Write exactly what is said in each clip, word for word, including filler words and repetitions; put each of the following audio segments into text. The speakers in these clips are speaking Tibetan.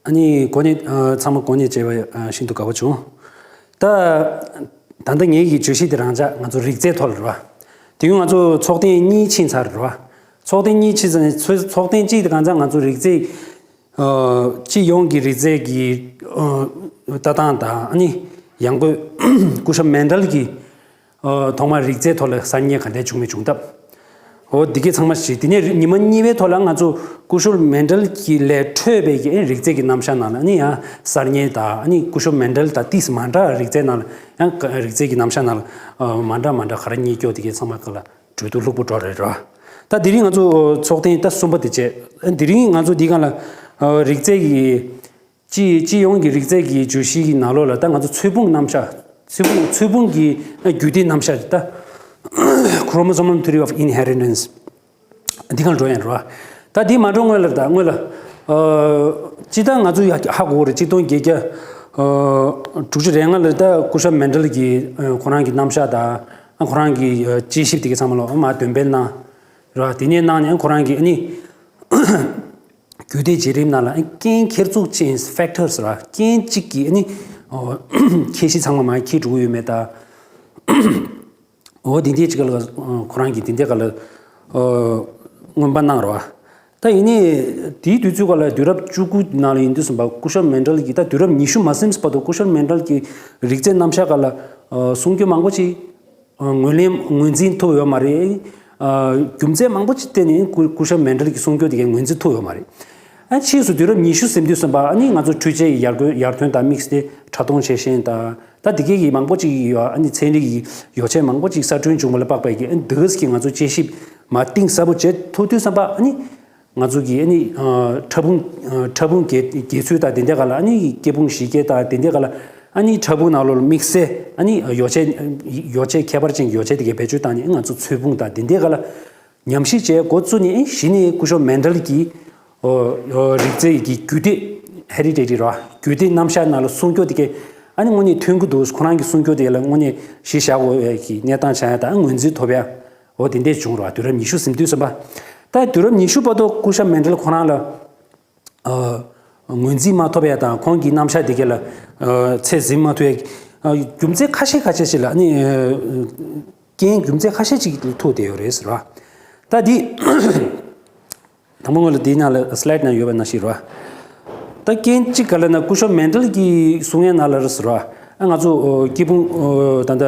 ཨ་ནི་གོ་ནས་ཨ་ཚང་མ་གོ་ནས་བྱས་པ་ཨ་ཤིན་ཏུ་དགའ་བོ་བྱུང་། ད་ད་ལྟ་ངེད་ཀྱི་བརྗོད་གཞི་དེ་རང་ཅག་ང་ཚོ་རིགས་རྫས་ཐོག་ལ་རེད་བ། དེ་ཡང་ང་ཚོ་ཚོགས་ཐེངས་གཉིས་ཕྱིན་ཚར་རེད་བ། ཚོགས་ཐེངས་གཉིས་ཕྱིན་ཚར་ནས་ཚོ་ཚོགས་ཐེངས་གཅིག་དེ་གང་ཚང་ང་ཚོ་རིགས་རྫས་ཨ་སྤྱི་ཡོངས་ཀྱི་རིགས་རྫས་ཀྱི་ཨ་ལྟ་སྟངས་དང་ཨ་ནི་ཡང་སྒོས་སྐུ་ཞབས་མན་ཌལ་གྱི་ཨ་ཐོག་མར་རིགས་རྫས་ཐོག་ལ་གསར་རྙེད་ག་འདྲ་བྱུང་མི་བྱུང་སྟབས། འོ་འདི་གས་ཚང་མ་ཞིག་དེ་ནས་ཉི་མ་གཉིས་པའི་ཐོག་ལ་ང་ཚོ་སྐུ་ཞབས་མན་ཌལ་གྱི་ལས་འཕྲོས་པའི་གི་རིགས་རྫས་ཀྱི་རྣམ་གཞག་ནང་ལ་ཨ་ནི་ཡང་གསར་རྙེད་དང་ཨ་ནི་སྐུ་ཞབས་མན་ཌལ་དང་ཏིས་མ་འདྲ་རིགས་རྫས་ནང་ལ་ཡང་རིགས་རྫས་ཀྱི་རྣམ་གཞག་ནང་ལ་ཨ་མ་འདྲ་མ་འདྲ་ག་རེ་རྙེད་སྐྱོ་དེ་གས་ཚང་མ་ག་ལ་གྲོས་བསྡུར་ལྷུག་པོ་འགྲོ་རེད་རོ། ད་དེ་རིང་ང་ཚོ་ཚོགས་ཐེངས་ད་གསུམ་པ་དེ་བྱས། དེ་རིང་ང་ཚོ་འདི་ག་ལ་ཨ་རིགས་རྫས་ཀྱི་སྤྱི་སྤྱི་ཡོངས་ཀྱི་རིགས་རྫས་ཀྱི་བརྗོད་གཞི་གི་ནང་ལོགས་ལ་ད་ང་ཚོ་ཚོས་ཕུང་རྣམ་གཞག་ཚོས་ཕུང་ཚོས་ཕུང་གི་རྒྱུད་སྡེ་རྣམ་གཞག་ད་Chromosomal Theory of Inheritance འདི་གང་འགྲོ་ཡང་རོ། ད་འདི་མ་འགྲོ་སྔོན་ལ་ད་སྔོན་ལ་ཨ་སྤྱི་ད་ང་ཚོ་ཡ་ཧ་གོ་རེད། གཅིག་སྟོང་བརྒྱད་བརྒྱ་ཨ་དྲུག་ཅུ་རེ་ལྔ་ལ་ད་སྐུ་ཞབས་མན་ཌལ་གྱི་ཨ་ཁོ་རང་གི་རྣམ་གཞག་དང་ཨ་ཁོ་རང་གི་ཨ་དཔྱད་ཞིབ་དེ་ག་ཚང་མ་ལོ་མ་འདོན་སྤེལ་གནང་རོ། དེ་ནས་གནང་ནས་ཁོ་རང་གི་ཨ་ནི་རྒྱུད་སྡེ་བརྗེ་རིམ་ནང་ལ་ཨ་རྐྱེན་འཁྱེར་འཛུགས་ཅན་factors ར་རྐྱེན་གཅིག་གིས་ཨ་ནི་ཨོ་ཁྱད་གཞི་ཚང་མ་མ་འཁྱེར་འགྲོ་གི་ཡོད་མེད་ད། འོ་དེ་འདྲའི་གཅིག་ལ་ཁོ་རང་གིས་དེ་འདྲའི་ག་ལ་ཨོ་མངོན་པ་གནང་རོ། ད་ཡིན་ནའི་དེའི་དུས་ཚོད་ག་ལ་དུས་རབས་བཅུ་དགུ་ནང་ལ་ཡིན་དུས་ཙམ་པ་སྐུ་ཞབས་མན་ཌལ་གྱིས་ད་དུས་རབས་ཉི་ཤུ་མ་ཟིན་བར་དུ་སྐུ་ཞབས་མན་ཌལ་གྱི་རིགས་རྫས་རྣམ་གཞག་ག་ལ་ཨོ་གསུང་རྒྱུ་མང་པོ་ཅིག་ངོས་ལེན་ངོས་འཛིན་ཐུབ་ཡོད་མ་རེད། རྒྱུ་མཚན་མང་པོ་ཅིག་བརྟེན་ནས་སྐུ་སྐུ་ཞབས་མན་ཌལ་གྱི་གསུང་སྐྱོར་དེ་གའི་ངོས་འཛིན་ཐུབ་ཡོད་མ་རེད། ཨ་ཕྱིས་སུ་དུས་རབས་ཉི་ཤུ་ཟིན་དུས་ཙམ་པ་ཨ་ནི་ང་ཚོ་འཕྲུལ་ཆས་ཀྱི་ཡར་རྒྱས་ཡར་ཐོན་དང་དམིགས་བསལ་ཕྲ་མཐོང་ཆེ་ཤེལ་དང་ད་དེ་གའི་གི་མང་པོ་ཅིག་ཡོད། ཨ་ནི་ཚན་རིག་གི་ཡོ་བྱད་མང་པོ་ཅིག་གསར་སྐྲུན་བྱུང་བ་ལ་དཔག་པའི་གི་ཨ་ནི་དེ་གས་ཀྱི་ང་ཚོ་དཔྱད་ཞིབ་མ་གཏིང་ཟབ་པོ་བྱེད་ཐུབ་དུས་ཙམ་པ་ཨ་ནི། ང་ཚོ་གིས་ཨ་ནི་ཕྲ་ཕུང་ཕྲ་ཕུང་གི་གྱེས་ཚུལ་དང་དེ་འདྲ་ག་ལ་ཨ་ནི་སྐྱེ་ཕུང་གཞི་སྐྱེ་དང་དེ་འདྲ་ག་ལ་ཨ་ནི་ཕྲ་ཕུང་ནང་ལོགས་ལ་དམིགས་བསལ་ཨ་ནི་ཡོ་བྱད་ཡོ་བྱད་ཁྱད་པར་ཅན་གྱི་ཡོ་བྱད་དེ་གའི་བེད་སྤྱོད་བཏང་ནས་ང་ཚོ་ཚོས་ཕུང་དང་དེ་འདྲ་ག་ལ་ཉམས་ཞིབ་བྱས་འགོ་བཙུགས་ནས་གཞི་ནས་སྐུ་ཞབས་མན་ཌལ་གྱིས་རིགས་རྫས་ཀྱི་རྒྱུད་སྡེ་ཧེ་རི་ཌེ་ཊི་རེད་བ། རྒྱུད་སྡེ་རྣམ་གཞག་ནང་ལ་གསུང་སྐྱོར་དེ་གའི་ཨ་ནི་དངོས་གནས་ཐོན་གྱི་འདུག་ཁོ་རང་གི་གསུང་སྐྱོར་དེ་ལ་དངོས་གནས་གཞི་བཞག་དགོས་ཡ་གི་གནས་སྟངས་ཆགས་ཡ་དང་ངོས་འཛིན་ཐོབ་ཡ། འོ་དེ་འདྲས་བྱུང་རོགས། དུས་རབས་ཉི་ཤུ་ཟིན་དུས་ཙམ་པ། ད་དུས་རབས་ཉི་ཤུ་བར་དུ་སྐུ་ཞབས་མན་ཌལ་ཁོ་རང་ལ་ཨ་ངོས་འཛིན་མ་ཐོབ་ཡ་དང་ཁོང་གི་རྣམ་གཞག་དེ་ག་ལ་ཨ་ཚད་ཟིན་མ་ཐུབ་ཡ་ཨ་རྒྱུ་མཚན་ཁ་ཤས་ཁ་ཤས་ཤིག་ལ་ཨ་ནི་ཨ་རྐྱེན་རྒྱུ་མཚན་ཁ་ཤས་ཅིག་ཐུག་བསྡད་ཡོད་རེད་ཟེར་བ། ད་འདི། དང་པོ་སྔོན་ལ་དེའི་ནང་ལ་སི་ལའེ་ཌི་ནང་ཡོད་པ་ནང་བཞིན་རེད་བ། ད་རྐྱེན་གཅིག་ག་ལ་ན་སྐུ་ཞབས་མན་ཌལ་གྱིས་གསུང་ཡས་ནང་ལ་རེད་ཟེར་བ། ཨ་ང་ཚོ་ཨོ་སྐྱེ་ཕུང་ཨོ་ད་ལྟ་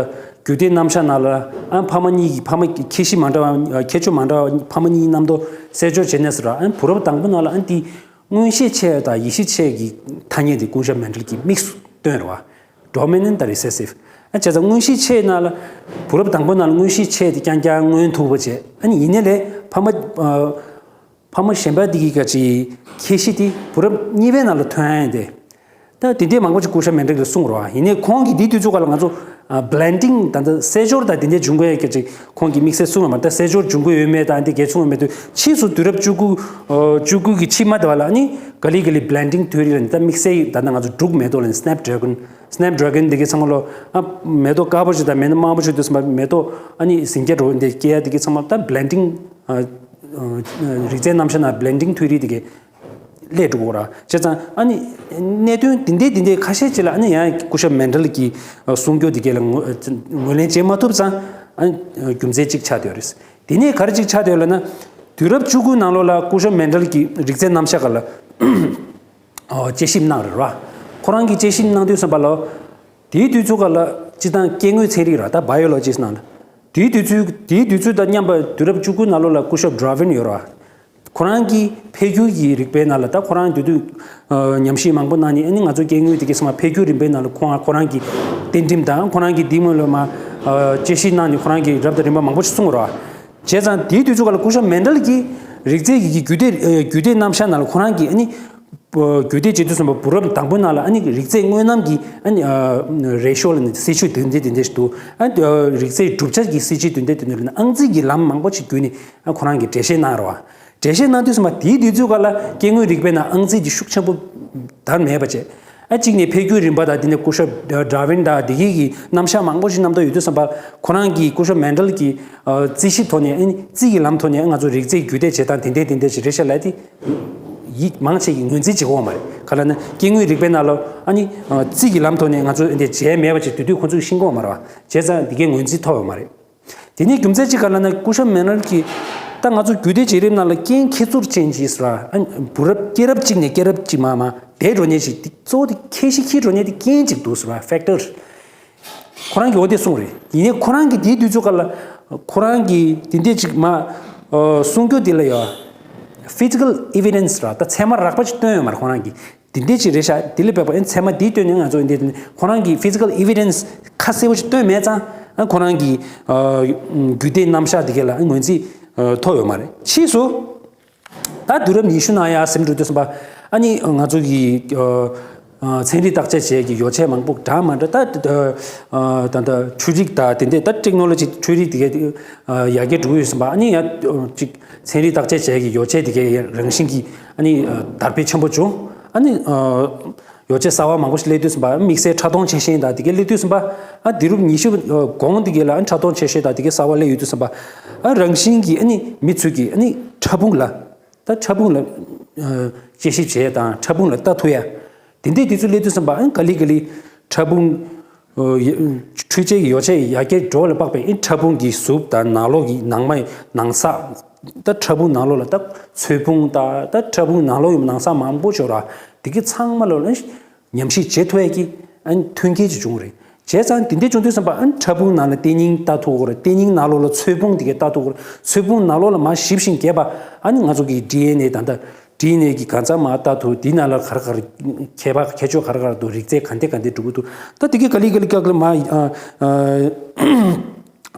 རྒྱུད་སྡེ་རྣམ་གཞག་ནང་ལ་ཨ་ཕ་མ་གཉིས་ཀྱི་ཕ་མ་ཁྱད་གཞི་མ་འདྲ་བ་ཁྱད་ཆོས་མ་འདྲ་བ་ཕ་མ་གཉིས་རྣམ་རྟོག་གསལ་སྦྱོར་བྱས་ནས་ཟེར་བ། ཨ་བུ་རབས་དང་པོ་ནང་ལ་ཨ་འདི་མངོན་ཤེས་ཆེ་དང་ཡིད་ཤེས་ཆེ་གི་ཐ་སྙད་འདི་སྐུ་ཞབས་མན་ཌལ་གྱིས་དམིགས་སུ་བཏོན་རེད་བ། Dominant དང་Recessive། ཨ་བྱས་ཙང་མངོན་ཤེས་ཆེ་ན་ལ་བུ་རབས་དང་པོ་ནང་ལ་མངོན་ཤེས་ཆེ་དེ་རྐྱང་རྐྱང་མངོན་ཐུབ་པ་བྱས། ཨ་ནི་ཡིན་ནའི་ལས་ཕ་མ་ཨ་ཕ་མ་གཞན་པ་དེ་གི་ག་ཅི་ཁྱད་གཞི་དེ་བུ་རབས་གཉིས་པའི་ནང་ལ་ཐོན་ཡ་ཡིན་ཏེ། ད་དེ་འདྲའི་མང་པོ་ཅིག་སྐུ་ཞབས་མན་ཌལ་གྱིས་གསུངས་རོགས། ཡིན་ནའི་ཁོང་གིས་དེའི་དུས་ཚོད་ཀ་ལ་ང་ཚོ་ཨ་Blending ད་ལྟ་གསལ་སྦྱོར་དང་དེ་འདྲའི་འབྱུང་དགོས་ཡ་ག་ཅི་ཁོང་གིས་དམིགས་བསལ་གསུངས་ཡོད་མ་རེད། ད་གསལ་སྦྱོར་འབྱུང་གི་ཡོད་མེད་དང་དེ་གལ་ཆུང་བ་མེད་དུས་ཕྱིས་སུ་དུས་རབས་བཅུ་དགུ་ཨ་བཅུ་དགུ་གི་ཕྱི་མ་དེ་བ་ལ་ཨ་ནི་ག་ལེ་ག་ལེ་Blending Theory ལ་ནི་ད་དམིགས་བསལ་ད་ལྟ་ང་ཚོ་འབྲུག་མེ་ཏོག་ལ་ནི་Snapdragon Snapdragon འདི་གའི་ཚང་མ་ལོ་ཨ་མེ་ཏོག་དཀར་པོ་ཞིག་དང་མེ་ཏོག་དམར་པོ་ཞིག་དུས་ཙམ་པ་མེ་ཏོག་ཨ་ནི་ཟིང་སྐྱ་འགྲོ་འདི་སྐྱེ་ཡ་འདི་གའི་ཚང་མ་ད་Blending ཨ་ཨ་རིགས་རྫས་རྣམ་གཞག་ནང་Blending Theory འདི་གའི་སླེབས་འགྲོ་གོ་ར། བྱས་ཙང་ཨ་ནི་གནད་དོན་འདི་འདྲའི་འདི་འདྲའི་ཁ་ཤས་ཅིག་ལ་ཨ་ནི་ཡང་སྐུ་ཞབས་མན་ཌལ་གྱི་གསུང་སྐྱོར་འདི་གའི་ལ་ངོས་ངོས་ལེན་བྱེད་མ་ཐུབ་ཙང་ཨ་ནི་རྒྱུ་མཚན་གཅིག་ཆགས་བསྡད་ཡོད་རེད། དེ་ནས་ག་རེ་གཅིག་ཆགས་བསྡད་ཡོད་ལབ་ན། དུས་རབས་བཅུ་དགུ་ནང་ལོགས་ལ་སྐུ་ཞབས་མན་ཌལ་གྱི་རིགས་རྫས་རྣམ་གཞག་ག་ལ་ཨོ་དཔྱད་ཞིབ་གནང་རེད་ར། ཁོ་རང་གིས་དཔྱད་ཞིབ་གནང་དུས་ཙམ་པ་ལ། དེའི་དུས་ཚོད་ཀ་ལ་སྤྱི་བཏང་སྐྱེ་དངོས་ཚན་རིག་ར་ད་Biologist ནང་ལ། དེའི་དུས་ཚོད་དེའི་དུས་ཚོད་དང་མཉམ་པ་དུས་རབས་བཅུ་དགུ་ནང་ལོགས་ལ་སྐུ་ཞབས་Darwin ཡོད་ར། ཁོ་རང་གིས་འཕེལ་འགྱུར་གྱི་རིག་པའི་ནང་ལ་ད་ཁོ་རང་དུས་དུས་ཉམས་ཞིབ་མང་པོ་གནང་ནས་ཨ་ནི་ང་ཚོ་སྐྱེ་དངོས་དེ་གའི་ཚང་མ་འཕེལ་འགྱུར་རིམ་པའི་ནང་ལ་ཁོང་ཁོ་རང་གི་གཏན་ཁྲིམས་དང་ཁོ་རང་གི་འདི་མོ་ལ་མ་དཔྱད་ཞིབ་གནང་ནས་ཁོ་རང་གི་རབ་དང་རིམ་པ་མང་པོ་ཞིག་གསུངས་ར། བྱས་ཙང་དེའི་དུས་ཚོད་ཀ་ལ་སྐུ་ཞབས་མན་ཌལ་གྱིས་རིགས་རྫས་ཀྱི་རྒྱུད་སྡེ་རྒྱུད་སྡེ་རྣམ་གཞག་ནང་ལ་ཁོ་རང་གིས་ཨ་ནི་རྒྱུད་སྡེ་བྱེད་དུས་ཙམ་པ་བུ་རབས་དང་པོའི་ནང་ལ་ཨ་ནི་རིགས་རྫས་དངོས་རྣམས་ཀྱི་ཨ་ནི་རེ་ཤོ་ལ་ནི་སྲིད་ཇུས་དེ་འདྲ་དེ་འདྲ་ཞིག་འདུག་ཨ་རིགས་རྫས་གྲུབ་ཆ་གི་སྲིད་ཇུས་དེ་འདྲ་དེ་འདྲ་ལ་ནི་ཨང་རྩིས་ཀྱི་ལམ་མང་པོ་ཞིག་བརྒྱུད་ནས་ཨ་ཁོ་རང་གིས་འགྲེལ་བཤད་གནང་རོགས། འགྲེལ་བཤད་གནང་དུས་ཙམ་པ་དེའི་དུས་ཚོད་ཀ་ལ་སྐྱེ་དངོས་རིག་པའི་ནང་ཨང་རྩིས་ཀྱི་ཤུགས་ཆེན་པོ་དར་མེད་པ་བྱས། ཨ་གཅིག་ནས་འཕེལ་འགྱུར་རིམ་པ་དང་དེ་ནས་སྐུ་ཞབས་Darwin དང་དེ་གའི་གི་རྣམ་གཞག་མང་པོ་ཞིག་རྣམ་རྟོག་ཡོད་དུས་ཙམ་པ་ཁོ་རང་གིས་སྐུ་ཞབས་མན་ཌལ་གྱི་རྩིས་གཞི་ཐོག་ནས་ཨ་ནི་རྩིས་ཀྱི་ལམ་ཐོག་ནས་ང་ཚོ་རིགས་རྫས་རྒྱུད་སྡེ་བྱེད་སྟངས་དེ་འདྲས་དེ་འདྲས་ཞིག་རེད་ཤག་ལབ་དེ་ ཡིག་མང་ཆེ་གིས་ངོས་འཛིན་བྱེད་ཀྱི་ཡོད་མ་རེད། ག་ལབ་ན་སྐྱེ་དངོས་རིག་པའི་ནང་ལ་ཨ་ནི་རྩིས་ཀྱི་ལམ་ཐོག་ནས་ང་ཚོ་འདི་བྱས་མེད་པ་ཅིག་དེ་དུས་ཁོ་ཚོས་ཤེས་ཀྱི་ཡོད་མ་རེད་བ། བྱས་ཙང་འདི་གའི་ངོས་འཛིན་ཐོབ་ཡོད་མ་རེད། དེ་ནས་རྒྱུ་མཚན་གཅིག་ག་ལབ་ན་སྐུ་ཞབས་མེ་ནལ་གྱིས་ད་ང་ཚོ་རྒྱུད་སྡེ་བརྗེ་རིམ་ནང་ལ་རྐྱེན་ཁྱད་ཚུར་ཅན་གྱི་ཟེར་བ། ཨ་བུ་རབས་སྐྱེས་རབས་གཅིག་ནས་སྐྱེས་རབས་གཅིག་མར་མར་འདས་འགྲོ་མཁན་ཞིག་དེ་གཙོ་བོ་དེ་ཁྱད་གཞི་འཁྱེར་འགྲོ་མཁན་དེ་རྐྱེན་གཅིག་འདུག་ཟེར་བ། ཕེག་ཊར། ཁོ་རང་གིས་འོ་དེ་གསུངས་རེད། ཡིན་ནའི་ཁོ་རང་གིས་དེའི་དུས་ཚོད་ག་ལ་ཁོ་རང་གིས་དེ་འདྲས་ཅིག་མ་གསུང་རྒྱུ་དེ་ལ་ཡ་ཕི་ཛི་ཀལ་ཨི་ཝི་ཌེན་སི་ར་ད་ཚད་མ་རགས་པ་ཅིག་བཏོན་ཡོད་མ་རེད། ཁོ་རང་གིས་དེ་འདྲས་ཅིག་རེད་ཤག་དེ་ལས་བབས་པ་ཨེ་ཚད་མ་དེ་བཏོན་ནས་ང་ཚོ་འདི་ཁོ་རང་གིས་ཕི་ཛི་ཀལ་ཨི་ཝི་ཌེན་སི་ཁ་གསལ་པོ་ཅིག་བཏོན་མེད་ཙང་ཨ་ཁོ་རང་གིས་རྒྱུད་སྡེ་རྣམ་གཞག་དེ་ག་ལ་ངོས་འཛིན་ཐོབ་ཡོད་མ་རེད། ཕྱིས་སུ། ད་དུས་རབས་ཉི་ཤུ་ནང་ཡར་ཟིན་འགྲོ་དུས་ཙམ་པ་ཨ་ནི་ང་ཚོ་གི་ཚན་རིག་བརྟག་དཔྱད་བྱེད་ཀྱི་ཡོ་བྱད་མང་པོ་འདྲ་མི་འདྲ་ད་ད་ད་འཕྲུལ་རིག་དང་དེ་འདྲས་ད་ཊེག་ནོ་ལོ་ཇི་འཕྲུལ་རིག་དེ་གའི་ཡར་རྒྱས་འགྲོ་གི་ཡོད་ཙམ་པ་ཨ་ནི་ཡང་ཅིག་ཚན་རིག་བརྟག་དཔྱད་བྱེད་ཀྱི་ཡོ་བྱད་དེ་གའི་རང་བཞིན་གྱི་ཨ་ནི་དར་འཕེལ་ཆེན་པོ་བྱུང་། ཨ་ནི། ཡོ་བྱད་གསར་བ་མང་པོ་ཞིག་སླེབས་དུས་ཙམ་པ་དམིགས་བསལ་ཕྲ་མཐོང་ཆེ་ཤེལ་དང་དེ་གའི་སླེབས་དུས་ཙམ་པ་ཨ་དུས་རབས་ཉི་ཤུ་གོང་དེ་གའི་ལ་ཨ་ཕྲ་མཐོང་ཆེ་ཤེལ་དང་དེ་གའི་གསར་བ་སླེབས་ཡོང་དུས་ཙམ་པ་ཨ་རང་བཞིན་གྱིས་ཨ་ནི་མི་ཚོས་ཀྱིས་ཨ་ནི་ཕྲ་ཕུང་ལ་ད་ཕྲ་ཕུང་ལ་དཔྱད་ཞིབ་བྱེད་ཡ་དང་ཕྲ་ཕུང་ལ་ལྟ་ཐུབ་ཡ་དེ་འདྲའི་དུས་ཚོད་སླེབས་དུས་ཙམ་པ་ཨ་ག་ལེ་ག་ལེ་ཕྲ་ཕུང་འཕྲུལ་ཆས་ཀྱི་ཡོ་བྱད་ཡར་རྒྱས་འགྲོ་བ་ལ་དཔག་པའི་ཨ་ཕྲ་ཕུང་གི་གཟུགས་དང་ནང་ལོགས་ཀྱི་ནང་མ་ནང་ས་ད་ཕྲ་ཕུང་ནང་ལོགས་ལ་ད་ཚོས་ཕུང་དང་ད་ཕྲ་ཕུང་ནང་ལོགས་ཡོད་ནང་ས་མང་པོ་ཅིག་ཡོད་ར། དེ་གའི་ཚང་མ་ལོ་ལ་ཉམས་ཞིབ་བྱེད་ཐུབ་ཡས་ཀྱི་ཨ་ནི་མཐུན་རྐྱེན་ཅིག་བྱུང་རེད། བྱས་ཙང་དེ་འདྲ་བྱུང་དུས་ཙམ་པ་ཨ་ནི་ཕྲ་ཕུང་ནང་ལ་ལྟེ་སྙིང་ལྟ་ཐུབ་ཀྱི་རེད། ལྟེ་སྙིང་ནང་ལོགས་ལ་ཚོས་ཕུང་དེ་གའི་ལྟ་ཐུབ་ཀྱི་རེད། ཚོས་ཕུང་ནང་ལོགས་ལ་མར་ཞིབ་ཞིང་རྒྱས་པ་ཨ་ནི་ང་ཚོ་གི་ཌི་ཨེན་ཨེ་དང་ད་ཌི་ཨེན་ཨེ་གི་གང་ཚང་མར་ལྟ་ཐུབ། དེའི་ནང་ལ་ག་རེ་ག་རེ་ཁྱད་པར་ཁྱད་ཆོས་ག་རེ་ག་རེ་འདུག་རིགས་རྫས་ག་འདྲ་ག་འདྲ་འགྲོ་གི་འདུག་ད་དེ་གའི་ག་ལེ་ག་ལེ་ག་ལེ་མར་ཨ་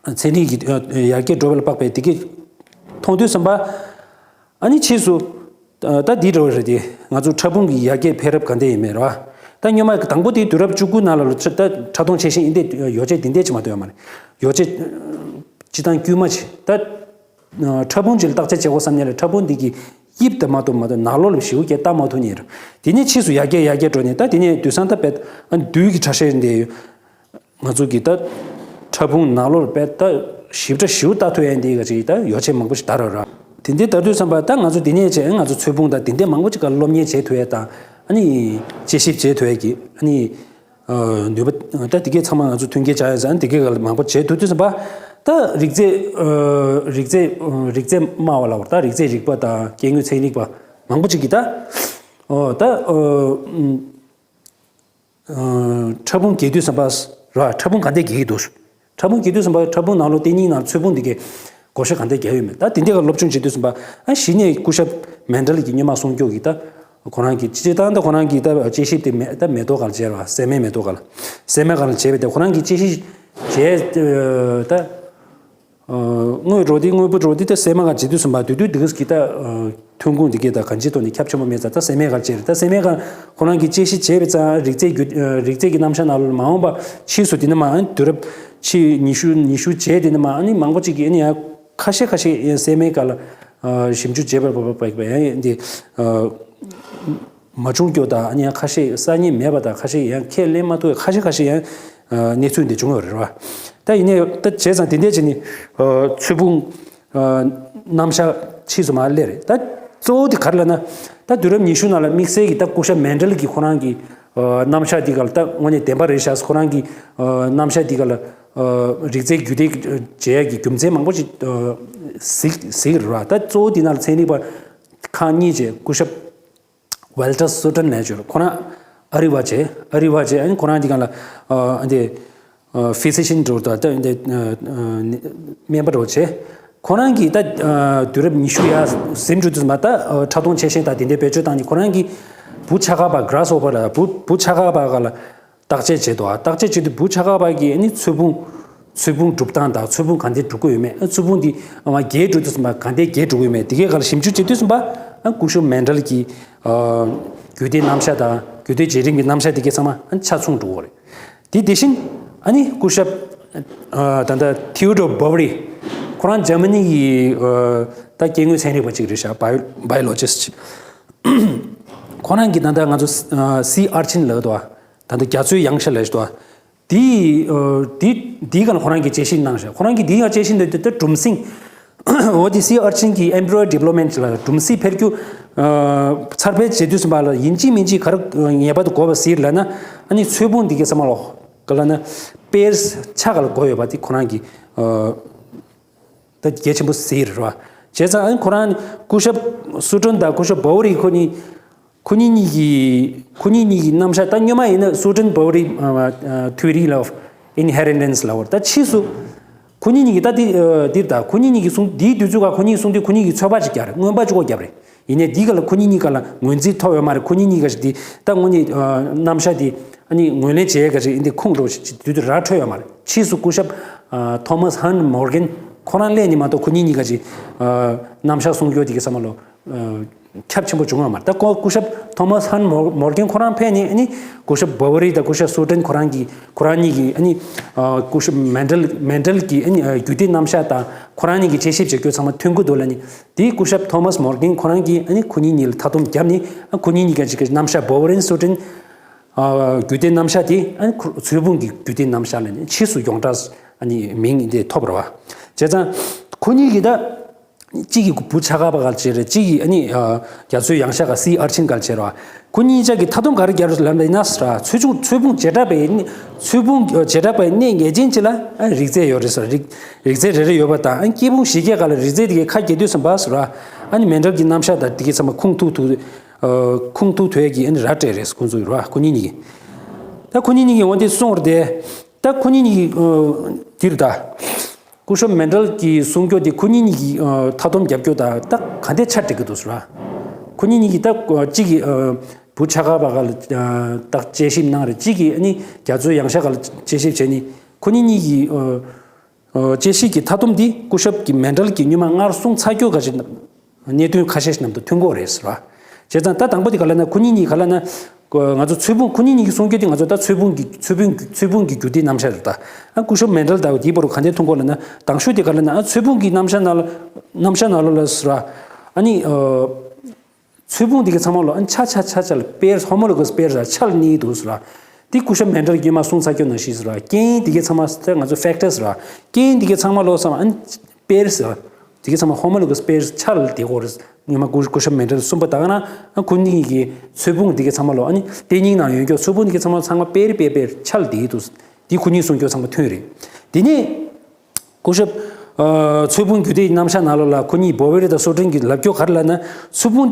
ཨ་ཚན་རིག་གི་ཡར་རྒྱས་འགྲོ་བ་ལ་དཔག་པའི་དེ་གའི་མཐོང་དུས་ཙམ་པ་ཨ་ནི་ཕྱིས་སུ། ད་འདི་འདྲ་བོ་རེད་དེ། ང་ཚོ་ཕྲ་ཕུང་གི་ཡར་རྒྱས་འཕེལ་རབས་ག་འདྲ་ཡིན་མིན་རེད་བ། ད་སྔོན་མ་དང་པོ་དེ་དུས་རབས་བཅུ་དགུ་ནང་ལ་ལོ་ཕྲ་ད་ཕྲ་མཐོང་ཆེ་ཤེལ་ཨིན་དེ་ཡོ་བྱད་དེ་འདྲས་ཅིག་མ་གཏོགས་ཡོད་མ་རེད། ཡོ་བྱད་སྤྱི་བཏང་དཀྱུས་མ་ཅིག་ད་ཕྲ་ཕུང་ཅིག་ལ་བརྟག་དཔྱད་བྱེད་དགོས་བསམ་ནས་ལ་ཕྲ་ཕུང་འདི་གི་དབྱིབས་དེ་མ་གཏོགས་མ་གཏོགས་ནང་ལོགས་ལ་ཞེ་པོ་ཀྱང་ལྟ་མ་ཐུབ་ནི་རེད། དེ་ནས་ཕྱིས་སུ་ཡར་རྒྱས་ཡར་རྒྱས་འགྲོ་ནས་ད་དེ་ནས་དུས་སང་ད་དཔེ་ཨ་རྡུལ་གྱི་ཕྲ་ཤེལ་འདི་ཡོད། ང་ཚོ་གི་ད་ཕྲ་ཕུང་ནང་ལོགས་ལ་དཔེ་ད་ཞིབ་ཕྲ་ཞིབ་ལྟ་ཐུབ་ཡ་འདི་ག་ཅིག་ད་ཡོ་བྱད་མང་པོ་ཞིག་དར་ར་ར། དེ་འདྲའི་ལྟ་དུས་ཙམ་པ་ད་ང་ཚོ་འདི་ནས་བྱས་ང་ཚོ་ཚོས་ཕུང་དང་དེ་འདྲའི་མང་པོ་ཅིག་ག་སློབ་གཉེར་བྱེད་ཐུབ་ཡ་དང་ཨ་ནི་དཔྱད་ཞིབ་བྱེད་ཐུབ་ཡ་གི་ཨ་ནི་ནུས་པ་ད་དེ་གས་ཚང་མ་ང་ཚོ་མཐུན་རྐྱེན་སྦྱར་ཡ་ཟེར་ཨ་ནི་དེ་གས་ག་ལ་མང་པོ་བྱེད་ཐུབ་དུས་ཙམ་པ་ད་རིགས་རྫས་རིགས་རྫས་རིགས་རྫས་སྨྲ་བ་ལ་བར་ད་རིགས་རྫས་རིག་པ་དང་སྐྱེ་དངོས་ཚན་རིག་པ་མང་པོ་ཅིག་གིས་ད་ད། ཕྲ་ཕུང་རྒྱས་དུས་ཙམ་པ་ར་ཕྲ་ཕུང་ག་འདྲས་རྒྱས་ཀྱི་འདུག་ཕྲ་ཕུང་རྒྱས་དུས་ཙམ་པ་ཕྲ་ཕུང་ནང་ལོགས་ལྟེ་སྙིང་ནང་ཚོས་ཕུང་འདི་གའི་བགོ་བཤའ་ག་འདྲས་རྒྱག་ཡོད་མེད་ད་དེ་འདྲས་ཀ་སློབ་སྦྱོང་བྱེད་དུས་ཙམ་པ་ཨ་གཞི་ནས་སྐུ་ཞབས་མན་ཌལ་གྱིས་སྔོན་མ་གསུངས་རྒྱུ་གི་ད་ཁོ་རང་གི་སྤྱིར་བཏང་ད་ཁོ་རང་གི་ད་དཔྱད་ཞིབ་དེ་མེ་ད་མེ་ཏོག་སྒང་ལ་བྱས་ར་བ་སྲན་མའི་མེ་ཏོག་སྒང་ལ་སྲན་མའི་སྒང་ལ་བྱས་པས་ད་ཁོ་རང་གི་དཔྱད་ཞིབ་བྱས་ད། དངོས་རོ་དེ་དངོས་པོ་རོ་དེ་ད་སྲན་མ་ག་བྱེད་དུས་ཙམ་པ་དུས་དུས་འདི་ག་གི་ད་ཐོན་ཁུངས་འདི་གས་ད་གང་ཅི་ཐོག་ནས་ཁྱབ་ཆེན་པོ་མེད་ཙང་ད་སྲན་མའི་ག་བྱས་རེད། ད་སྲན་མའི་ག་ཁོ་རང་གིས་དཔྱད་གཞི་བྱས་པའི་ཙང་རིགས་རྫས་རྒྱུ་རིགས་རྫས་ཀྱི་རྣམ་གཞག་ནང་ལོགས་ལ་མ་འོངས་པ་ཕྱིས་སུ་དེ་ནས་མ་དུས་རབས་ཕྱི་ཉི་ཤུ་ཉི་ཤུ་རྗེས་དེ་ནས་མ་ཨ་ནི་མང་པོ་ཅིག་གིས་ཨ་ནི་ཡང་ཁ་ཤས་ཁ་ཤས་ཡང་སྲན་མའི་ག་ལ་ཞིབ་འཇུག་བྱས་པ་ཡང་འདི། མ་བྱུང་རྒྱུ་དང་ཡང་ཁ་ཤས་གསར་རྙེད་མེད་པ་དང་ཁ་ཤས་ཡང་ཁས་ལེན་མ་ཐུབ་ཁ་ཤས་ཁ་ཤས་ཡང་གནས་ཚུལ་འདི་བྱུང་ཡོད་རེད་བ། ད་ཡིན་ནའི་ད་བྱས་ཙང་དེ་འདྲས་བྱས་ནས་ཚོས་ཕུང་རྣམ་གཞག་ཕྱིས་སུ་མར་སླེབས་རེད། ད་གཙོ་བོ་དེ་ག་རེ་ལབ་ན་ད་དུས་རབས་ཉི་ཤུ་ནང་ལ་དམིགས་བསལ་གྱི་ད་སྐུ་ཞབས་མན་ཌལ་གྱི་ཁོ་རང་གི་རྣམ་གཞག་འདི་ག་ལ་ད་དངོས་གནས་བདེན་པ་རེད་ཤག་ཁོ་རང་གི་རྣམ་གཞག་འདི་ག་ལ་རིགས་རྫས་རྒྱུད་སྡེ་བྱེད་ཡ་གི་རྒྱུ་མཚན་མང་པོ་ཞིག་གཟིགས་གཟིགས་རེད་བ། ད་གཙོ་བོ་འདི་ནང་ལ་ཚན་རིག་པ་ཁག་གཉིས་བྱས་སྐུ་ཞབས། ཝལ་ཊར་སུ་ཊན་ལབ་ཅིག་ཡོད་རེད། ཁོ་རང་ཨ་རི་བ་བྱས། ཨ་རི་བ་བྱས་ཨ་ནི་ཁོ་རང་འདི་ག་ལ་ཨ་འདི་ཕི་ཛི་ཤན་འགྲོ་ད་ལྟ་འདི་སྨན་པ་འགྲོ་བྱས། ཁོ་རང་གིས་ད་དུས་རབས་ཉི་ཤུ་ཡར་ཟིན་འགྲོ་དུས་མ་ད་ཕྲ་མཐོང་ཆེ་ཤེལ་དང་དེ་འདྲའི་བེད་སྤྱོད་བཏང་ནས་ཁོ་རང་གིས་འབུ་ཆ་ག་པ་གྷ་ར་སི་ཧོ་པར་ལ་འབུ་འབུ་ཆ་ག་པ་ག་ལ་བརྟག་དཔྱད་བྱེད་དོ། བརྟག་དཔྱད་བྱེད་དུས་འབུ་ཆ་ག་པ་གིས་ཨ་ནི་ཚོས་ཕུང་ཚོས་ཕུང་གྲུབ་སྟངས་དང་ཚོས་ཕུང་ག་འདྲས་གྲུབ་ཀྱི་ཡོད་མེད། ཚོས་ཕུང་འདི་རྒྱས་འགྲོ་དུས་ཙམ་པ་ག་འདྲས་རྒྱས་འགྲོ་གི་ཡོད་མེད་དེ་གའི་སྒང་ལ་ཞིབ་འཇུག་བྱེད་དུས་ཙམ་པ་སྐུ་ཞབས་མན་ཌལ་གྱི་རྒྱུད་སྡེ་རྣམ་གཞག་དང་རྒྱུད་སྡེ་བརྗེ་རིམ་གྱི་རྣམ་གཞག་དེ་གའི་ཚང་མ་ཆ་མཚུངས་འགྲོ་གི་རེད། དེ་དེ་བཞིན་ཨ་ནི་སྐུ་ཞབས་ད་ལྟ་ཐིའོ་ཌོར་བོ་རི་ཁོ་རང་འཇར་མ་ནི་ཡི་ད་སྐྱེ་དངོས་ཚན་རིག་པ་ཅིག་རེད་ཤག་བྷའི་ལོ་ཇི་སི་ཊི། ཁོ་རང་གིས་ད་ལྟ་ང་ཚོ་སི་ཨར་ཆིན་ལབ་འདུག་ད་ལྟ་རྒྱ་མཚོའི་གཡང་ཤ་ལབ་ཤག་འདུག་དེའི་དེ་དེའི་སྒང་ལ་ཁོ་རང་གིས་དཔྱད་ཞིབ་གནང་ཤག་ཁོ་རང་གིས་དེའི་སྒང་དཔྱད་ཞིབ་འདི་དེ་གྲུམ་སྲིང་འོ་དེ་སི་ཨར་ཆིན་གྱི་ཨེམ་བྷི་རོ་ཌི་བྷ་ལོབ་མེན་ཊི་ལ་གྲུམ་སྲིང་འཕེལ་རྒྱུ་ ཚར་ཕེ་བྱེད་དུས་ཙམ་པ་ལ་ཡིན་གཅིག་མིན་གཅིག་ག་རེ་ངེས་པར་དུ་དགོས་པ་ཟེར་ལབ་ན། ཨ་ནི་ཚོས་ཕུང་འདི་གའི་ཚང་མ་ལོ་ག་ལབ་ན་དཔེར་ཆ་ག་ལ་དགོས་ཡོད་པ་དེ་ཁོ་རང་གི་ད་གལ་ཆེན་པོ་ཟེར་རེད་བ། བྱས་ཙང་ཨ་ནི་ཁོ་རང་སྐུ་ཞབས་སུ་ཀྲོན་དང་སྐུ་ཞབས་བོ་རི་ཁོ་གཉིས་ཁོ་གཉིས་གཉིས་ཀྱི་ཁོ་གཉིས་གཉིས་ཀྱི་རྣམ་གཞག་ད་སྔོན་མ་ཡིན་ན་སུ་ཀྲོན་བོ་རི་theory of inheritance ལབ་པ་རེད། ད་ཕྱིས་སུ་ཁོ་གཉིས་གཉིས་ཀྱི་ད་འདི་འདིར་ད་ཁོ་གཉིས་གཉིས་ཀྱི་གསུང་འདིའི་དུས་ཚོད་ཀ་ཁོ་གཉིས་གསུང་དུས་ཁོ་གཉིས་ཀྱི་ཚོད་དཔག་ཅིག་བརྒྱབ་རེད། མངོན་པ་གཅིག་པོ་བརྒྱབ་རེད། ཡིན་ནའི་འདི་ག་ལ་ཁོ་གཉིས་གཉིས་ཀ་ལ་ངོས་འཛིན་ཐོབ་ཡོད་མ་རེད། ཁོ་གཉིས་གཉིས་ཀ་ཞིག་འདི་ད་དངོས་གནས་རྣམ་གཞག་འདི་ཨ་ནི་ངོས་ལེན་བྱེད་ཡས་ཀ་ཞིག་འདི་ཁུངས་འགྲོ་ཞིག་དུས་དུས་ར་འཕྲོད་ཡོད་མ་རེད། ཕྱིས་སུ་སྐུ་ཞབས་Thomas Hunt Morgan ཁོ་རང་སླེབས་ནས་མ་གཏོགས་ཁོ་གཉིས་གཉིས་ཀ་ཞིག་རྣམ་གཞག་གསུང་རྒྱུ་དེ་གའི་ཚང་མ་ལོ། ཁྱབ་ཆེན་པོ་བྱུང་བ་མ་རེད། ད་ཁོ་སྐུ་ཞབས་Thomas Hunt Morgan ཁོ་རང་ཕེབས་ནས་ཨ་ནི་སྐུ་ཞབས་བོ་རི་དང་སྐུ་ཞབས་སུ་ཀྲོན་ཁོ་རང་གིས་ཁོ་རང་གཉིས་ཀྱིས་ཨ་ནི་སྐུ་ཞབས་མན་ཌལ་མན་ཌལ་གྱི་ཨ་ནི་རྒྱུད་སྡེ་རྣམ་གཞག་དང་ཁོ་རང་གཉིས་ཀྱིས་དཔྱད་ཞིབ་བྱེད་རྒྱུ་ཚང་མ་མཐུན་གྱི་འདུག་ལབ་ནས། དེ་སྐུ་ཞབས་Thomas Morgan ཁོ་རང་གིས་ཨ་ནི་ཁོ་གཉིས་གཉིས་ལ་མཐའ་སྡོམ་བརྒྱབ་ནས། ཨ་ཁོ་གཉིས་གཉིས་ཀྱི་རྣམ་གཞག་བོ་རི་སུ་ཀྲོན་རྒྱུད་སྡེ་རྣམ་གཞག་དེ་ཨ་ནི་ཚོས་ཕུང་གི་རྒྱུད་སྡེ་རྣམ་གཞག་ལབ་ནས་ཕྱིས་སུ་ཡོངས་གྲགས་ཨ་ནི་མིང་དེ་ཐོབ་པ་རེད་བ། བྱས་ཙང་ཁོ་གཉིས་ཀྱིས་ད། གཅིག་གིས་བུ་ཆ་ག་པ་ག་ལ་བྱས་རེད། གཅིག་གིས་ཨ་ནི་རྒྱ་མཚོའི་ཡང་ཤ་ག་སི་ཨར་ཆིན་ག་ལ་བྱས་རེད་བ། ཁོ་གཉིས་ཆ་གིས་མཐའ་སྡོམ་ག་རེ་བརྒྱབ་རེད་ལབ་ན་ཡིན་ན་ཟེར་བ། ཚོས་ཆུང་ཚོས་ཕུང་བྱེ་བྲག་པའི་གནས་ཚོས་ཕུང་བྱེ་བྲག་པའི་གནས་ངེས་ཅན་གཅིག་ལ་ཨ་རིགས་རྫས་ཡོད་རེད་ཟེར། རིགས་རིགས་རྫས་རེ་རེ་ཡོད་པ་དང་ཨ་སྐྱེས་ཕུང་བཞི་བརྒྱ་ག་ལ་རིགས་རྫས་དེ་གའི་ཁ་གྱེས་དུས་ཙམ་པ་ཟེར་བ། ཨ་ནི་མན་ཌལ་གྱི་རྣམ་གཞག་དང་དེ་གའི་ཚང་མ་ཁུངས་ཐུག་ཐུག་ཁུངས་ཐུག་ཐུག་ཡས་ཀྱི་ཨ་ནི་ར་སྤྲད་རེད་ཁོང་ཚོ་ཡོད་རེད་བ། ཁོ་གཉིས་གཉིས་ཀྱིས། ད་ཁོ་གཉིས་གཉིས་ཀྱིས་འོ་དེ་གསུངས་རེད་དེ། ད་ཁོ་གཉིས་གཉིས་ཀྱིས་དེ་རེད་ད། སྐུ་ཞབས་མན་ཌལ་གྱིས་གསུང་རྒྱུ་དེ་ཁོ་གཉིས་གཉིས་ཀྱིས་ཨ་མཐའ་སྡོམ་རྒྱབ་རྒྱུ་དང་ད་ག་འདྲ་ཆ་འགྲིག་གི་འདུག་ཟེར་བ། ཁོ་གཉིས་གཉིས་ཀྱིས་ད་ཨ་གཅིག་གིས་ཨ་བུ་ཆ་ག་པ་ག་ལ་ཨ་ད་དཔྱད་ཞིབ་གནང་རེད། གཅིག་གིས་ཨ་ནི་རྒྱ་མཚོའི་ཡང་ཤ་ག་ལ་དཔྱད་ཞིབ་བྱས་ནས་ཁོ་གཉིས་གཉིས་ཀྱིས་ཨ་ཨ་དཔྱད་ཞིབ་ཀྱི་མཐའ་སྡོམ་འདི་སྐུ་ཞབས་ཀྱིས་མན་ཌལ་གྱིས་སྔོན་མ་སྔར་གསུངས་ཚར་རྒྱུ་ག་ཞིག་གནད་དོན་ཁ་ཤས་ཤིག་ནང་དུ་མཐུན་གྱི་ཡོད་རེད་ཟེར་བ། བྱས་ཙང་ད་དང་པོ་དེ་ག་ལབ་ན་ཁོ་གཉིས་གཉིས་ག་ལབ་ན། ང་ཚོ་ཚོས་ཕུང་ཁོ་གཉིས་གཉིས་ཀྱིས་གསུང་རྒྱུ་དེ་ང་ཚོ་ད་ཚོས་ཕུང་གི་ཚོས་ཕུང་གི་ཚོས་ཕུང་གི་རྒྱུད་སྡེ་རྣམ་གཞག་རེད་ད། ཨ་སྐུ་ཞབས་མན་ཌལ་དང་དེའི་བར་དུ་ག་འདྲས་མཐུན་གོ་ལབ་ན། དང་ཤོས་དེ་ག་ལབ་ན་ཨ་ཚོས་ཕུང་གི་རྣམ་གཞག་ནང་ལ་རྣམ་གཞག་ནང་ལོགས་ལ་ཟེར་བ། ཨ་ནི་ཚོས་ཕུང་དེ་གའི་ཚང་མ་ལོ་ཨ་ནི་ཆ་ཆ་ཆ་ཆ་ལ་པེར་ཧོ་མོ་ལོ་གོས་པེར་ཟེར་ཆ་ལ་གནས་འདུག་ཟེར་བ། དེ་སྐུ་ཞབས་མན་ཌལ་གྱིས་མ་གསུངས་ཚར་རྒྱུ་ནང་བཞིན་ཟེར་བ། རྐྱེན་དེ་གའི་ཚང་མ་ད་ང་ཚོ་ཕེག་ཊར་ཟེར་བ། རྐྱེན་དེ་གའི་ཚང་མ་ལོ་ཚང་མ་ཨ་ནི་པེར་ཟེར་བ། དེ་གའི་ཚང་མ་ཧོ་མོ་ལོ་གོས་པེར་ཆ་ལ་དེ་གོ་རེད། སྔོན་མ་སྐུ་སྐུ་ཞབས་མན་ཌལ་གསུངས་པ་ད་ག་ན་ཨ་ཁོ་གཉིས་ཀྱི་ཚོས་ཕུང་དེ་གའི་ཚང་མ་ལོ་ཨ་ནི་དེ་གཉིས་ནང་ཡོད་རྒྱུ་ཚོས་ཕུང་དེ་གའི་ཚང་མ་ཚང་མ་པེར་པེར་པེར་ཆ་ལ་དེ་འདུག་དེ་ཁོ་གཉིས་གསུང་རྒྱུ་ཚང་མ་མཐུན་རེད། དེ་ནས། སྐུ་ཞབས། ཨ་ཚོས་ཕུང་རྒྱུད་སྡེའི་རྣམ་གཞག་ནང་ལོགས་ལ་ཁོ་གཉིས་བོ་ཝེ་རི་དང་སོ་ཏྲིན་གྱིས་ལབ་རྒྱུ་ག་རེ་ལབ་ན། ཚོས་ཕུང་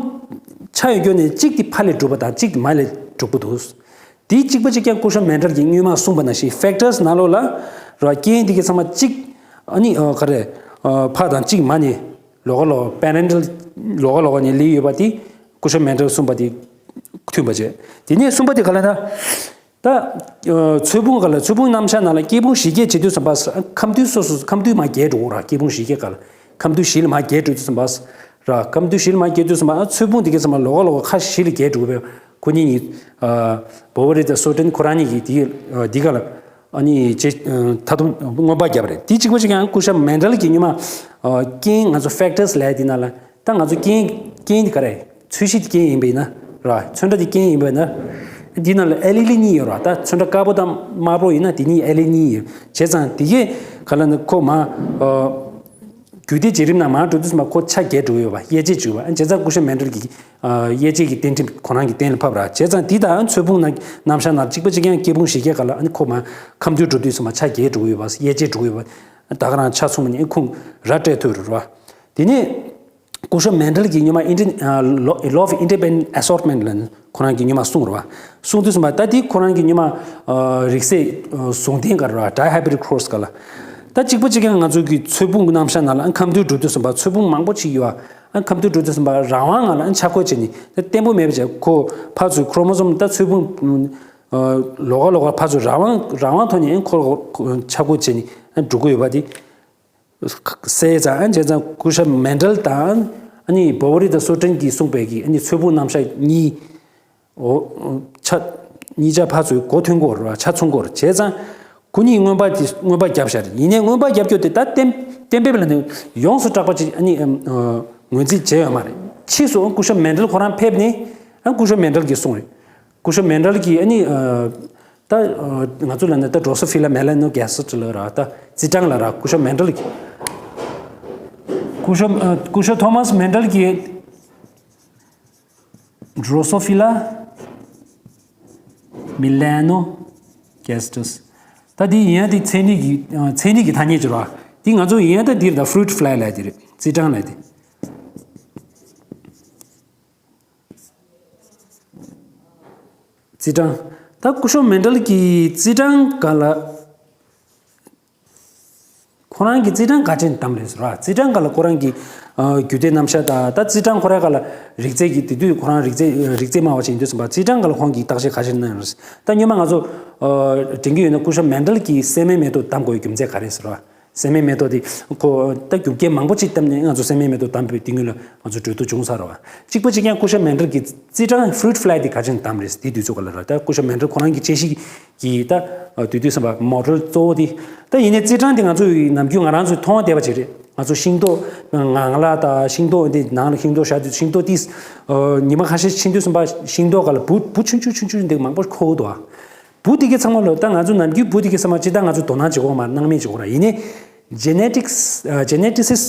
ཆ་ཡོད་རྒྱུ་ནས་གཅིག་དེ་ཕ་ལས་གྲུབ་པ་དང་གཅིག་དེ་མ་ལས་གྲུབ་པ་འདུག་དེའི་གཅིག་པ་གཅིག་རྐྱང་སྐུ་ཞབས་མན་ཌལ་གྱིས་སྔོན་མ་གསུངས་པ་ནང་བཞིན་ཕེག་ཊར་སི་ནང་ལོགས་ལ་ར་རྐྱེན་དེ་གའི་ཚང་མ་གཅིག་ཨ་ནི་ཨ་ག་རེ། ཨ་ཕ་དང་གཅིག་མ་ནས་ལོགས་ཀ་ལོགས་པེ་རེན་ཊལ་ལོགས་ཀ་ལོགས་ཀ་ནས་སླེབས་ཡོད་པ་དེ་སྐུ་ཞབས་མན་ཌལ་གསུངས་པ་དེ་མཐུན་པ་བྱས། དེ་ནས་གསུམ་པ་དེ་ག་ལབ་ན། ད། ཚོས་ཕུང་ག་ལ་ཚོས་ཕུང་རྣམ་གཞག་ནང་ལ་སྐྱེས་ཕུང་བཞི་བརྒྱད་བྱེད་དུས་ཙམ་པ་ཁམས་འདུས་སོ་སོ་ཁམས་འདུས་མར་རྒྱས་འགྲོ་གོ་ར། སྐྱེས་ཕུང་བཞི་བརྒྱད་ག་ལ་ཁམས་འདུས་བཞི་ལ་མར་རྒྱས་འགྲོ་དུས་ཙམ་པ། ར་ཁམས་འདུས་བཞི་ལ་མར་རྒྱས་དུས་ཙམ་པ་ཚོས་ཕུང་དེ་གའི་ཙམ་པ་ལོགས་ཀ་ལོགས་ཀ་ཁ་བཞི་ལ་རྒྱས་འགྲོ་གི་བས་ཁོ་གཉིས་གཉིས། བོ་ཝེ་རི་དང་སོ་ཏྲིན་ཁོ་རང་གཉིས་ཀྱིས་དེ་འདི་ག་ལ་ཨ་ནི་ཅེ་མཐའ་སྡོམ་མངོན་པ་བརྒྱབ་རེད། དེ་གཅིག་པ་གཅིག་ཡང་སྐུ་ཞབས་མན་ཌལ་གྱིས་སྔོན་མ་རྐྱེན་ང་ཚོ་ཕེག་ཊར་སི་ལབ་ཡ་དེ་ནང་ལ། ད་ང་ཚོ་རྐྱེན་རྐྱེན་དེ་ག་རེ། ཚོས་གཞི་དེ་རྐྱེན་ཡིན་པས་ན་ར། ཚོན་ཁྲ་དེ་རྐྱེན་ཡིན་པས་ན། འདི་ནང་ལ་ཨེ་ལི་ལི་གཉིས་ཡོད་ར། ད་ཚོན་ཁྲ་དཀར་པོ་དང་དམར་པོ་ཡིན་ན་དེ་གཉིས་ཨེ་ལི་གཉིས་ཡོད། བྱས་ཙང་དེ་གས་ག་ལ་ནི་ཁོ་མ། རྒྱུད་སྡེ་བྱེད་རིམ་ནང་མར་འགྲོ་དུས་ཙམ་པ་ཁོ་ཆ་བརྒྱད་འགྲོ་གི་ཡོད་པ། དབྱེ་འབྱེད་བྱུག་པ། བྱས་ཙང་སྐུ་ཞབས་མན་ཌལ་གྱིས་དབྱེ་འབྱེད་ཀྱི་རྟེན་འབྲེལ་ཁོ་རང་གིས་གཏན་ལ་ཕབ་ར། བྱས་ཙང་དེ་དང་ཚོས་ཕུང་ནང་རྣམ་གཞག་ནང་གཅིག་པ་གཅིག་རྐྱང་སྐྱེས་ཕུང་བཞི་བརྒྱད་ག་ལ་ཨ་ནི་ཁོ་མ་ཁམས་འདུས་འགྲོ་དུས་ཙམ་པ་ཆ་བརྒྱད་འགྲོ་གི་ཡོད་པ། དབྱེ་འབྱེད་འགྲོ་གི་ཡོད་པ། ད་ག་རང་ཆ་མཚུངས་པ་ནི་ཁུངས་ར་སྤྲད་ཐུབ་རེད་ར། དེ་ནས། སྐུ་ཞབས་མན་ཌལ་གྱིས་སྔོན་མ་ཨིན་ཊར། ཨ་law of interdependent assortment ལ་ཁོ་རང་གིས་སྔོན་མ་གསུངས་རེད་བ། གསུངས་དུས་ཙམ་པ་ད་དེ་ཁོ་རང་གིས་སྔོན་མ་ཨ་རིགས་སྲས་ཨ་ཟུང་ལྡན་ག་རེ་རེད་བ། ཌའི་ཧའི་བྷི་རི་ཌི་ཁོ་སི་ག་ལ། ད་གཅིག་པ་གཅིག་རྐྱང་ང་ཚོ་གི་ཚོས་ཕུང་གི་རྣམ་གཞག་ནང་ལ་ཨ་ཁམས་འདུས་འགྲོ་དུས་ཙམ་པ་ཚོས་ཕུང་མང་པོ་ཅིག་ཡོད་བ། ཨ་ཁམས་འདུས་འགྲོ་དུས་ཙམ་པ་རང་དབང་ངང་ལ་ཨ་ཆ་བགོས་བྱས་ནས་ད་བརྟན་པོ་མེད་པ་བྱས། ཁོ་ཕར་ཚུར་ཁོ་རོ་མོ་སོམ་ད་ཚོས་ཕུང་ཨ་ལོགས་ཀ་ལོགས་ཀ་ཕར་ཚུར་རང་དབང་རང་དབང་ཐོག་ནས་ཨ་ཁོ་ཁོ་ཆ་བགོས་བྱས་ནས་ཨ་འགྲོ་གི་ཡོད་པ་དེ། གསལ་ཙང་ཨ་བྱས་ཙང་སྐུ་ཞབས་མན་ཌལ་དང་ཨ་ནི་བོ་ཝ་རི་དང་སོ་ཊན་གྱིས་གསུངས་པའི་གི་ཨ་ནི་ཚོས་ཕུང་རྣམ་གཞག་གཉིས། འོ། ཆ། གཉིས་ཆ་ཕར་ཚུར་གོ་མཐུན་གོ་རེད་བ། ཆ་མཚུངས་གོ་རེད། བྱས་ཙང་ཁོ་གཉིས་མངོན་པ་དེ་མངོན་པ་བརྒྱབ་ཤག་རེད། ཡིན་ནའི་མངོན་པ་བརྒྱབ་རྒྱུ་དེ་ད་གཏན་གཏན་འབེབས་ལ་ནི་ཡོངས་སུ་གྲགས་པ་ཅིག་ཨ་ནི་ངོས་འཛིན་བྱས་ཡོད་མ་རེད། ཕྱིས་སུ་སྐུ་ཞབས་མན་ཌལ་ཁོ་རང་ཕེབས་ནས་ཨ་སྐུ་ཞབས་མན་ཌལ་གྱིས་གསུངས་རེད། སྐུ་ཞབས་མན་ཌལ་གྱིས་ཨ་ནི། ད་ང་ཚོ་ལ་ནི་ད་ཌོ་སོ་ཕི་ལ་མེ་ལ་ནོ་གེ་སི་ཊི་ལ་ར་ད་རྩིས་གྲངས་ལ་ར་སྐུ་ཞབས་མན་ཌལ་གྱིས། སྐུ་ཞབས་སྐུ་ཞབས་ཐོ་མཱས་མན་ཌལ་གྱིས། Drosophila melanogaster། ད་འདི་ཡིན་ཡང་འདི་ཚན་རིག་གི་ཚན་རིག་གི་ཐ་སྙད་ཅིག་རེད་བ། འདི་ང་ཚོ་ཡིན་ཡང་ད་འདིར་ད་fruit fly ལབ་དེ་རེད། རྩི་སྦྲང་ལབ་དེ། རྩི་སྦྲང་། ད་སྐུ་ཞབས་མན་ཌལ་གྱི་རྩི་སྦྲང་སྒང་ལ། ཁོ་རང་གི་རྩི་སྦྲང་ག་ཅན་དམ་རེད་ཟེར་བ། རྩི་སྦྲང་སྒང་ལ་ཁོ་རང་གི་ཨ་རྒྱུད་སྡེ་རྣམ་གཞག་དང་ད་རྩི་སྦྲང་ཁོ་རང་སྒང་ལ་རིགས་རྫས་ཀྱི་དེ་དུས་ཁོ་རང་རིགས་རྫས་རིགས་རྫས་སྨྲ་བ་ཅན་ཡིན་དུས་ཙམ་པ་རྩི་སྦྲང་སྒང་ལ་ཁོང་གིས་བརྟག་དཔྱད་ག་ཅན་གནང་ཡོད་རེད། ད་སྔོན་མ་ང་ཚོ་ཨ་དྲན་གྱི་ཡོད་ན་སྐུ་ཞབས་མན་ཌལ་གྱིས་སྲན་མའི་མེ་ཏོག་དམ་དགོས་པའི་རྒྱུ་མཚན་ག་རེ་ཟེར་བ། སྲན་མའི་མེ་ཏོག་དེ་ཁོ་ད་རྒྱུ་རྐྱེན་མང་པོ་ཅིག་བཏབ་ནས་ང་ཚོ་སྲན་མའི་མེ་ཏོག་དམ་པའི་དེ་སྔོན་ལ་ང་ཚོ་གྲོས་བསྡུར་བྱུང་ཚར་བ། གཅིག་པ་གཅིག་རྐྱང་སྐུ་ཞབས་མན་ཌལ་གྱིས་རྩི་སྦྲང་fruit fly དེ་ག་ཅན་དམ་རེད་དེ་དུས་ཚོད་ག་ལ་ར། ད་སྐུ་ཞབས་མན་ཌལ་ཁོ་རང་གི་དཔྱད་གཞི་གི་ད་དུས་དུས་ཙམ་པ་མོ་ཌེལ་གཙོ་བོ་དེ། ད་ཡིན་ནའི་རྩི་སྦྲང་དེ་ང་ཚོ་ཡི་ནམ་རྒྱུན་ང་རང་ཚོས་མཐོང་བསྡད་པ་ཅིག་རེད། ང་ཚོ་ཤིང་ཏོག་ངང་ལ་ད་ཤིང་ཏོག་འདི་ནང་ལ་ཤིང་ཏོག་བཞག་དུས་ཤིང་ཏོག་དེ་ཉི་མ་ཁ་ཤས་ཕྱིན་དུས་ཙམ་པ་ཤིང་ཏོག་ག་ལ་འབུ་འབུ་ཆུང་ཆུང་ཆུང་ཆུང་འདི་མང་པོ་འཁོར་འདུག་ཨ། འབུ་དེ་གའི་ཚང་མ་ལོ་ད་ང་ཚོ་ནམ་རྒྱུན་འབུ་དེ་གའི་ཚང་མ་ཅི་ད་ང་ཚོ་དོ་སྣང་བྱེད་དགོས་མ་རེད། སྣང་མེད་བྱེད་དགོས་ར། ཡིན་ནའི་genetics geneticist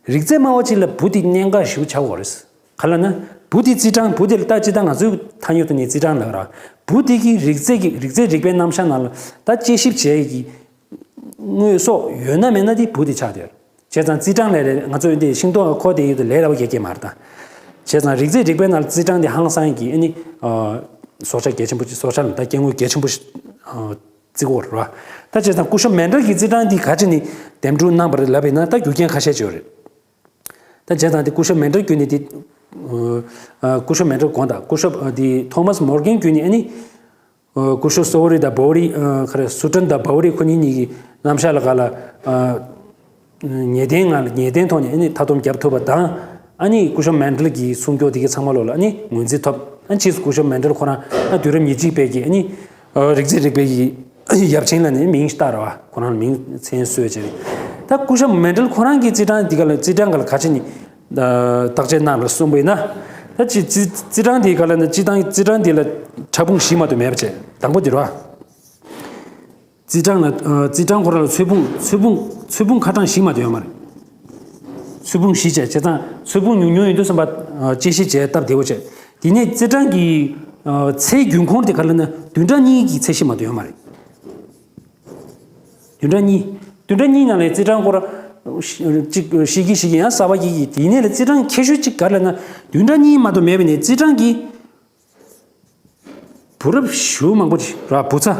རིགས་རྫས་སྨྲ་བ་ཅིག་ལ་འབུ་དེ་གནད་འགག་ཞེ་པོ་ཆགས་ཡོད་རེད། ག་ལ་ན་འབུ་དེ་རྩི་སྦྲང་འབུ་དེ་ལ་ད་ཅི་ད་ང་ཚོའི་ཐ་སྙད་དུ་ནི་རྩི་སྦྲང་ལབ་ར། འབུ་དེ་གི་རིགས་རྫས་ཀྱི་རིགས་རྫས་རིག་པའི་རྣམ་གཞག་ནང་ལ་ད་དཔྱད་ཞིབ་བྱེད་ཀྱི་དངོས་ཟོག་ཡོད་ན་མེད་ན་དེ་འབུ་དེ་ཆགས་བསྡད་ཡོད་རེད། བྱས་ཙང་རྩི་སྦྲང་ལས་རེད། ང་ཚོ་འདི་ཤིང་ཏོག་ཁོ་དེ་ཡོད་དུ་ལས་སླ་པོ་གེ་གེ་མ་རེད་ད། བྱས་ཙང་རིགས་རྫས་རིག་པའི་ནང་ལ་རྩི་སྦྲང་འདི་ཧང་སང་གི་ཨ་ནི་སྲོག་ཆགས་གལ་ཆེན་པོ་ཅིག་སྲོག་ཆགས་ལ་ད་སྐྱེ་དངོས་གལ་ཆེན་པོ་ཞིག་བརྩི་གི་ཡོད་རེད་བ། ད་བྱས་ཙང་སྐུ་ཞབས་མན་ཌལ་གྱིས་རྩི་སྦྲང་འདི་ག་ཅི་ནས་འདེམས་སྒྲུག་གནང་བ་རེད་ལབ་ཡིན་ན་ད་རྒྱུ་རྐྱེན་ཁ་ཤས་ཅིག་ཡོད་རེད། ད་བྱས་ཙང་འདི་སྐུ་ཞབས་མན་ཌལ་བརྒྱུད་ནས་འདི་སྐུ་ཞབས་མན་ཌལ་དགོངས་དག་སྐུ་ཞབས་འདི་ཐོ་མཱས་མོར་གྷན་བརྒྱུད་ནས་ཨ་ནི། སྐུ་ཞབས་སོ་ཝ་རི་དང་བོ་རི། ག་རེ་སུ་ཏན་དང་བོ་རི་ཁོ་གཉིས་གཉིས་ཀྱི་རྣམ་གཞག་ལ་ག་ལ། ངེས་གཏན་ངང་ལ་ངེས་གཏན་ཐོག་ནས་ཨ་ནི་མཐའ་སྡོམ་བརྒྱབ་ཐུབ་པ་དང་། ཨ་ནི་སྐུ་ཞབས་མན་ཌལ་གྱི་གསུང་སྐྱོར་དེ་གའི་ཚང་མ་ལོ་ལ་ཨ་ནི་ངོས་འཛིན་ཐོབ། ཨ་ཕྱིས་སུ་སྐུ་ཞབས་མན་ཌལ་ཁོ་རང་ཨ་དུས་རབས་ཉེར་གཅིག་པའི་གི་ཨ་ནི་རིགས་རྫས་རིག་པའི་གི་ཡབ་ཆེན་ལ་ནི་མིང་བཏགས་ར་བ་ཁོ་རང་ལ་མིང་མཚན་གསོལ་བྱས་རེད། ད་སྐུ་ཞབས་མན་ཌལ་ཁོ་རང་གི་རྩི་སྦྲང་འདི་ག་ལ་རྩི་སྦྲང་ག་ལ་ག་ཅི་ནི། བརྟག་དཔྱད་གནང་ལ་གསུངས་པ་ཡིན་ན། ད་ཅི་ཅི་རྩི་སྦྲང་དེའི་སྒང་ལ་ནི་སྤྱི་བཏང་རྩི་སྦྲང་དེ་ལ་ཕྲ་ཕུང་བཞི་མ་གཏོགས་མེད་པ་བྱས་དང་པོ་དེ་རེད་བ། རྩི་སྦྲང་ལ་རྩི་སྦྲང་ཁོ་རང་ལ་ཚོས་ཕུང་ཚོས་ཕུང་ཚོས་ཕུང་ཁ་གྲངས་བཞི་མ་གཏོགས་ཡོད་མ་རེད། ཚོས་ཕུང་བཞི་བྱས་བྱས་ཙང་ཚོས་ཕུང་ཉུང་ཉུང་ཡིན་དུས་ཙམ་པ་དཔྱད་ཞིབ་བྱས་སྟབས་བདེ་བོ་བྱས། དེ་ནས་རྩི་སྦྲང་གི་ཚེ་རྒྱུན་འཁོར་དེ་ག་ལ་ན་བདུན་ཕྲག་གཉིས་ཀྱི་ཚད་གཞི་མ་གཏོགས་ཡོད་མ་རེད། བདུན་ཕྲག་གཉིས། བདུན་ཕྲག་གཉིས་ནང་ལ་རྩི་སྦྲང་སྐོར་གཅིག་ཤི་གི་ཤི་གི་ཡང་གསར་པ་སྐྱེ་གི་དེ་ནས་ལ་རྩི་སྦྲང་ཁྱད་ཆོས་གཅིག་ག་རེ་ལབ་ན་བདུན་ཕྲག་གཉིས་མ་གཏོགས་མེད་པ་ནས་རྩི་སྦྲང་གི་བུ་རབས་ཞེ་པོ་མང་པོ་ཅིག་ར་བུ་ཚ་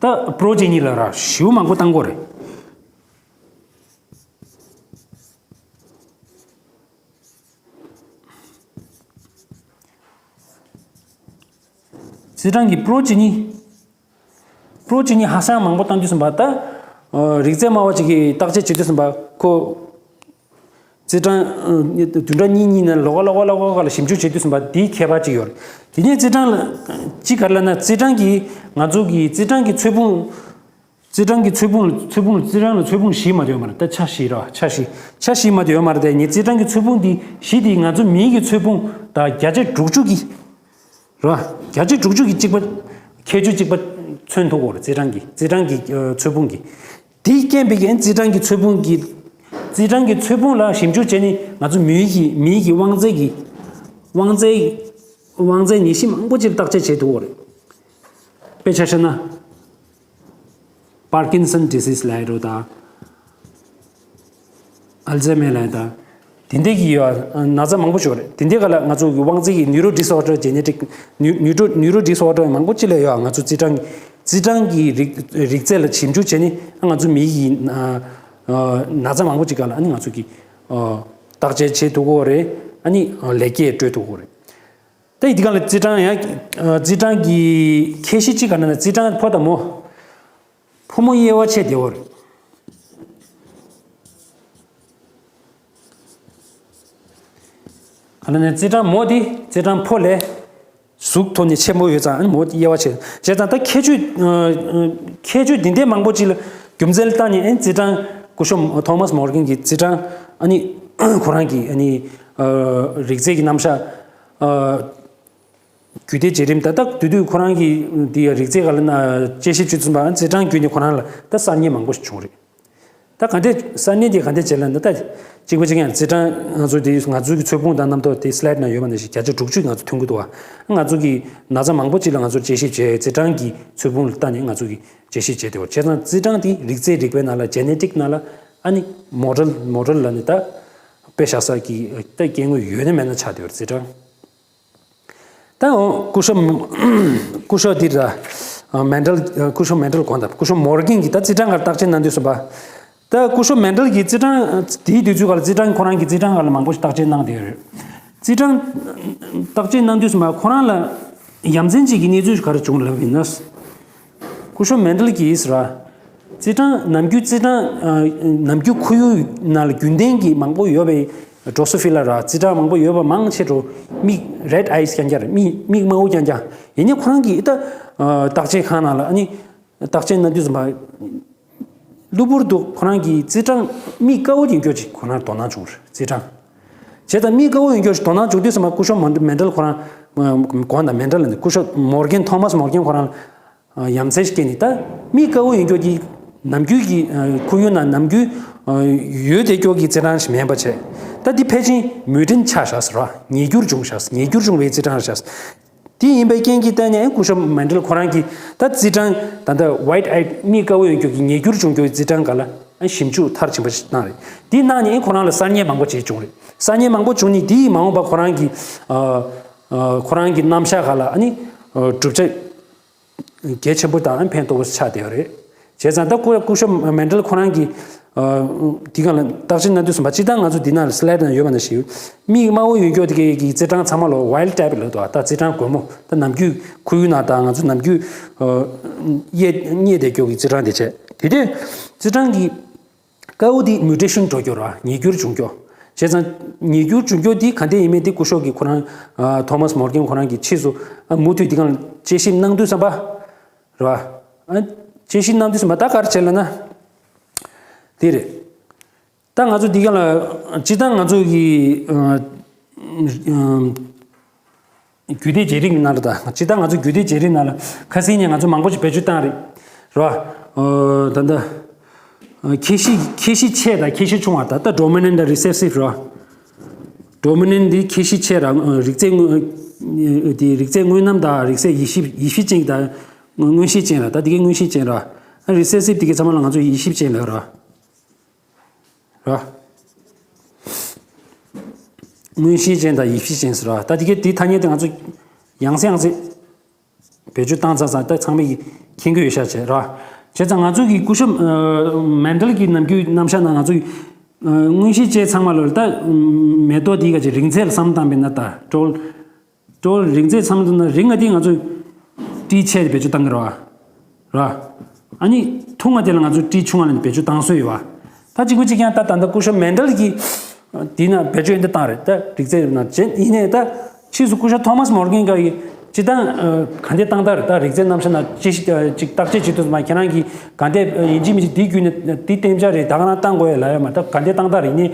ད་པྲོ་ཇེ་ནི་ལ་ར་ཞེ་པོ་མང་པོ་བཏང་གི་ཡོད་རེད། རྩི་སྦྲང་གི་པྲོ་ཇེ་ནི། པྲོ་ཇེ་ནི་ཧ་ཅང་མང་པོ་བཏང་དུས་ཙམ་པ་ད། རིགས་རྫས་སྨྲ་བ་ཅིག་གིས་བརྟག་དཔྱད་བྱེད་དུས་ཙམ་པ་ཁོ། རྩི་སྦྲང་། བདུན་ཕྲག་གཉིས་གཉིས་ནས་ལོགས་ཀ་ལོགས་ཀ་ལོགས་ཀ་ལ་ཞིབ་འཇུག་བྱེད་དུས་ཙམ་པ་འདིའི་ཁྱད་པར་ཅིག་ཡོད་རེད། དེ་ནས་རྩི་སྦྲང་ལ། ཅི་ག་རེ་ལབ་ན་རྩི་སྦྲང་གིས་ང་ཚོ་གི་རྩི་སྦྲང་གི་ཚོས་ཕུང་། རྩི་སྦྲང་གི་ཚོས་ཕུང་ལ་ཚོས་ཕུང་ལ་རྩི་སྦྲང་ལ་ཚོས་ཕུང་བཞི་མ་གཏོགས་ཡོད་མ་རེད་ད་ཆ་བཞི་ར་ཆ་བཞི། ཆ་བཞི་མ་གཏོགས་ཡོད་མ་རེད་དེ་ངས་རྩི་སྦྲང་གི་ཚོས་ཕུང་འདི་བཞི་འདི་ང་ཚོ་མིའི་གི་ཚོས་ཕུང་དང་བརྒྱ་ཆ་དྲུག་ཅུ་གི། ར། བརྒྱ་ཆ་དྲུག་ཅུ་གི་གཅིག་པ། ཁྱད་ཆོས་གཅིག་པ་མཚོན་ཐུབ་ཀྱི་ཡོད་རེད་རྩི་སྦྲང་གི་རྩི་སྦྲང་གི་ཚོས་ཕུང་གི། དེའི་རྐྱེན་པས་ཀྱང་རྩི་སྦྲང་གི་ཚོས་ཕུང་གི། རྩི་སྦྲང་གི་ཚོས་ཕུང་ལ་ཞིབ་འཇུག་བྱས་ནས་ང་ཚོ་མིའི་གི་མིའི་གི་དབང་རྩའི་གི། དབང་རྩའི། དབང་རྩའི་ནད་གཞི་མང་པོ་ཅིག་བརྟག་དཔྱད་བྱེད་ཐུབ་ཀྱི་ཡོད་རེད། དཔེ་ཆ་བཞག་ན། Parkinson disease ལབ་ཡ་རོ་དང་། Alzheimer ལབ་ཡ་དང་། དེ་འདྲའི་གི་ཡོད་ན་ཚ་མང་པོ་ཞིག་ཡོད་རེད། དེ་འདྲའི་ག་ལ་ང་ཚོ་གི་དབང་རྩའི་གི་neuro disorder genetic neuro neuro disorder མང་པོ་ཅིག་ལ་ཡོད་ང་ཚོ་རྩི་སྦྲང་རྩི་སྦྲང་གི་རིགས་རིགས་རྫས་ལ་ཞིབ་འཇུག་བྱས་ནས་ང་ཚོ་མི་གི་ན་ཚ་མང་པོ་ཅིག་ག་ལ་ཨ་ནི་ང་ཚོ་གི་བརྟག་དཔྱད་བྱེད་ཐུབ་ཀྱི་ཡོད་རེད། ཨ་ནི་ལེགས་སྐྱེས་སྤྲོད་ཐུབ་ཀྱི་ཡོད་རེད། ད་ཡི་དེ་ག་ལ་རྩི་སྦྲང་ཡང་རྩི་སྦྲང་གི་ཁྱད་གཞི་གཅིག་ག་ན་ན་རྩི་སྦྲང་ཕོ་དང་མོ། ཕོ་མོ་དབྱེ་བ་ཕྱེ་བདེ་བོ་རེད། ག་ན་ན་རྩི་སྦྲང་མོ་དེ་རྩི་སྦྲང་ཕོ་ལས་གཟུགས་ཐོག་ནས་ཆེན་པོ་ཡོད་ཙང་མོ་དབྱེ་བ་ཕྱེ་བྱས་ཙང་ད་ཁྱད་ཆོས་ཁྱད་ཆོས་འདི་འདྲའི་མང་པོ་ཅིག་ལ་རྒྱུ་མཚན་ལ་བརྟེན་ནས་ཨེ་རྩི་སྦྲང་སྐུ་ཞབས་ཐོ་མཱས་མོར་གྷན་གྱི་རྩི་སྦྲང་ཨ་ནི་ཁོ་རང་གི་ཨ་ནི་རིགས་རྫས་ཀྱི་རྣམ་གཞག་རྒྱུད་སྡེ་བརྗེ་རིམ་ད་ལྟ་དུས་དུས་ཁོ་རང་གི་འདི་ཡ་རིགས་རྫས་ག་ལ་ན་དཔྱད་ཞིབ་བྱེད་ཚུན་པ་རྩི་སྦྲང་བརྒྱུད་ནས་ཁོ་རང་ལ་ད་གསར་རྙེད་མང་པོ་ཞིག་བྱུང་རེད། ད་ག་འདྲས་གསར་རྙིང་དེ་ག་འདྲས་བྱེད་ལབ་ན། ད་གཅིག་པ་གཅིག་རྐྱང་རྩིས་གྲངས་ང་ཚོ་དེ་ང་ཚོའི་གི་ཚོས་ཕུང་དང་རྣམ་རྟོག་དེ་slide་ནང་ཡོད་པ་ནང་བཞིན་བརྒྱ་ཆ་དྲུག་ཅུ་ང་ཚོ་ཐོན་གྱི་འདུག་བ། ང་ཚོ་གི་ན་ཚ་མང་པོ་ཅིག་ལ་ང་ཚོར་དཔྱད་ཞིབ་བྱས། རྩིས་གྲངས་ཀྱི་ཚོས་ཕུང་ལ་ལྟ་ནས་ང་ཚོ་གི་དཔྱད་ཞིབ་བྱས་ཏེ། བྱས་ཙང་རྩིས་གྲངས་དེ་རིགས་རྫས་རིག་པའི་ནང་ལ་genetic་ནང་ལ་ཨ་ནི་model model་ལ་ནི་ད་དཔེ་བཞག་ས་གི་ད་སྐྱེ་དངོས་ཡོད་ན་མེད་ན་ཆགས་བསྡད་ཡོད་རེད། རྩིས་གྲངས། ད་འོ་སྐུ་ཞབས་སྐུ་ཞབས་འདི་ར་མན་ཌལ། སྐུ་ཞབས་མན་ཌལ་གོང་དང་སྐུ་ཞབས་མོར་གན་གྱིས་ད་རྩིས་གྲངས་སྒང་བརྟག་དཔྱད་གནང་དུས་ཙམ་པ། ད་སྐུ་ཞབས་མན་ཌལ་གྱིས་རྩིས་གྲངས་དེའི་དུས་ཚོད་སྒང་ལ་རྩིས་གྲངས་ཁོ་རང་གིས་རྩིས་གྲངས་སྒང་ལ་མང་པོ་ཞིག་བརྟག་དཔྱད་གནང་བསྡད་ཡོད་རེད། རྩིས་གྲངས་བརྟག་དཔྱད་གནང་དུས་ཙམ་པ་ཁོ་རང་ལ་ཡ་མཚན་ཅིག་གི་གནས་ཚུལ་ག་རེ་བྱུང་ལབ་ཡིན་ན། སྐུ་ཞབས་མན་ཌལ་གྱིས་ར། རྩིས་གྲངས་ནམ་རྒྱུན་རྩིས་གྲངས་ཨ་ནམ་རྒྱུན་ཁོར་ཡུག་ནང་ལ་རྒྱུན་ལྡན་གྱི་མང་པོ་ཡོད་པའི་Drosophila་ར་རྩིས་གྲངས་མང་པོ་ཡོད་པ་མང་ཆེ་བ་མིག་red eyes་རྐྱང་རྐྱང་རེད། མིག་མིག་དམར་པོ་རྐྱང་རྐྱང་། ཡིན་ནའི་ཁོ་རང་གིས་ད་ཨ་བརྟག་དཔྱད་ཁང་ནང་ལ་ཨ་ནི་བརྟག་དཔྱད་གནང་དུས་ཙམ་པ། གློ་བུར་དུ་ཁོ་རང་གི་རྩིས་གྲངས་མིག་དཀར་པོ་ཡིན་རྒྱུ་ཅིག་ཁོ་རང་དོ་སྣང་བྱུང་རེད། རྩིས་གྲངས། བྱས་ཙང་མིག་དཀར་པོ་ཡིན་རྒྱུ་ཅིག་དོ་སྣང་བྱུང་དུས་ཙམ་པ་སྐུ་ཞབས་མོར་མན་ཌལ་ཁོ་རང་། གོང་དང་མན་ཌལ་ལ་ནི་སྐུ་ཞབས་མོར་གན། ཐོ་མཱས་མོར་གན་ཁོ་རང་ཡ་མཚན་ཞིག་སྐྱེས་ནས། ད་མིག་དཀར་པོ་ཡིན་རྒྱུ་གི་ནམ་རྒྱུན་གྱི་ཁོར་ཡུག་ནང་ནམ་རྒྱུན་ཡོད་བསྡད་རྒྱུ་གི་རྩིས་གྲངས་ཤིག་མིན་པ་བྱས། ད་འདི་ཕལ་ཆེར་mutant་ཆགས་བཞག་ཟེར་བ། ཉེས་འགྱུར་བྱུང་བཞག་ཉེས་འགྱུར་བྱུང་བའི་རྩིས་གྲངས་རེད་བཞག་དེ་ཡིན་པའི་རྐྱེན་གྱིས་བརྟེན་ནས་སྐུ་ཞབས་མན་ཌལ་ཁོ་རང་གིས་ད་རྩིས་གྲངས་ད་ལྟ་white eyed་མིག་དཀར་པོ་ཡོད་རྒྱུ་གི་ཉེས་འགྱུར་བྱུང་རྒྱུའི་རྩིས་གྲངས་སྒང་ལ་ཞིབ་འཇུག་མཐར་ཕྱིན་པ་ཞིག་གནང་རེད། དེ་གནང་ནས་ཁོ་རང་ལ་གསར་རྙེད་མང་པོ་ཅིག་བྱུང་རེད། གསར་རྙེད་མང་པོ་བྱུང་ནས་དེ་ཡིས་མ་འོངས་པ་ཁོ་རང་གི་ཨ་ཨ་ཁོ་རང་གི་རྣམ་གཞག་སྒང་ལ་ཨ་ནི་གྲུབ་ཆ་གལ་ཆེན་པོ་དང་ཕན་ཐོགས་པོ་ཆགས་བསྡད་ཡོད་རེད། བྱས་ཙང་ད་སྐུ་སྐུ་ཞབས་མན་ཌལ་ཁོ་རང་གིས་ཨ་དེ་སྒང་ལ་བརྟག་དཔྱད་གནང་དུས་ཙམ་པ། སྤྱིར་བཏང་ང་ཚོ་འདི་ནང་slide་ནང་ཡོད་པ་ནང་བཞིན་མིག་དམར་པོ་ཡོད་རྒྱུ་དེ་གའི་གི་རྩིས་གྲངས་ཚང་མ་ལོ་wild type་ལབ་འདུག་ད་རྩིས་གྲངས་རྒོད་མོ། ད་ནམ་རྒྱུན་ཁོར་ཡུག་ནང་དང་ང་ཚོ་ནམ་རྒྱུན་ཨ་རྙེད་རྙེད་བསྡད་རྒྱུ་གི་རྩིས་གྲངས་དེ་བྱས། དེ་དུས་རྩིས་གྲངས་ཀྱི་དཀར་པོ་དེ་mutation་འགྲོ་རྒྱུ་ར། ཉེས་འགྱུར་བྱུང་རྒྱུ། བྱས་ཙང་ཉེས་འགྱུར་བྱུང་རྒྱུ་དེ་ག་འདྲས་ཡིན་མིན་དེ་སྐུ་ཞབས་ཀྱིས་ཁོ་རང་ཨ་ཐོ་མཱས་མོར་གན་ཁོ་རང་གིས་ཕྱིས་སུ་ཨ་མུ་མཐུད་དེ་སྒང་ལ་དཔྱད་ཞིབ་གནང་དུས་ཙམ་པ་རེད་བ། ཨ་དཔྱད་ཞིབ་གནང་དུས་ཙམ་པ་ད་ག་རེ་བྱས་ལབ་ན། དེ་རེད། ད་ང་ཚོ་འདི་ག་ལ་སྤྱིར་བཏང་ང་ཚོ་གི་ཨ་ཨ་རྒྱུད་སྡེ་བརྗེ་རིམ་ནང་ལ། ད་སྤྱིར་བཏང་ང་ཚོ་རྒྱུད་སྡེ་བརྗེ་རིམ་ནང་ལ་ཁ་སང་ནས་ང་ཚོ་མང་པོ་ཞིག་བེད་སྤྱོད་བཏང་རེད། རེད་བ། ཨ་ད་ལྟ་ཨ་ཁྱད་གཞི་ཁྱད་གཞི་ཆེ་དང་ཁྱད་གཞི་ཆུང་བ། ད་ལྟ་dominant་དང་recessive་རེད་བ། Dominant་འདི་ཁྱད་གཞི་ཆེ་ར། རིགས་རྫས་དངོས་དེ་རིགས་རྫས་དངོས་རྣམ་དང་རིགས་རྫས་ཡིབ་གཤིས་ཡིབ་གཤིས་ཅན་དང་མངོན་ཤེས་ཅན་ར། ད་དེ་གའི་མངོན་ཤེས་ཅན་ར། recessive་དེ་གའི་ཚང་མ་ལ་ང་ཚོ་ཡིབ་གཤིས་ཅན་ལབ་ར། ར། མངོན་ཤེས་ཅན་དང་ཡིབ་གཤིས་ཅན་ཟེར་ར། ད་དེ་གའི་དེའི་ཐ་སྙད་དེ་ང་ཚོ་ཡང་སེ་ཡང་སེ་བེད་སྤྱོད་བཏང་ཚར་ཙང་ད་ཚང་མས་ཀྱིས་མཁྱེན་གྱི་ཡོད་ཤག་བྱས་ར། བྱས་ཙང་ང་ཚོ་གི་སྐུ་ཞབས་ཨ་མན་ཌལ་གྱི་ནམ་རྒྱུན་རྣམ་གཞག་ནང་ང་ཚོ་གི་ཨ་མངོན་ཤེས་ཅན་ཚང་མ་ལ་ད་མེ་ཏོག་འདི་ག་ཅིག་རིང་ཚད་ལ་བསམ་བཏང་བས་ན། ད་ཀྲོལ་ཀྲོལ་རིང་ཚད་བསམ་བཏང་ན་རིང་ང་འདི་ང་ཚོ་ཏྲི་ཆེ་བེད་སྤྱོད་བཏང་གི་ར། ར། ཨ་ནི་ཐུང་ང་དེ་ལ་ང་ཚོ་ཏྲི་ཆུང་བ་ལ་བེད་སྤྱོད་བཏང་སྲོལ་ཡོད་བ། ད་གཅིག་པ་གཅིག་རྐྱང་ད་ད་ལྟ་སྐུ་ཞབས་མན་ཌལ་གྱིས་དེ་ན་བེད་སྤྱོད་འདི་བཏང་རེད། ད་རིགས་རྫས་ན་བྱེད་ཡིན་ནའི་ད་ཕྱིས་སུ་སྐུ་ཞབས་ཐོ་མཱས་མོར་གན་གྱིས་སྤྱིར་བཏང་ག་འདྲས་བཏང་སྟངས་རེད། ད་རིགས་རྫས་རྣམ་གཞག་ན་ཅི་ཞིག་ཅིག་བརྟག་དཔྱད་བྱེད་དུས་ཙམ་པ་ཁྱེད་རང་གིས་ག་འདྲས་ཡིན་གཅིག་མིན་གཅིག་འདི་བརྒྱུད་ནས་འདི་གཏན་འཇགས་རེད། ད་ག་རང་བཏང་དགོས་ཡ་ལབ་ཡ་མ། ད་ག་འདྲས་བཏང་སྟངས་རེད་ནི།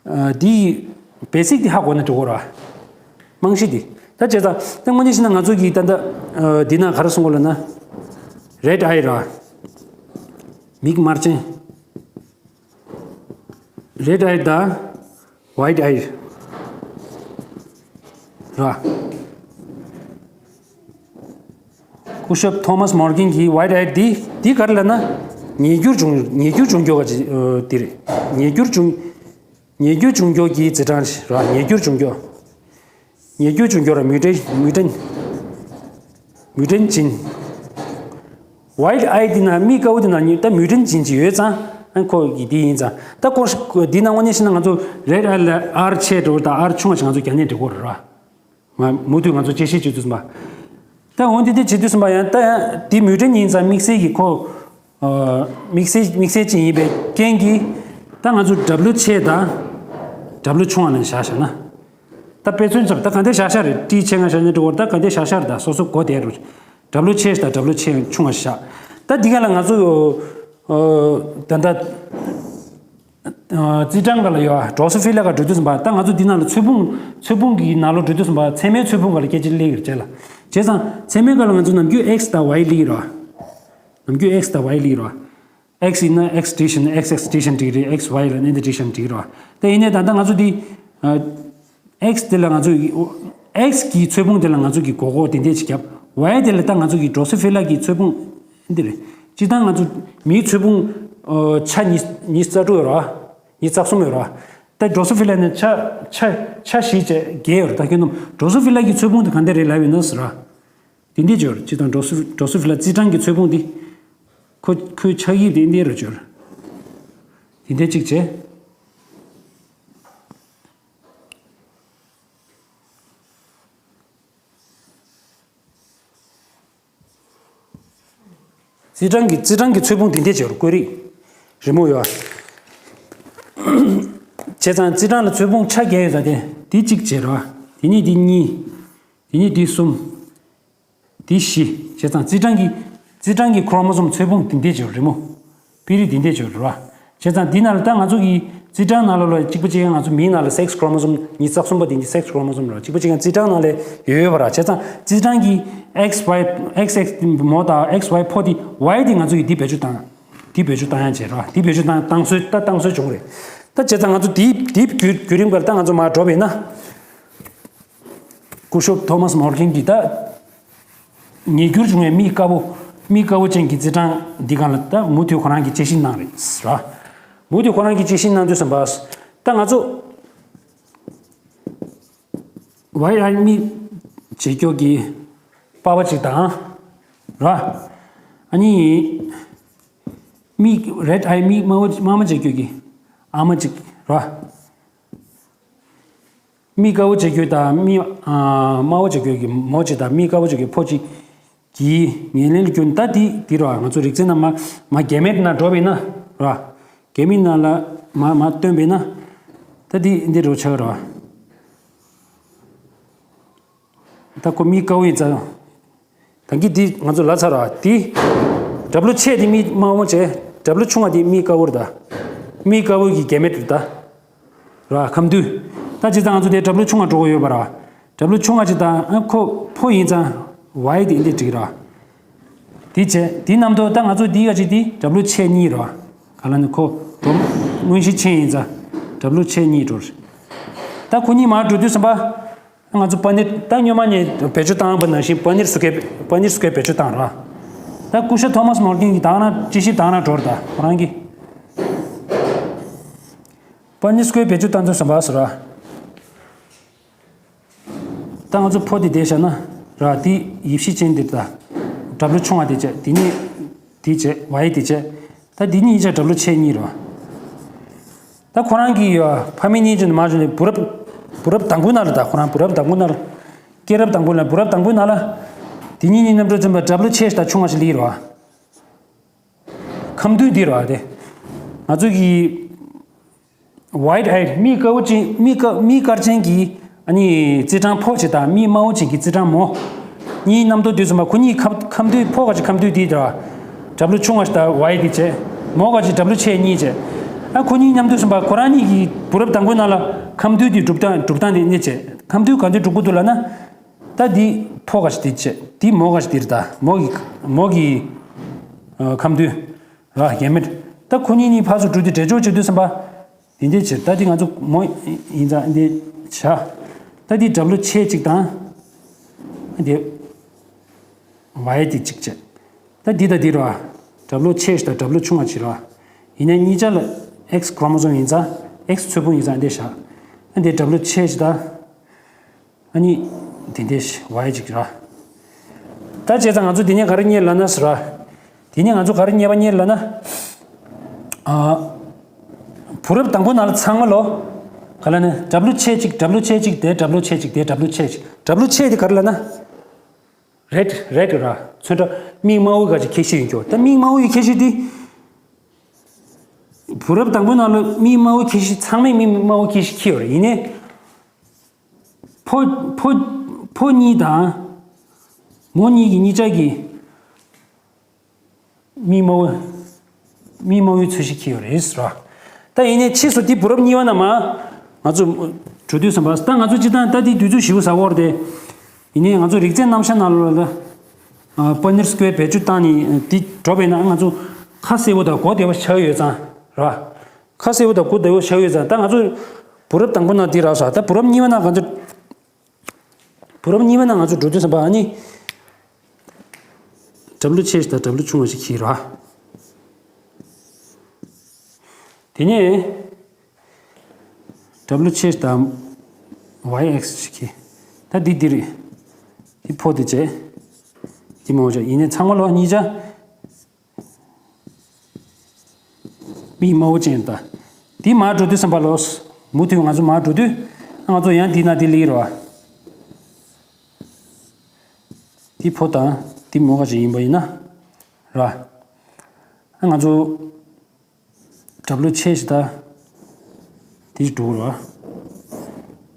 ཨ་འདི་basic་འདི་ཧ་གོ་ན་འགྲིག་གོ་ར། རྨང་གཞི་འདི། ད་བྱས་ཙང་ད་དངོས་གནས་བཤད་ན་ང་ཚོ་གིས་ད་ལྟ་ཨ་འདི་ན་ག་རེ་གསུང་གོ་ལབ་ན། red eye་ར། མིག་དམར་ཅན། red eye་དང་white eye་ར། སྐུ་ཞབས་ཐོ་མཱས་མོར་གན་གྱིས་white eye་འདི་འདི་ག་རེ་ལབ་ན། ཉེས་འགྱུར་བྱུང་ཉེས་འགྱུར་བྱུང་རྒྱུ་ག་ཅིག་ཨ་འདི་རེད། ཉེས་འགྱུར་བྱུང་། ཉེས་འགྱུར་བྱུང་རྒྱུ་གི་རྩིས་གྲངས་ར། ཉེས་འགྱུར་བྱུང་རྒྱུ། ཉེས་འགྱུར་བྱུང་རྒྱུ་ར། mutation mutation mutation་ཅན། white eye་འདི་ན་མིག་དཀར་པོ་འདི་ན་ད་mutation་ཅན་ཅིག་ཡོད་ཙང་ཨ་ཁོ་གི་འདི་ཡིན་ཙང་། ད་ཁོ་འདི་ན་དངོས་གནས་བཤད་ན་ང་ཚོ་red eye་ལ་R་ཆེ་འགྲོ་དང་R་ཆུང་བ་ཞིག་ང་ཚོ་རྒྱ་ནས་འགྲོ་གི་རེད་ར། ང་མུ་མཐུད་ང་ཚོ་དཔྱད་ཞིབ་བྱེད་དུས་ཙམ་པ། ད་འོན་ཏེ་དེ་བྱེད་དུས་ཙམ་པ་ཡང་ད་ཡང་དེ་mutant་ཡིན་ཙང་དམིགས་བསལ་གྱི་ཁོ། ཨ་དམིགས་བསལ་དམིགས་བསལ་ཅན་ཡིན་པའི་རྐྱེན་གྱིས་ད་ང་ཚོ་W་ཆེ་དང་W་ཆུང་བ་ལ་བཞག་བཞག་ན། ད་དཔེ་མཚོན་ཙམ་ད་ག་འདྲས་བཞག་བཞག་རེད། ཏྲི་ཆེ་ང་བཞག་ནས་འགྲོ་བར་ད་ག་འདྲས་བཞག་བཞག་རེད། ད་སོ་སོ་གོ་བདེ་རུ། W་ཆེ་དང་W་ཆེ་ཆུང་བ་བཞག་ད་འདི་ག་ལ་ང་ཚོ་ཨ་ད་ད། རྩིས་གྲངས་སྒང་ལ་ཡོད་ཨ། Drosophila་སྒང་འགྲོ་དུས་ཙམ་པ་ད་ང་ཚོ་འདི་ནང་ལ་ཚོས་ཕུང་ཚོས་ཕུང་གི་ནང་ལོགས་འགྲོ་དུས་ཙམ་པ་ཚད་མའི་ཚོས་ཕུང་སྒང་ལ་སྐད་ཆ་སླེབས་ཀྱི་རེད་ལ། བྱས་ཙང་ཚད་མའི་སྒང་ལ་ང་ཚོ་ནམ་རྒྱུན་X་དང་Y་སླེབས་ཀྱི་རེད་བ། ནམ་རྒྱུན་X་དང་Y་སླེབས་ཀྱི་རེད་བ། X ཡིན་ན་X་བྲིས་ཤིང་X X་བྲིས་ཤིང་འགྲིག་རེད། X Y་ལ་ནི་འདི་བྲིས་ཤིང་འགྲིག་རེད་བ། ད་ཡིན་ནའི་ད་ལྟ་ང་ཚོ་འདི་X་དེ་ལ་ང་ཚོ་X་གི་ཚོད་དཔུང་དེ་ལ་ང་ཚོ་གི་མགོ་སྐོར་དེ་འདྲས་ཅིག་བརྒྱབ། Y་དེ་ལ་ད་ང་ཚོ་གི་Drosophila་གི་ཚོད་དཔུང་འདི་རེད། སྤྱིར་བཏང་ང་ཚོ་མིའི་ཚོད་དཔུང་ཆ་ཉི་ཉི་ཤུ་རྩ་དྲུག་ཡོད་རེད་བ། ཉི་ཤུ་རྩ་གསུམ་ཡོད་རེད་བ། ད་Drosophila་ནི་ཆ་ཆ་ཆ་བཞི་བཅས་བརྒྱད་ཡོད་རེད། ད་ཁྱོད་རྣམས་Drosophila་གི་ཚོད་དཔུང་དེ་ག་འདྲས་རེད་ལབ་ཡོད་ན་ཟེར་བ། དེ་འདྲས་ཅིག་ཡོད་རེད། སྤྱིར་བཏང་Drosophila་རྩིས་གྲངས་ཀྱི་ཚོད་དཔུང་དེ་ཁོ་ཁོའི་ཆ་ཡིག་དེ་འདྲས་རེད་ཅིག་ཡོད་རེད། དེ་འདྲས་ཅིག་བྱས། རྩིས་གྲངས་ཀྱི་རྩིས་གྲངས་ཀྱི་ཚོད་དཔུང་དེ་འདྲས་བྱས་རུ་བཀོད་རིས་རི་མོ་ཡོད། བྱས་ཙང་རྩིས་གྲངས་ལ་ཚོད་དཔུང་ཆ་བརྒྱད་ཡོད་ས་དེ་དེ་གཅིག་བྱས་རོ། དེ་ནས་དེ་གཉིས། དེ་ནས་དེ་གསུམ། དེ་བཞི། བྱས་ཙང་རྩིས་གྲངས་ཀྱི་རྩིས་གྲངས་ཀྱི་chromosome་ཚོད་དཔུང་དེ་འདྲས་བྱས་རུ་རི་མོ། དཔེ་རིས་དེ་འདྲས་བྱས་རུ་རོ། བྱས་ཙང་འདི་ནང་ལ་ད་ང་ཚོ་གི་རྩིས་གྲངས་ནང་ལ་ལ་གཅིག་པ་གཅིག་ཡང་ང་ཚོ་མིའི་ནང་ལ་sex chromosome་ཉི་ཤུ་རྩ་གསུམ་པ་དེ་ཉིད་sex chromosome་རེད། གཅིག་པ་གཅིག་ཡང་རྩིས་གྲངས་ནང་ལ་ཡོད་ཡོད་པ་ར། བྱས་ཙང་རྩིས་གྲངས་ཀྱི་X Y X X་མོ་དང་X Y་ཕོ་དེ་Y་དེ་ང་ཚོ་གི་འདི་བེད་སྤྱོད་བཏང་། འདི་བེད་སྤྱོད་བཏང་ཡང་བྱས་ར། འདི་བེད་སྤྱོད་བཏང་བཏང་སྲོལ་ད་བཏང་སྲོལ་བྱུང་རེད། ད་བྱས་ཙང་ང་ཚོ་འདི་འདི་བརྒྱུད་བརྒྱུད་རིམ་ཁར་ད་ང་ཚོ་མར་འགྲོ་བས་ན། སྐུ་ཞབས་Thomas Morgan་གྱིས་ད། ཉེ་འགྱུར་བྱུང་བའི་མིག་དཀར་པོ། མིག་དཀར་པོ་ཅན་གྱི་རྩིས་གྲངས་འདི་གང་ལ་ད་མུ་མཐུད་ཁོ་རང་གིས་དཔྱད་ཞིབ་གནང་རེད་ཟེར་བ། མུ་མཐུད་ཁོ་རང་གིས་དཔྱད་ཞིབ་གནང་དུས་ཙམ་པ། ད་ང་ཚོ་White Eye་མིག་བྱེད་སྐྱོ་གི་པ་ཕ་གཅིག་དང་། ར། ཨ་ནི། མིག་Red Eye་མིག་དམར་པོ་དམར་མོ་བྱེད་སྐྱོ་གི་ཨ་མ་གཅིག་ར། མིག་དཀར་པོ་བྱེད་རྒྱུ་དང་མིག་ཨ་དམར་པོ་བྱེད་རྒྱུ་གི་མོ་གཅིག་དང་མིག་དཀར་པོ་བྱེད་རྒྱུ་ཕོ་གཅིག་གི་ངན་ལན་ལ་བསྐྱོན། ད་དེ་དེ་རུ་ང་ཚོ་རིགས་རྫས་རྣམས་མ་མ་རྒྱ་མེད་ན་འགྲོ་བས་ན་ར། རྒྱ་མི་ནང་ལ་མ་མ་བཏོན་པས་ན། ད་དེ་འདི་རུ་ཆགས་ར། ད་ཁོ་མིག་དཀར་པོ་ཡིན་ཙང་། ད་གི་འདི་ང་ཚོ་ལབ་ཚར་བ་འདི། W་ཆེ་འདི་མིག་དམར་པོ་བྱས། W་ཆུང་བ་འདི་མིག་དཀར་པོ་རེད་ད། མིག་དཀར་པོ་གི་རྒྱ་མེད་རེད་ད། ར་ཁམས་འདུས། ད་ཇི་ལྟར་ང་ཚོ་དེ་W་ཆུང་བ་འགྲོ་གི་ཡོད་པ་ར། W་ཆུང་བ་ཇི་ལྟར་ཨ་ཁོ་ཕོ་ཡིན་ཙང་Y་དེ་འདི་འགྲིག་ར། འདི་བྱས་འདི་རྣམ་རྟོག་ད་ང་ཚོ་འདི་ག་ཅིག་འདི་W་ཆེ་གཉིས་ར། ག་ལ་ནི་ཁོ་སྒྲོམ་མངོན་གཞི་ཆེན་ཡིན་ཙང་W་ཆེ་གཉིས་འགྲོ་ར། ད་ཁོ་གཉིས་མར་འགྲོ་དུས་ཙམ་པ། ང་ཚོ་པ་ནིར་ད་སྔོན་མ་ནས་བེད་སྤྱོད་བཏང་བ་ནང་བཞིན་པ་ནིར་སུ་ཀེ་པ་ནིར་སུ་ཀེ་བེད་སྤྱོད་བཏང་ར། ད་སྐུ་ཞབས་ཐོ་མཱས་མོར་གན་གྱིས་དང་ན་ཅི་ཞིག་དང་ན་འགྲོ་ར། ད་ཁོ་རང་གིས་པ་ནིར་སུ་ཀེ་བེད་སྤྱོད་བཏང་ཚུལ་བསམ་པ་ཟེར་ར། ད་ང་ཚོ་ཕོ་དེ་བསྡད་བཞག་ན་ར་དེ་ཡིབ་གཞི་ཅན་དེ་ད་W་ཆུང་བ་དེ་བྱས་དེ་ནས་དེ་བྱས་Y་དེ་བྱས། ད་འདི་གཉིས་ཆ་W་ཆེ་གཉིས་རེད་བ། ད་ཁོ་རང་གི་ཕ་མེས་གཉིས་ཀྱི་མ་བྱུང་ནས་བུ་རབས་བུ་རབས་དང་པོའི་ནང་ལ། ད་ཁོ་རང་བུ་རབས་དང་པོའི་ནང་ལ། སྐྱེས་རབས་དང་པོ་ལ་བུ་རབས་དང་པོའི་ནང་ལ། དེ་གཉིས་གཉིས་མཉམ་དུ་འཛིན་པ་W་ཆེ་ཞིག་དང་ཆུང་བ་ཞིག་ལི་རེད་བ། ཁམས་འདུས་འདི་རེད་བ་དེ། ང་ཚོ་གི་White Eye་མིག་དཀར་པོ་ཅན་མིག་དཀར་མིག་དཀར་ཅན་གྱི་ཨ་ནི་རྩིས་གྲངས་ཕོ་ཅིག་དང་མིག་དམར་པོ་ཅན་གྱི་རྩིས་གྲངས་མོ། གཉིས་རྣམ་རྟོག་དུས་ཙམ་པ་ཁོ་གཉིས་ཁམས་ཁམས་འདུས་ཕོ་ག་ཅིག་ཁམས་འདུས་དེ་དེ་ར། W་ཆུང་བ་ཞིག་དང་Y་དེ་བྱས། མོ་ག་ཅིག་W་ཆེ་གཉིས་བྱས། ཨ་ཁོ་གཉིས་མཉམ་དུ་ཙམ་པ་ཁོ་རང་གཉིས་ཀྱི་བུ་རབས་དང་པོའི་ནང་ལ་ཁམས་འདུས་དེ་གྲུབ་སྟངས་གྲུབ་སྟངས་དེ་གཉིས་བྱས། ཁམས་འདུས་ག་འདུས་གྲུབ་ཀྱི་འདུག་ལབ་ན། ད་འདི་ཕོ་ག་ཅིག་དེ་བྱས། འདི་མོ་ག་ཅིག་དེ་རེད་ད། མོ་གི་མོ་གི་ཨ་ཁམས་འདུས་ར་རྒྱ་མེད། ད་ཁོ་གཉིས་གཉིས་ཕར་ཚུར་འགྲོ་དུས་འདྲེས་སྦྱོར་བྱེད་དུས་ཙམ་པ། དེ་འདྲས་བྱས། ད་འདི་ང་ཚོ་མོ་ཡིན་ཙང་འདི་བྱ། ད་འདི་W་ཆེ་གཅིག་དང་། འདི་Y་དེ་གཅིག་བྱས། ད་འདི་དང་འདི་ར། W་ཆེ་ཞིག་དང་W་ཆུང་བ་ཅིག་ར། ཡིན་ནའི་གཉིས་ཆ་ལ་X་chromosome་ཡིན་ཙང་X་ཚོད་དཔུང་ཡིན་ཙང་འདི་བྱ། ད་འདི་W་ཆེ་ཞིག་དང་། ཨ་ནི། དེ་འདྲས་ཤིག་Y་ཅིག་ར། ད་བྱས་ཙང་ང་ཚོ་དེ་ནས་ག་རེ་རྙེད་ལབ་ན་ཟེར་ར། དེ་ནས་ང་ཚོ་ག་རེ་རྙེད་པ་རྙེད་ལབ་ན། ཨ། བུ་རབས་དང་པོ་ནང་ལ་ཚང་མ་ལོ། ག་ལ་ནི་W་ཆེ་གཅིག་W་ཆེ་གཅིག་དེ་W་ཆེ་གཅིག་དེ་W་ཆེ་གཅིག W་ཆེ་དེ་ག་རེ་ལབ་ན། Red Red་ར། ཚོན་ཁྲ་མིག་དམར་པོའི་ག་ཅིག་ཁྱད་གཤིས་ཡིན་རྒྱུ། ད་མིག་དམར་པོའི་ཁྱད་གཤིས་དེ། བུ་རབས་དང་པོའི་ནང་ལ་མིག་དམར་པོའི་ཁྱད་གཤིས་ཚང་མས་མིག་དམར་པོའི་ཁྱད་གཤིས་འཁྱེར་ཡོད་རེད། ཡིན་ནའི། ཕོ་ཕོ་ཕོ་གཉིས་དང་། མོ་གཉིས་ཀྱི་གཉིས་ཆ་གི་མིག་དམར་པོ། མིག་དམར་པོའི་ཚོས་གཞི་འཁྱེར་ཡོད་རེད་ཟེར་བ། ད་ཡིན་ནའི་ཕྱིས་སུ་འདི་བུ་རབས་གཉིས་པ་ནང་མ། ང་ཚོ་འགྲོ་དུས་ཙམ་པ་ད་ང་ཚོ་སྤྱིར་བཏང་ད་འདི་དུས་ཚོད་ཞེ་པོ་ཟ་བོར་ཏེ། ཡིན་ནའི་ང་ཚོ་རིགས་རྫས་རྣམ་གཞག་ནང་ལོགས་ལ། པ་ནིར་སི་ཀུ་ཝེར་བེད་སྤྱོད་བཏང་ནས་འདི་འགྲོ་བས་ན་ང་ཚོ། ཁ་གསལ་པོ་དང་གོ་བདེ་བོ་ཆགས་ཡོད་ཙང་ར། ཁ་གསལ་པོ་དང་གོ་བདེ་བོ་ཆགས་ཡོད་ཙང་ད་ང་ཚོ་བུ་རབས་དང་པོ་ནང་འདི་རག་སོང་། ད་བུ་རབས་གཉིས་པ་ནང་ང་ཚོ། བུ་རབས་གཉིས་པ་ནང་ང་ཚོ་འགྲོ་དུས་ཙམ་པ་ཨ་ནི། W་ཆེ་ཞིག་དང་W་ཆུང་བ་ཞིག་གིས་ར། དེ་ནས་W་ཆེ་ཞིག་དང་Y་X་ཞིག་གིས། ད་འདི་འདི་རེད། འདི་ཕོ་དེ་བྱས། འདི་མོ་བྱས་ཡིན་ནའི་ཚང་མ་ལོ་གཉིས་ཆ། མིག་དམར་པོ་ཅན་ད། འདི་མར་འགྲོ་དུས་ཙམ་པ་ལོ། མུ་མཐུད་ང་ཚོ་མར་འགྲོ་དུས། ང་ཚོ་ཡང་འདི་ན་འདི་ལི་རོ། འདི་ཕོ་དང་འདི་མོ་ག་ཅིག་ཡིན་པ་ཡིན་ན། ར། ང་ཚོ་W་ཆེ་ཞིག་ད། འདི་འགྲོ་ར།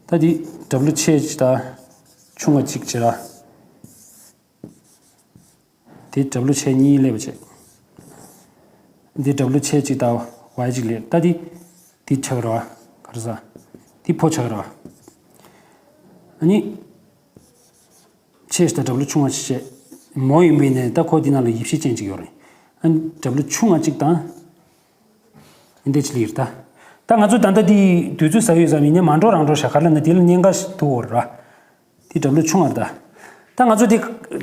ད་འདི་W་ཆེ་ཞིག་ད། ཆུང་བ་གཅིག་བྱེད་ར། དེ་W་ཆེ་གཉིས་སླེབས་པ་བྱས། འདི་W་ཆེ་གཅིག་དང་Y་གཅིག་སླེབས། ད་འདི། འདི་ཆགས་ར། ག་རེ་ཟ། འདི་ཕོ་ཆགས་ར། ཨ་ནི། ཆེ་ཞིག་དང་W་ཆུང་བ་ཞིག་བྱས། མོ་ཡིན་པས་ནས་ད་ཁོ་འདི་ནང་ལ་ཡིབ་གཞི་ཅན་ཅིག་ཡོད་རེད། ཨ་ནི་W་ཆུང་བ་གཅིག་དང་། འདི་འདྲ་ཅིག་ལ་ཡིར་ད། ད་ང་ཚོ་ད་ལྟ་འདི་དུས་ཚོད་ཟ་ཡོད་ཙམ་ཡིན་ནའི་མ་འགྲོ་རང་འགྲོ་ཤ་ག་རེ་ལབ་ན་དེ་ལ་གནད་འགག་ཞིག་འདུག་འོ་ར། དེ་W་ཆུང་བར་ད། ད་ང་ཚོ་དེ།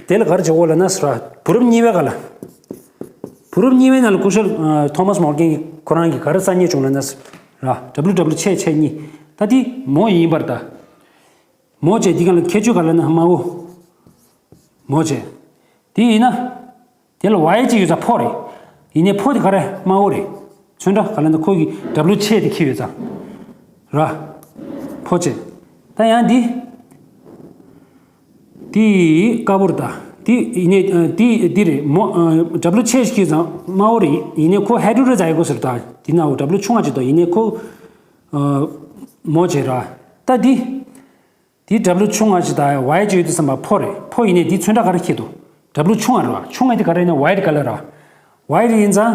དེ་ལ་ག་རེ་བྱེད་དགོས་ལབ་ན་ཟེར་བ། བུ་རབས་གཉིས་པའི་སྒང་ལ། བུ་རབས་གཉིས་པའི་ནང་ལ་སྐུ་ཞབས་ཨ། ཐོ་མཱས་མོར་གན་གྱིས་ཁོ་རང་གིས་ག་རེ་གསར་རྙེད་བྱུང་ལབ་ན་ཟེར་བ། W W་ཆེ་ཆེ་གཉིས། ད་དེ་མོ་ཡིན་པར་ད། མོ་བྱས་དེ་སྒང་ལ་ཁྱད་ཆོས་ག་ལབ་ན་དམར་པོ། མོ་བྱས། དེ་ཡིན་ན། དེ་ལ་Y་གཅིག་ཡོད་ཙང་ཕོ་རེད། ཡིན་ནའི་ཕོ་དེ་ག་རེ་དམར་པོ་རེད། ཚོན་ཁྲ་ག་ལབ་ན་ཁོ་གི་W་ཆེ་དེ་ཁྱེར་ཡོད་ཙང་། ར། ཕོ་བྱས། ད་ཡང་འདི། འདི་དཀར་པོ་རེད་ད། འདི་ཡིན་ནའི་འདི་འདི་རེད་མོ། W་ཆེ་ཞིག་ཁྱེར་ཡོད་ཙང་དམར་པོ་རེད། ཡིན་ནའི་ཁོ་ཧའི་ཌོ་རེ་ཛ་ཡི་གོ་ཟེར་ད། འདི་ན་འོ་W་ཆུང་བ་ཅིག་ད། ཡིན་ནའི་ཁོ། མོ་བྱས་ར། ད་འདི། དེ་W་ཆུང་བ་ཞིག་དང་Y་ཅིག་ཡོད་དུས་ཙམ་པ་ཕོ་རེད། ཕོ་ཡིན་ནའི་དེ་ཚོན་ཁྲ་ག་རེ་ཁྱེར་འདུག W་ཆུང་བ་རེད་བ། ཆུང་བ་དེ་ག་རེ་ཡིན་ན་white color་རེད་བ། White་ཡིན་ཙང་།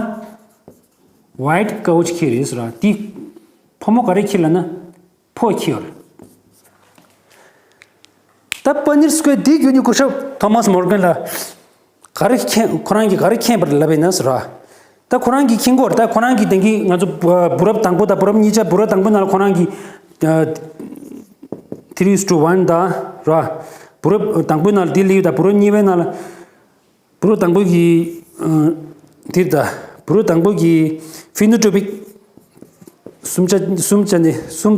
White་དཀར་པོ་ཅིག་ཁྱེར་རེད་ཟེར་བ། དེ། ཕོ་མོ་ག་རེ་ཁྱེར་ལབ་ན། ཕོ་ཁྱེར་ཡོད་རེད། ད་པ་ནིར་སི་ཀོ་དེ་བརྒྱུད་ནས་སྐུ་ཞབས་ཐོ་མཱས་མོར་གན་ལ། ག་རེ་མཁྱེན། ཁོ་རང་གིས་ག་རེ་མཁྱེན་པར་ལབ་ཡིན་ན་ཟེར་བ། ད་ཁོ་རང་གིས་མཁྱེན་གྱི་ཡོད་རེད། ད་ཁོ་རང་གིས་དེང་གི་ང་ཚོ་བུ་བུ་རབས་དང་པོ་དང་བུ་རབས་གཉིས་ཆ། བུ་རབས་དང་པོའི་ནང་ལ་ཁོ་རང་གིས་ཨ། three is to one་དང་ར། བུ་རབས་དང་པོའི་ནང་ལ་དེ་སླེབས་ཡོད། ད་བུ་རབས་གཉིས་པའི་ནང་ལ། བུ་རབས་དང་པོ་གི་ཨ། དེ་ད། བུ་རབས་དང་པོ་གི་ཕི་ནོ་ཊོ་པིག་གསུམ་ཆ་གསུམ་ཆ་ནས་གསུམ།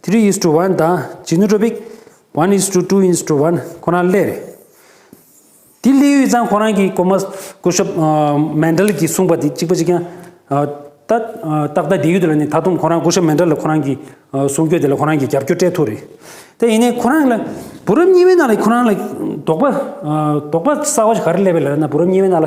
three is to one་དང་ཇི་ནོ་ཊོ་པིག་one is to two is to one་ཁོ་རང་སླེབས་རེད། དེ་སླེབས་ཡོད་ཙང་ཁོ་རང་གིས་ཀོ་མཱས་སྐུ་ཞབས་ཨ། མན་ཌལ་གྱིས་གསུངས་པ་དེ་གཅིག་པ་གཅིག་རྐྱང་། ཨ། ད་ཨ། ཏག་ཏག་བསྡད་ཡོད་དེ་ལ་ནི་ད་དུང་ཁོ་རང་སྐུ་ཞབས་མན་ཌལ་ལ་ཁོ་རང་གི་ཨ། གསུང་སྐྱོད་དེ་ལ་ཁོ་རང་གིས་རྒྱབ་སྐྱོར་སྤྲད་ཐུབ་རེད། དེ་ཡིན་ནའི་ཁོ་རང་ལ་བུ་རབས་གཉིས་པའི་ནང་ལ་ཁོ་རང་ལ་དོགས་པ་ཨ། དོགས་པ་གསར་པ་ཞིག་ག་རེ་སླེབས་པ་རེད་ལབ་ན། བུ་རབས་གཉིས་པའི་ནང་ལ།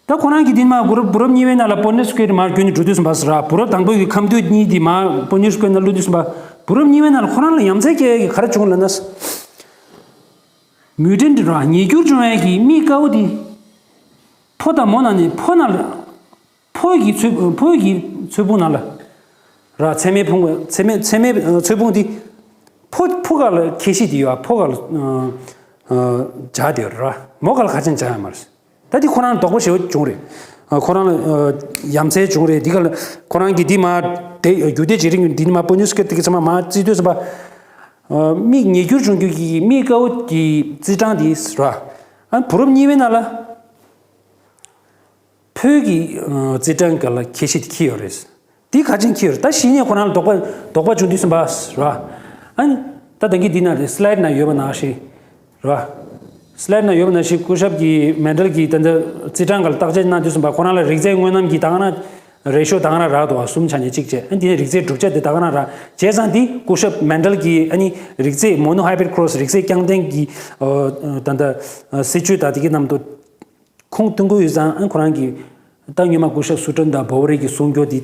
ད་ཁོ་རང་གིས་དེ་མ་བུ་རབས་བུ་རབས་གཉིས་པའི་ནང་ལ་པོ་ནི་སི་ཀོ་ཡར་མར་བརྒྱུད་ནས་འགྲོ་དུས་ཙམ་པ་ཟེར་བ། བུ་རབས་དང་པོ་གི་ཁམས་འདུས་གཉིས་དེ་མར་པོ་ནི་སི་ཀོ་ཡར་ནང་བླུགས་དུས་ཙམ་པ། བུ་རབས་གཉིས་པའི་ནང་ལ་ཁོ་རང་ལ་ཡ་མཚན་སྐྱེ་ཡ་གི་ག་རེ་བྱུང་ལབ་ན། མུ་ཊན་ཊི་ར། ཉིས་འགྱུར་བྱུང་ཡ་གི་མིག་དཀར་པོ་དེ། ཕོ་དང་མོ་ནང་ནས་ཕོ་ནང་ལ། ཕོ་གི་ཚོས་ཕོ་གི་ཚོས་ཕུང་ནང་ལ། ར། མཚན་མའི་ཕུང་པོ་མཚན་མའི་མཚན་མའི་ཚོས་ཕུང་དེ། ཕོ་ཕོ་སྒང་ལ་ཁྱད་གཤིས་དེ་ཡོད་ཨ། ཕོ་སྒང་ལ་ཨ། སྦྱར་དེ་ཡོད་ར། མོ་སྒང་ལ་ཁ་ཅན་སྦྱར་ཡ་མ་རེད། ད་དེ་ཁོ་རང་དོགས་པ་ཞེ་པོ་བྱུང་རེད། ཨ། ཁོ་རང་ལ་ཨ། ཡ་མཚན་བྱུང་རེད། དེ་ག་ལ་ཁོ་རང་གིས་དེ་མ་དེ་རྒྱུད་སྡེ་བྱེད་རིང་དེ་ནི་མ་པོ་ནི་སི་ཀོ་ཡར་དེ་གི་ཚང་མ་མ་བརྩིས་དུས་ཙམ་པ། ཨ། མིག་ཉིས་འགྱུར་བྱུང་རྒྱུ་གི་མིག་དཀར་པོ་གི་རྩི་གྲངས་དེ་ར། ཨ། བུ་རབས་གཉིས་པའི་ནང་ལ། ཕོ་གི་ཨ། རྩི་གྲངས་སྒང་ལ་ཁྱད་གཤིས་དེ་ཁྱེར་ཡོད་རེད། དེ་ཁ་ཅན་ཁྱེར་ཡོད་རེད། ད་གཞི་ནས་ཁོ་རང་ལ་དོགས་པ་དོགས་པ་བྱུང་དུས་ཙམ་པ་ར། ཨ་ནི་ད་ད་གིན་འདི་ན་རེད། སི་ལའེ་ཌི་ན་ཡོད་པ་ནང་བཞིན་ར། སི་ལའེ་ཌི་ན་ཡོད་པ་ནང་བཞིན་སྐུ་ཞབས་ཀྱིས་མན་ཌལ་གྱིས་ད་ལྟ་རྩི་གྲངས་སྒང་ལ་བརྟག་དཔྱད་གནང་དུས་ཙམ་པ་ཁོ་རང་ལ་རིགས་རྫས་དངོས་རྣམས་ཀྱི་ད་ག་རང་རེ་ཤོ་ད་ག་རང་རག་འདུག་བ། གསུམ་ཆ་ནས་གཅིག་བྱས། ཨ་ནི་དེ་ནས་རིགས་རྫས་གྲུབ་ཆ་དེ་ད་ག་རང་རག་བྱས་ཙང་དེ་སྐུ་ཞབས་མན་ཌལ་གྱིས་ཨ་ནི་རིགས་རྫས་མོ་ནོ་ཧའི་བི་རི་ཌི་ཀོ་རོ་སི་རིགས་རྫས་རྐྱང་ལྡན་གྱི་ཨ། ད་ལྟ་སྲིད་བྱུས་དང་དེ་གི་ནང་དུ། ཁུངས་གཏོང་གི་ཡོད་ཙང་། ཨ། ཁོ་རང་གིས་ད་སྔོན་མ་སྐུ་ཞབས་སུ་ཀྲོན་དང་བོ་ཝ་རི་གི་གསུང་སྐྱོར་འདི་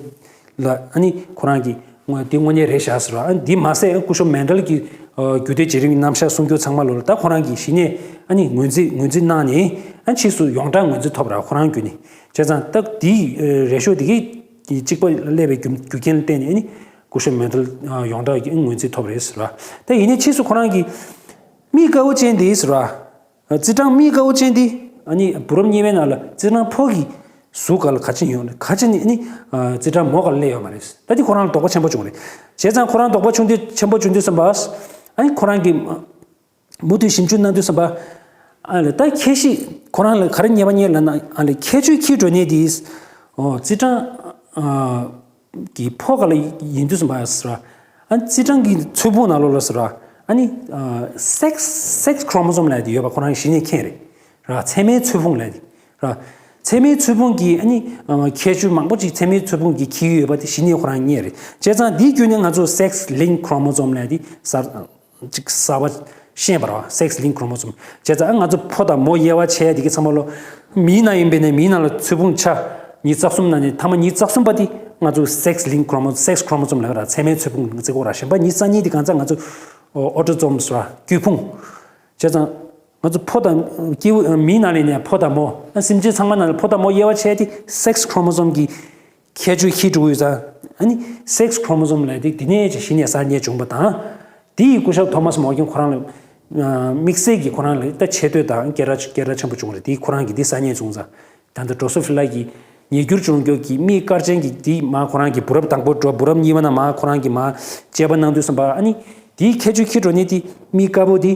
ལ། ཨ་ནི་ཁོ་རང་གིས་དངོས་དེ་དངོས་གནས་རེད་ཤག་ཟེར་བ། ཨ། འདི་མ་ཟད་སྐུ་ཞབས་མན་ཌལ་གྱི་ཨ། རྒྱུད་སྡེ་བྱེད་རིང་རྣམ་གཞག་གསུང་སྐྱོར་ཚང་མ་ལོ་ལ་ད་ཁོ་རང་གིས་གཞི་ནས་ཨ་ནི་ངོས་འཛིན་ངོས་འཛིན་གནང་ནས། ཨ། ཕྱིས་སུ་ཡོངས་གྲགས་ངོས་འཛིན་ཐོབ་ར། ཁོ་རང་བརྒྱུད་ནས་བྱས་ཙང་། ད་དེའི་རེ་ཤོ་དེ་གི་གཅིག་པ་སླེབས་པའི་རྒྱུ་རྒྱུ་རྐྱེན་ལ་བརྟེན་ནས། ཨ་ནི་སྐུ་ཞབས་མན་ཌལ་ཡོངས་གྲགས་ཀྱི་ངོས་འཛིན་ཐོབ་རེད་ཟེར་བ། ད་ཡིན་ནའི་ཕྱིས་སུ་ཁོ་རང་གིས་མིག་དཀར་པོ་ཅན་དེ་ཟེར་བ། རྩི་གྲངས་མིག་དཀར་པོ་ཅན་དེ། ཨ་ནི་བུ་རབས་གཉིས་པའི་ནང་ལ་རྩི་གྲངས་ཕོ་གི་ གཟུགས་སྒང་ལ་ག་ཅི་ཡོད་རེད། ག་ཅི་ནི་ནི་རྩི་ཁྲག་མོ་སྒང་ལ་སླེབས་ཡོད་མ་རེད། ད་དེ་ཁོ་རང་ལ་དོགས་པ་ཆེན་པོ་བྱུང་རེད། བྱས་ཙང་ཁོ་རང་དོགས་པ་ཆུང་དུས་ཆེན་པོ་བྱུང་དུས་ཙམ་པ། ཨ་ནི་ཁོ་རང་གིས་མུ་མཐུད་ཞིབ་འཇུག་གནང་དུས་ཙམ་པ། ཨ་ལས་ད་ཁྱད་གཤིས་ཁོ་རང་ལ་ག་རེ་ཉེས་པ་རྙེད་ལབ་ན། ཨ་ལས་ཁྱད་ཆོས་འཁྱེར་འགྲོ་མཁན་དེ། ཨོ་རྩི་ཁྲག་ཨ་གི་ཕོ་སྒང་ལ་ཡིན་དུས་ཙམ་པ་ཟེར་བ། ཨ་ནི་རྩི་ཁྲག་གི་ཚོས་ཕུང་ནང་ལོགས་ལ་ཟེར་བ། ཨ་ནི་ཨ་སེག་སེག་སི་ཁྲོ་མོ་སོམ་ལབ་དེ་ཡོད་པ་ཁོ་རང་གཞི་ནས་མཁྱེན་རེད། ར་མཚན་མའི་ཚོས་ཕུང་ལབ་དེ། ར་མཚན་མའི་ཚོས་ཕུང་གི་ཨ་ནི་ཨ་ཁྱད་ཆོས་མང་པོ་ཅིག་མཚན་མའི་ཚོས་ཕུང་གི་འཁྱེར་ཡོད་པ་དེ་གཞི་ནས་ཁོ་རང་རྙེད་རེད། བྱས་ཙང་འདི་བརྒྱུད་ནས་ང་ཚོ་སེག་སི་ལིང་ཁྲོ་མོ་སོམ་ལབ་དེ་གསར་ཅིག་གསར་པ་ཤེས་པ་རེད་བ། སེག་སི་ལིང་ཁྲོ་མོ་སོམ། བྱས་ཙང་ང་ཚོ་ཕོ་དང་མོ་དབྱེ་བ་ཕྱེ་ཡ་དེ་གི་ཚང་མ་ལོ། མིའི་ནང་ཡིན་པས་ནས་མིའི་ནང་ལ་ཚོས་ཕུང་ཆ་ཉི་ཤུ་རྩ་གསུམ་ནང་ནས་ཐ་མ་ཉི་ཤུ་རྩ་གསུམ་པ་དེ་ང་ཚོ་སེག་སི་ལིང་ཁྲོ་མོ་སེག་སི་ཁྲོ་མོ་སོམ་ལབ་ར། མཚན་མའི་ཚོས་ཕུང་རྩི་གོ་ར། གཞན་པ་ཉི་ཤུ་རྩ་གཉིས་དེ་གང་ཚ་ང་ཚོ་ཨོ་ཏོ་སོམ་ཟེར་བ་རྒྱུད་ཕུང་། བྱས་ཙང་། ང་ཚོ་ཕོ་དང་སྐྱེ་བོ་མིའི་ནང་ལས་ནས་ཕོ་དང་མོ། སེམས་ཅན་ཚང་མ་ནང་ལ་ཕོ་དང་མོ་དབྱེ་བ་ཕྱེ་དེ་སེག་སི་ཁྲོ་མོ་སོམ་གྱི་ཁྱད་ཆོས་ཁྱེར་འགྲོ་གི་ཡོད་ཙང་། ཨ་ནི་སེག་སི་ཁྲོ་མོ་སོམ་ལབ་དེ་དེ་ནས་ཅིག་གཞི་ནས་གསར་རྙེད་བྱུང་བ་དང་། དེ་ཡི་སྐུ་ཞབས་ཐོ་མཱས་མོར་གྷན་ཁོ་རང་ལ་དམིགས་བསལ་གྱི་ཁོ་རང་ལ་ད་ཆེ་བསྟོད་དང་སྐད་གྲགས་སྐད་གྲགས་ཆེན་པོ་བྱུང་རེད། དེ་ཁོ་རང་གིས་དེ་གསར་རྙེད་བྱུང་ཙང་། ད་ལྟ་ཌོ་སོ་ཕི་ལ་གི་ཉེས་འགྱུར་བྱུང་རྒྱུ་གི་མིག་དཀར་ཅན་གྱི་དེ་མ་ཁོ་རང་གི་བུ་རབས་དང་པོ་འགྲོ། བུ་རབས་གཉིས་པ་ན་མ་ཁོ་རང་གི་མ་དཔྱད་པ་གནང་དུས་ཙམ་པ། ཨ་ནི་དེའི་ཁྱད་ཆོས་ཁྱེར་འགྲོ་ནི་དེ་མིག་དཀར་པོ་དེ་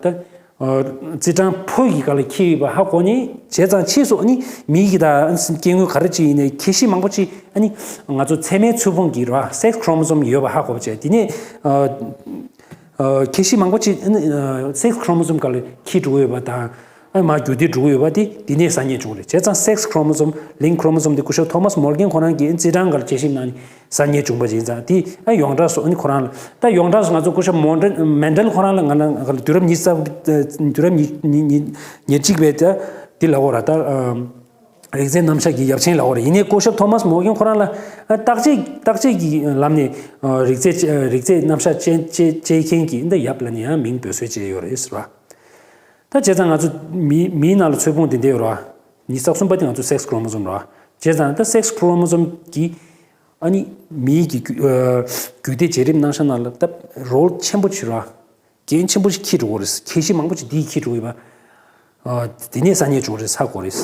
ད་རྩི་ཁྲག་ཕོ་ཡི་སྒང་ལ་འཁྱེར་ཡོད་པ་ཧ་གོ་ནས། བྱས་ཙང་ཕྱིས་སུ་ཨ་ནི་མིའི་གི་ད་སྐྱེ་དངོས་ག་རེ་ཅིག་ཡིན་ནའི་ཁྱད་གཤིས་མང་པོ་ཅིག་ཨ་ནི་ང་ཚོ་མཚན་མའི་ཚོས་ཕུང་གི་ར་སེག་སི་ཁྲོ་མོ་སོམ་ཡོད་པ་ཧ་གོ་བྱས། དེ་ནས་ཁྱད་གཤིས་མང་པོ་ཅིག་ཨ་ནི་སེག་སི་ཁྲོ་མོ་སོམ་སྒང་ལ་འཁྱེར་འགྲོ་ཡོད་པ་དང་། ཨ་མ་རྒྱུད་སྡེ་འགྲོ་གི་ཡོད་པ་དེ་དེ་ནས་གསར་རྙེད་བྱུང་རེད། བྱས་ཙང་སེག་སི་ཁྲོ་མོ་སོམ་ལིང་ཁྲོ་མོ་སོམ་དེ་སྐུ་ཞབས་ཐོ་མཱས་མོར་གྷན་ཁོ་རང་གིས་རྩི་ཁྲག་སྒང་ལ་དཔྱད་ཞིབ་གནང་ནས་གསར་རྙེད་བྱུང་བ་ཡིན་ཙང་། དེ་ཨ་ཡོངས་གྲགས་སུ་ཨ་ནི་ཁོ་རང་ལ་ད་ཡོངས་གྲགས་སུ་ང་ཚོ་སྐུ་ཞབས་མོ་ཌལ་མན་ཌལ་ཁོ་རང་ལ་ང་ལ་དུས་རབས་ཉི་ཤུ་རྩ་དུས་རབས་ཉི་ཉི་ཉི་ཉེར་གཅིག་པའི་ད་དེ་ལབ་དགོས་ར། ད་རིགས་རྫས་རྣམ་གཞག་གི་ཡབ་ཆེན་ལབ་དགོས་ར། ཡིན་ནའི་སྐུ་ཞབས་ཐོ་མཱས་མོར་གྷན་ཁོ་རང་ལ་བརྟག་དཔྱད་བརྟག་དཔྱད་ཀྱི་ལམ་ནས་རིགས་རྫས་རིགས་རྫས་རྣམ་གཞག་དཔྱད་དཔྱད་མཁན་གྱི་འདི་ཡབ་ལབ་ནས་ཡང་མིང་འབོད་སྲོལ་བྱས་ཡོད་རེད་ཟེར་བ། ད་བྱས་ཙང་ང་ཚོ་མི་མིའི་ནང་ལ་ཚོས་ཕུང་དེ་འདྲ་ཡོད་ར། ཉི་ཤུ་རྩ་གསུམ་པ་དེ་ང་ཚོ་སེག་སི་ཁྲོ་མོ་སོམ་ར། བྱས་ཙང་ད་སེག་སི་ཁྲོ་མོ་སོམ་གྱི་ཨ་ནི་མིའི་གི་རྒྱུ་ཨ་རྒྱུད་སྡེ་བྱེད་རིམ་རྣམ་གཞག་ནང་ལ་ད་རོལ་ཆེན་པོ་ཅིག་ར། འགན་ཆེན་པོ་ཞིག་འཁྱེར་འགྲོ་གི་རེད། ཁྱད་གཤིས་མང་པོ་ཅིག་དེས་འཁྱེར་འགྲོ་གི་ཡོད་པ། ཨ་དེ་ནས་གསར་རྙེད་བྱུང་རེད་ཧ་གོ་རེད།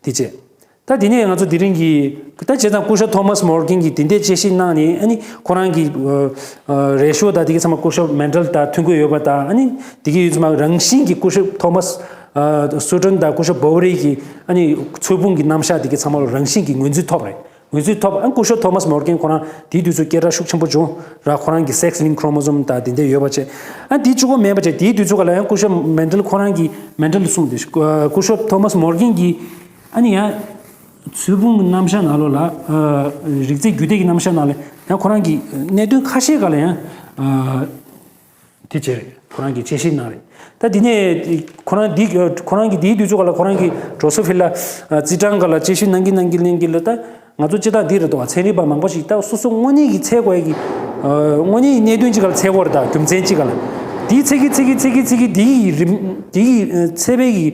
དེ་བྱས། ད་དེ་ནས་ང་ཚོ་དེ་རིང་གི་ད་བྱས་ཙང་སྐུ་ཞབས་ཐོ་མཱས་མོར་གྷན་གྱིས་དེ་འདྲའི་དཔྱད་ཞིབ་གནང་ནས། ཨ་ནི་ཁོ་རང་གི་ཨ་ཨ་རེ་ཤོ་དང་དེ་གི་ཚང་མ་སྐུ་ཞབས་མན་ཌལ་དང་མཐུན་གྱི་ཡོད་པ་དང་། ཨ་ནི་དེ་གི་ཡུལ་ཚང་མ་རང་བཞིན་གྱིས་སྐུ་ཞབས་ཐོ་མཱས་ཨ་སུ་ཏོན་དང་སྐུ་ཞབས་བོ་ཝེ་རི་གི་ཨ་ནི་ཚོས་ཕུང་གི་རྣམ་གཞག་དེ་གི་ཚང་མ་ལ་རང་བཞིན་གྱིས་ངོས་འཛིན་ཐོབ་རེད། ངོས་འཛིན་ཐོབ། ཨ་སྐུ་ཞབས་ཐོ་མཱས་མོར་གྷན་ཁོ་རང་དེའི་དུས་ཚོད་སྐད་གྲགས་ཤུགས་ཆེན་པོ་བྱུང་ར། ཁོ་རང་གི་སེག་སི་ལིང་ཁྲོ་མོ་སོམ་དང་དེ་འདྲ་ཡོད་པ་བྱས། ཨ་དེ་གཅིག་པོ་མིན་པ་བྱས། དེའི་དུས་ཚོད་སྒང་ལ་ཡང་སྐུ་ཞབས་མན་ཌལ་ཁོ་རང་གིས་མན་ཌལ་གསུངས་ཏེ། སྐུ་ཞབས་ཐོ་མཱས་མོར་གྷན་གྱིས་ཨ་ནི་ཡང་ཚོས་ཕུང་གི་རྣམ་གཞག་ནང་ལོགས་ལ། ཨ་རིགས་རྫས་རྒྱུད་སྡེ་གི་རྣམ་གཞག་ནང་ལ་ཡང་ཁོ་རང་གིས་གནད་དོན་ཁ་ཤས་སྒང་ལ་ཡང་ཨ་དེ་བྱས་རེད། ཁོ་རང་གིས་དཔྱད་ཞིབ་གནང་རེད། ད་དེ་ནས་ཁོ་རང་འདི་ཁོ་རང་གིས་དེའི་དུས་ཚོད་སྒང་ལ་ཁོ་རང་གིས་ཌོ་སོ་ཕི་ལ་ཨ་རྩི་ཁྲག་སྒང་ལ་དཔྱད་ཞིབ་གནང་གིན་གནང་གིན་གནང་གིན་ལ། ད་ང་ཚོ་སྤྱིར་བཏང་འདི་རེད་དོ། ཚན་རིག་པ་མང་པོ་ཞིག་ད་སོ་སོ་དངོས་གནས་ཀྱི་འཚོལ་དགོས་ཀྱི་ཨ་དངོས་གནས་ཀྱི་གནད་དོན་ཅིག་སྒང་ལ་འཚོལ་དགོས་རེད། ད་རྒྱུ་མཚན་ཅིག་སྒང་ལ་དེའི་འཚོལ་གྱི་འཚོལ་གྱི་འཚོལ་གྱི་འཚོལ་གྱི་དེའི་རིམ་དེའི་ཨ་འཚོལ་བའི་གི་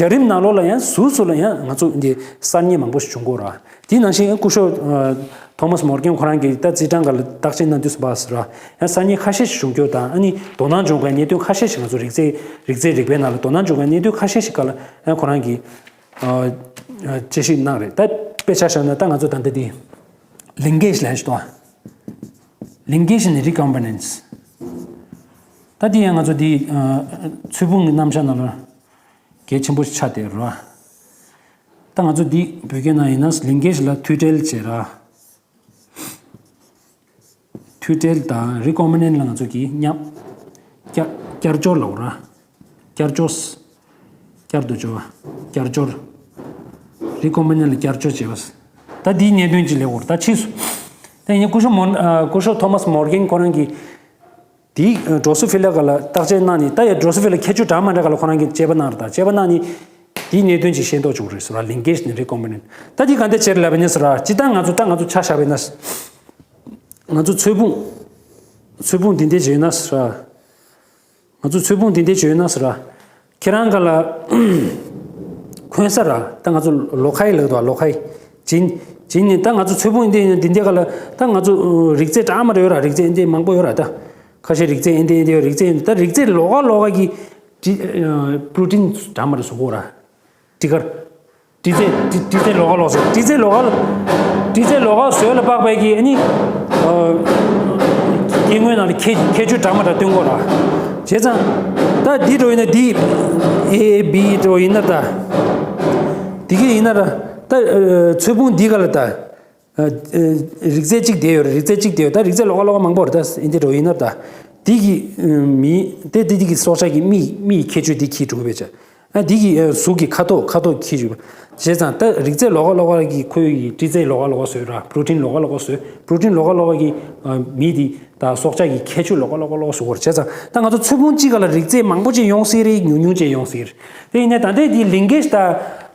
བྱ་རིམ་ནང་ལོགས་ལ་ཡང་ཟུར་ཟུར་ལ་ཡང་ང་ཚོ་འདི་གསར་རྙེད་མང་པོ་ཞིག་བྱུང་གི་ཡོད་རེད། དེ་ནང་བཞིན་སྐུ་ཞབས་ཨ་ཐོ་མཱས་མོར་གྷན་ཁོ་རང་གིས་ད་རྩི་ཁྲག་སྒང་ལ་བརྟག་དཔྱད་གནང་དུས་སུ་བ་ཟེར་བ་ཡང་གསར་རྙེད་ཁ་ཤས་ཤིག་བྱུང་རྒྱུ་དང་། ཨ་ནི་དོ་སྣང་བྱུང་བའི་གནད་དོན་ཁ་ཤས་ཤིག་ང་ཚོ་རིགས་རྫས་རིགས་རྫས་རིག་པའི་ནང་ལ་དོ་སྣང་བྱུང་བའི་གནད་དོན་ཁ་ཤས་ཤིག་སྒང་ལ་ཡང་ཁོ་རང་གིས་ཨ་ཨ་དཔྱད་ཞིབ་གནང་རེད། ད་དཔེ་ཆ་བཞག་ན་ད་ང་ཚོ་ད་ལྟ་འདི་ལིང་གེ་ཇི་ལབ་ཞིག་འདུག་ཨ། ལིང་གེ་ཇི་ནི་རི་ཀོམ་བི་ནེན་སི། ད་འདི་ཡང་ང་ཚོ་འདི་ཨ་ཚོས་ཕུང་གི་རྣམ་གཞག་ནང་ལ་གལ་ཆེན་པོ་ཆགས་བསྡད་རེད་བ། ད་ང་ཚོ་འདི་བོད་སྐད་ནང་ཡིན་ན་ལིང་གེ་ཇི་ལ་མཐུད་སྦྲེལ་བྱེད་ར། མཐུད་སྦྲེལ་དང་རི་ཀོམ་བི་ནེན་སི་ལ་ང་ཚོ་གིས་མཉམ། བསྐྱར་བསྐྱར་སྦྱོར་ལབ་དགོས་ར། བསྐྱར་སྦྱོར། བསྐྱར་དུ་སྦྱོར་བ། བསྐྱར་སྦྱོར། རི་ཀོམ་བི་ནེན་སི་ལ་བསྐྱར་སྦྱོར་བྱེད་པ། ད་འདིའི་གནད་དོན་ཅིག་ལབ་དགོས་ར། ད་ཕྱིས་སུ། ད་ཡིན་ན་སྐུ་ཞབས་མོར་ཨ་སྐུ་ཞབས་ཐོ་མཱས་མོར་གྷན་ཁོ་རང་གིས། དེའི་ཌོ་སོ་ཕི་ལ་སྒང་ལ་བརྟག་དཔྱད་གནང་ནས། ད་ཡང་ཌོ་སོ་ཕི་ལ་ཁྱད་ཆོས་འདྲ་མི་འདྲ་སྒང་ལ་ཁོ་རང་གིས་དཔྱད་པ་གནང་རེད། ད་དཔྱད་པ་གནང་ནས་དེའི་གནད་དོན་ཅིག་ཤེས་རྟོགས་བྱུང་རེད་ཟེར་བ། ལིང་གེ་ཇི་ནི་རི་ཀོམ་བི་ནེན་སི། ད་དེ་ག་འདྲ་བྱས་ལབ་པ་ཡིན་ཟེར་བ། སྤྱིར་བཏང་ང་ཚོ་ད་ང་ཚོ་ཆ་བཞག་པ་ཡིན་ན། ང་ཚོ་ཚོས་ཕུང་། ཚོས་ཕུང་འདི་འདྲ་བྱས་ན་ཟེར་བ། ང་ཚོ་ཚོས་ཕུང་འདི་འདྲ་བྱས་ན་ཟེར་བ། ཁྱེད་རང་ག་ལ་འཁོན་ས་ར། ད་ང་ཚོ་ལོ་ཁའི་ལག་ཏུ་ལོ་ཁའི་བྱིན་བྱིན་ནས། ད་ང་ཚོ་ཚོས་ཕུང་འདི་འདི་འདི་ག་ལ་ད་ང་ཚོ་རིགས་རྫས་འདྲ་མི་འདྲ་ཡོད་ར། རིགས་རྫས་འདི་མང་པོ་ཡོད་ར། ད་ཁ་ཤས་རིགས་རྫས་འདི་འདི་ཡོད། རིགས་རྫས་འདི་ད་རིགས་རྫས་ལོགས་ཀ་ལོགས་ཀ་གི་ཏི་པྲོ་ཊིན་འདྲ་མི་འདྲ་བཟོ་གོ་ར། ཏི་ཀར། འབྲི་རྩལ་འབྲི་འབྲི་རྩལ་ལོགས་ཀ་ལོགས་སུ་འབྲི་རྩལ་ལོགས་ཀ་འབྲི་རྩལ་ལོགས་ཀ་བཟོས་ལ་དཔག་པའི་གི་ཨ་ནི། སྐྱེ་དངོས་ནང་ལ་ཁྱད་ཁྱད་ཆོས་འདྲ་མི་འདྲ་སྟོན་གོ་ར། བྱས་ཙང་། ད་འདི་འགྲོ་ཡིན་ན་འདི། A B འགྲོ་ཡིན་ན་ད། འདི་གི་ཡིན་ན་ར། ད་ཚོས་ཕུང་འདི་ག་ལ་ད། རིགས་རྫས་གཅིག་དེ་ཡོད་རེད། རིགས་རྫས་གཅིག་དེ་ཡོད། ད་རིགས་རྫས་ལོགས་ཀ་ལོགས་ཀ་མང་པོ་རེད། ད་འདི་འགྲོ་ཡིན་ན་ད། འདི་གི་མི་དེ་འདི་འདི་གི་སྲོག་ཆགས་ཀྱི་མིག་མིག་ཁྱད་ཆོས་འདི་ཁྱི་འགྲོ་གི་བས་ཅག་ཨ་འདི་གི་ཨ་གཟུགས་ཀྱི་ཁ་དོག་ཁ་དོག་ཁྱི་ཞུ་བ། བྱས་ཙང་ད་རིགས་རྫས་ལོགས་ཀ་ལོགས་ཀ་གི་ཁོའི་གི་འབྲི་རྩལ་ལོགས་ཀ་ལོགས་ཀ་བཟོས་ར། པྲོ་ཊིན་ལོགས་ཀ་ལོགས་ཀ་བཟོས། པྲོ་ཊིན་ལོགས་ཀ་ལོགས་ཀ་གི་ཨ་མི་དེ་ད་སྲོག་ཆགས་ཀྱི་ཁྱད་ཆོས་ལོགས་ཀ་ལོགས་ཀ་ལོགས་ཀ་བཟོ་བར། བྱས་ཙང་ད་ང་ཚོ་ཚོས་ཕུང་གཅིག་ག་ལ་རིགས་རྫས་མང་པོ་ཅིག་ཡོང་སྲིད་རེད། ཉུང་ཉུང་ཅིག་ཡོང་སྲིད་རེད། དེ་ཡིན་ནའི་ད་ལྟའི་འདི་ལིང་གེ་ཤི་ད་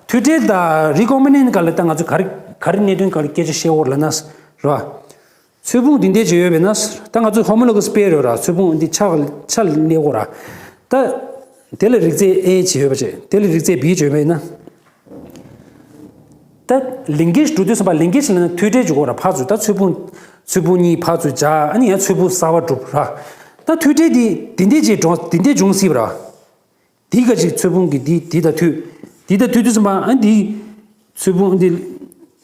མཐུད་འབྲེལ་ད་རི་ཀོམ་པི་ནེན་ཊི་ག་ལ་ད་ང་ཚོ་ག་རེ་ག་རེ་གནད་དོན་ག་ལ་སྐད་ཆ་བཤད་འོར་ལབ་ན་ར། ཚོས་ཕུང་འདི་འདྲས་ཅིག་ཡོད་པས་ན། ད་ང་ཚོས་ཧོ་མོ་ལོ་ག་སི་པེར་ཡོད་ར། ཚོས་ཕུང་འདི་ཆ་ཆ་ལ་གནས་གོ་ར། ད་དེ་ལ་རིགས་རྫས་ཨེ་ཅིག་ཡོད་པ་བྱས། དེ་ལ་རིགས་རྫས་བི་ཅིག་ཡོད་པས་ན། ད་ལིང་གེ་ཤི་འགྲོ་དུས་ཙམ་པ་ལིང་གེ་ཤི་ལབ་ན་མཐུད་འབྲེལ་ཅིག་གོ་ར། ཕར་ཚུར་ད་ཚོས་ཕུང་ཚོས་ཕུང་གཉིས་ཕར་ཚུར་སྦྱར། ཨ་ནི་ཡང་ཚོས་ཕུང་གསར་པ་གྲུབ་ར། ད་མཐུད་འབྲེལ་འདི་འདི་འདྲས་ཅིག་འགྲོ་འདི་འདྲས་འབྱུང་སྲིད་པ་ར། འདི་ག་ཅིག་ཚོས་ཕུང་གི་འདི་འདི་དང་མཐུད། འདི་དང་མཐུད་དུས་ཙམ་པ་ཨ་འདི། ཚོས་ཕུང་འདི།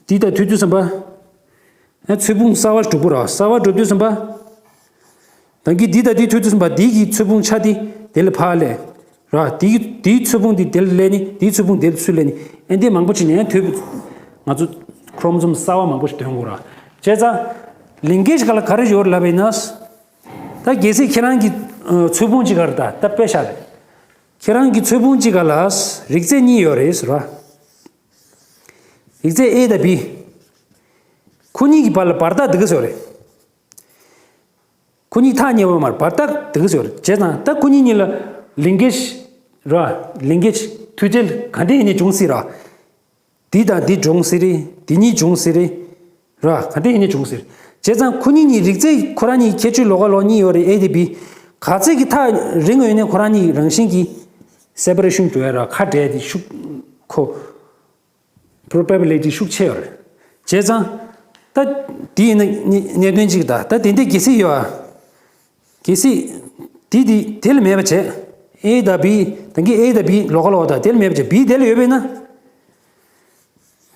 འདི་དང་མཐུད་དུས་ཙམ་པ། ཨ་ཚོས་ཕུང་གསར་པ་གྲུབ་པོ་ར། གསར་པ་གྲུབ་དུས་ཙམ་པ། ད་གི་འདི་དང་འདི་མཐུད་དུས་ཙམ་པ་འདི་གི་ཚོས་ཕུང་ཆ་འདི་དེ་ལ་ཕར་སླེབས། ར་འདི་གི་འདིའི་ཚོས་ཕུང་འདི་དེ་ལ་སླེབས་ནི། འདིའི་ཚོས་ཕུང་དེ་ལ་ཚུར་སླེབས་ནི། ཨ་འདི་མང་པོ་ཅིག་ནས་མཐུད། ང་ཚོ་ཁོ་རོ་མོ་སོམ་གསར་པ་མང་པོ་ཞིག་ཐོན་དགོས་ར། བྱས་ཙང་། ལིང་གེ་ཤི་ག་ལ་ག་རེ་ཡོད་ལབ་པ་ཡིན་ན། ད་གལ་སྲིད་ཁྱེད་རང་གི་ཚོས་ཕུང་གཅིག་ག་རེ་ད་ད་དཔེ་བཞག་རེད། ཁྱེད་རང་གི་ཚོས་ཕུང་གཅིག་ག་ལ་རིགས་རྫས་གཉིས་ཡོད་རེད་ཟེར་བ། རིགས་རྫས་ཨེ་དང་བི། ཁོ་གཉིས་ཀྱི་བར་ལ་བར་ཐག་འདི་ག་ཟེར་བ་རེད། ཁོ་གཉིས་ཐག་ཉེ་བོ་མར་བར་ཐག་འདི་ག་ཟེར་བ་རེད། བྱས་ཙང་ད་ཁོ་གཉིས་གཉིས་ལ་ལིང་གེ་ཤི་ར། ལིང་གེ་ཤི་མཐུད་འབྲེལ་ག་འདྲ་ཡིན་ནའི་འབྱུང་སྲིད་ར། འདི་དང་འདི་འབྱུང་སྲིད་རེད། འདི་གཉིས་འབྱུང་སྲིད་རེད། ར་ག་འདྲ་ཡིན་ནའི་འབྱུང་སྲིད་རེད། བྱས་ཙང་ཁོ་གཉིས་གཉིས་རིགས་རྫས་ཁོ་རང་གཉིས་ཁྱད་ཆོས་ལོགས་ཀ་ལོགས་གཉིས་ཡོད་རེད། ཨེ་དེ་བི། ག་ཚད་ཀྱི་ཐག་རིང་བ་ཡོད་ནའི་ཁོ་རང་གཉིས་རང་བཞིན་གྱིས་སེ་པ་རེ་ཤན་འགྲོ་ཡ་ར། ཁ་བྲལ་དེ་ཤུགས་ཁོ། པོ་རོ་བེ་བི་ལི་ཊི་ཤུགས་ཆེ་བ་རེད། བྱས་ཙང་། ད་དེ་ཡིན་ན་གནད་གནད་དོན་གཅིག་ད་ད་དེ་འདྲའི་གལ་སྲིད་ཡོད་ཨ། གལ་སྲིད། དེ་དེ་དེ་ལ་མེད་པ་བྱས། ཨེ་དང་བི། ད་གིན་ཨེ་དང་བི་ལོགས་ཀ་ལོགས་དང་དེ་ལ་མེད་པ་བྱས། བི་དེ་ལ་ཡོད་པས་ན།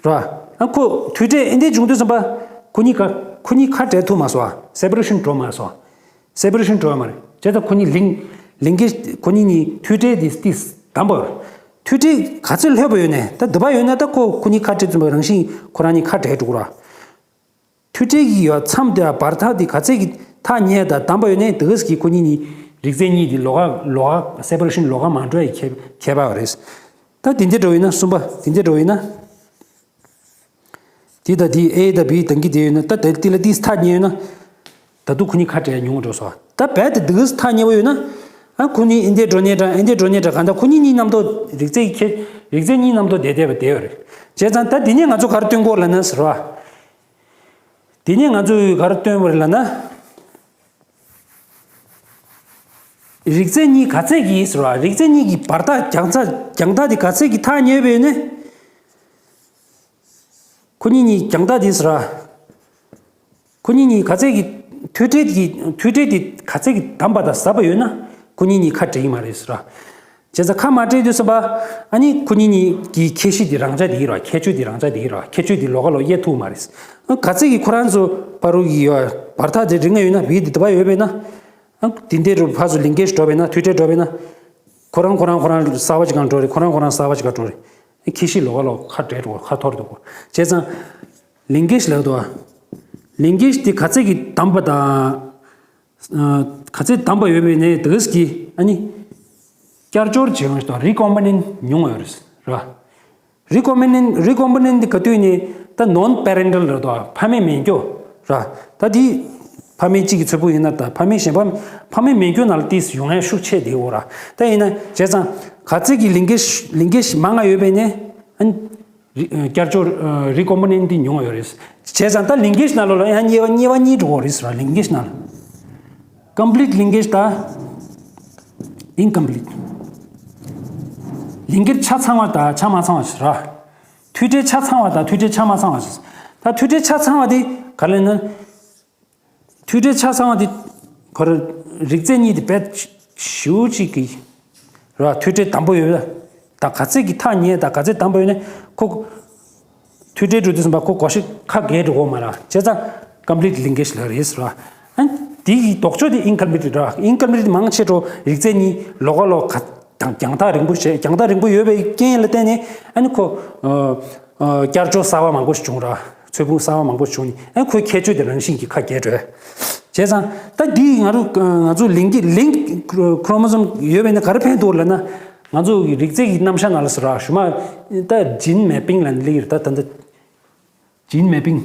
ར། ཨ་ཁོ་མཐུད་འབྲེལ་ཨེ་འདྲའི་བྱུང་དུས་ཙམ་པ། ཁོ་གཉིས་ཀ་ཁོ་གཉིས་ཁ་བྲལ་ཐུབ་མ་སོང་ཨ། སེ་པ་རེ་ཤན་འགྲོ་མ་སོང་ཨ། སེ་པ་རེ་ཤན་འགྲོ་ཡ་མ་རེད། བྱས་ཙང་ཁོ་གཉིས་ལིང་། ལིང་གེ་ཤི་ཁོ་གཉིས་གཉིས་མཐུད་འབྲེལ་དེ་ཏིས་དམ་པོ་རེད། མཐུད་འབྲེལ་ག་ཚོད་ལྷོད་པོ་ཡོད་ནའི་ད་འདི་པ་ཡོད་ན་ད་ཁོ་ཁོ་གཉིས་ཁ་བྲལ་ཙམ་པ་རང་བཞིན་ཁོ་རང་གཉིས་ཁ་བྲལ་འགྲོ་གི་ར། མཐུད་འབྲེལ་གྱི་ཡོད་མཚམས་དེ་བར་ཐག་དེ་ག་ཚད་ཀྱི་ཐག་ཉེ་དང་དམ་པ་ཡོད་ནའི་དེ་ག་ཟིག་གི་ཁོ་གཉིས་གཉིས་རིགས་རྫས་གཉིས་དེ་ལོགས་ཀ་ལོགས་ཀ་སེ་པ་རེ་ཤན་ལོགས་ཀ་མ་འགྲོ་ཡི་ཁྱད་ཁྱད་པར་རེད། ད་དེ་འདྲ་འགྲོ་ཡིན་ན་གསུམ་པ་དེ་འདྲ་འགྲོ་ཡིན་ན། དེ་ད་དེ་ཨེ་ད་བི་དང་གི་དེ་ཡོད་ན་ད་དེ་དེ་ལ་དེ་ཐག་ཉེ་ཡོད་ན། ད་དུང་ཁོ་གཉིས་ཁ་བྲལ་ཉུང་བ་འགྲོ་སོང་། ད་རྦད་དེ་དེ་ག་ཐག་ཉེ་བོ་ཡོད་ན། ཨ་ཁོ་གཉིས་ཨེ་འདྲ་འགྲོ་ཉེ་འདྲ་ཨེ་འདྲ་འགྲོ་ཉེ་འདྲ་གང་ལྟར་ཁོ་གཉིས་གཉིས་རྣམ་རྟོག་རིགས་རྫས་ཀྱི་ཁྱད་རིགས་རྫས་གཉིས་རྣམ་རྟོག་བསྡད་བསྡད་པ་བསྡད་ཡོད་རེད། བྱས་ཙང་ད་དེ་ནས་ང་ཚོ་ག་རེ་སྟོན་གོ་ལབ་ན་ཟེར་བ། དེ་ནས་ང་ཚོས་ག་རེ་སྟོན་པ་རེད་ལབ་ན། རིགས་རྫས་གཉིས་ག་ཚད་ཀྱི་ཟེར་བ། རིགས་རྫས་གཉིས་ཀྱི་བར་ཐག་རྒྱང་ཚ་རྒྱང་ཐག་དེ་ག་ཚད་ཀྱི་ཐག་ཉེ་བས་ནི། ཁོ་གཉིས་གཉིས་རྒྱང་ཐག་དེ་ཟེར་བ། ཁོ་གཉིས་གཉིས་ག་ཚད་ཀྱི་མཐུད་འབྲེལ་གྱི་མཐུད་འབྲེལ་དེ་ག་ཚད་ཀྱི་དམ་པ་དང་ཟབ་པ་ཡོད་ན། ཁོ་གཉིས་གཉིས་ཁ་བྲལ་གྱི་མ་རེད་ཟེར་བ། བྱས་ཙང་ཁ་མ་བྲལ་དུས་ཙམ་པ། ཨ་ནི་ཁོ་གཉིས་གཉིས་ཀྱི་ཁྱད་གཤིས་དེ་རང་འཇགས་དེ་ཡིན་ར། ཁྱད་ཆོས་དེ་རང་འཇགས་དེ་ཡིན་ར། ཁྱད་ཆོས་དེ་ལོགས་ཀ་ལོགས་དབྱེ་ཐུབ་མ་རེད། ག་ཚད་ཀྱི་ཁོ་རང་ཚོ་བར་དུ་གི་ཡོད་བར་ཐག་དེ་རིང་ང་ཡོད་ན་བི་དེ་དུ་བ་ཡོད་པས་ན། ཨ་དེ་འདྲའི་རུ་ཕར་ཚུར་ལིང་གེ་ཤི་འགྲོ་བས་ན་མཐུད་འབྲེལ་འགྲོ་བས་ན། ཁོ་རང་ཁོ་རང་ཁོ་རང་གསར་བ་ཅིག་གང་འགྲོ་རེད། ཁོ་རང་ཁོ་རང་གསར་བ་ཅིག་གང་འགྲོ་རེད། ཁྱད་གཤིས་ལོགས་ཀ་ལོགས་ཁ་བྲལ་འགྲོ་ཁ་འཐོར་འགྲོ་གོ། བྱས་ཙང་། ལིང་གེ་ཤི་ལབ་འདུག་བ། ལིང་གེ་ཤི་དེ་ག་ཚད་ཀྱི་དམ་པ་དང་། ག་ཚད་དམ་པ་ཡོད་པའི་ནས་དེ་ག་གི་ཨ་ནི། བསྐྱར་སྦྱོར་བྱེད་ཡོང་ཞིག་དང་རི་ཀོམ་པོ་ནེན་ཊི་ཉུང་བ་ཡོད་རེད་ར། རི་ཀོམ་པོ་ནེན་ཊི་རི་ཀོམ་པོ་ནེན་ཊི་དེ་ག་དུས་ནས་ད་ནོན་པེ་རེན་ཊལ་རེད་དོ། ཕ་མེས་མེད་རྒྱུ་ར། ད་དེ་ཕ་མེས་གཅིག་གི་ཚོད་དཔག་ཡིན་ན་ད་ཕ་མེས་གཞན་པ་ཕ་མེས་མེད་རྒྱུ་ནང་ལ་ཏིས་ཡོང་ཡ་ཤུགས་ཆེ་དེ་འོ་ར། ད་ཡིན་ན་བྱས་ཙང་ག་ཚད་ཀྱི་ལིང་གེ་ཤི་ལིང་གེ་ཤི་མང་ང་ཡོད་པའི་ནས་ཨ་ནི། རི་བསྐྱར་སྦྱོར་རི་ཀོམ་པོ་ནེན་ཊི་འདི་ཉུང་བ་ཡོད་རེད། བྱས་ཙང་ད་ལིང་གེ་ཤི་ནང་ལོགས་ལ་ཡང་དབྱེ་བ་དབྱེ་བ་གཉིས་འགྲོ་གི་རེད་ཟེར་བ། ལིང་གེ་ཤི་ནང་ལ། ཀམ་པི་ལིཊ་ལིང་གེ་ཤི་དང་ཨིན་ཀམ་པི་ལིཊ། ལིང་གེ་ཤི་ཆ་ཚང་བ་དང་ཆ་མ་ཚང་བ་ཟེར་བ། མཐུད་འབྲེལ་ཆ་ཚང་བ་དང་མཐུད་འབྲེལ་ཆ་མ་ཚང་བ་ཟེར། ད་མཐུད་འབྲེལ་ཆ་ཚང་བ་དེ་ག་རེ་ལབ་ན། མཐུད་འབྲེལ་ཆ་ཚང་བ་དེ། ཁོ་རང་རིགས་རྫས་གཉིས་དེ་རྦད་ཞེ་པོ་ཅིག་གི་ར། མཐུད་འབྲེལ་དམ་པོ་ཡོད་ལ། ད་ག་ཚད་ཀྱི་ཐག་ཉེ་དང་ག་ཚད་དམ་པོ་ཡོད་ནས་ ཁོ་མཐུད་འབྲེལ་འགྲོ་དུས་ཙམ་པ་ཁོ་གོ་ཤེས་ཁ་གས་འགྲོ་གོ་མ་ར། བྱས་ཙང་complete linkage ལབ་རེད་ཟེར་བ། ཨ་ནི་དེ་གི་ལྡོག་ཕྱོགས་དེ་incompleted ར། incompleted མང་ཆེ་འགྲོ་རིགས་རྫས་གཉིས་ལོགས་ཀ་ལོགས་ཀ་རྒྱང་རྒྱང་ཐག་རིང་པོ་བྱས། རྒྱང་ཐག་རིང་པོ་ཡོད་པའི་རྐྱེན་ལ་བརྟེན་ནས་ཨ་ནི་ཁོ་ཨ་ཨ་བསྐྱར་སྦྱོར་གསར་པ་མང་པོ་ཞིག་བྱུང་ར། ཚོས་ཕུང་གསར་པ་མང་པོ་ཞིག་བྱུང་ནས་ཨ་ནི་ཁོའི་ཁྱད་ཆོས་དེ་རང་བཞིན་གྱིས་ཁ་གས་འགྲོ། བྱས་ཙང་ད་འདི་ང་ཚོ་ང་ཚོ་link chromosome ཡོད་པས་ན་ག་རེ་ཕན་ཐོགས་ལབ་ན། ང་ཚོ་གི་རིགས་རྫས་ཀྱི་རྣམ་གཞག་ནང་ལ་ཟེར་ར། ཞུ་མ་ད་gene mapping ལབ་ནི་ལེགས་རེད། ད་ད་ད་gene mapping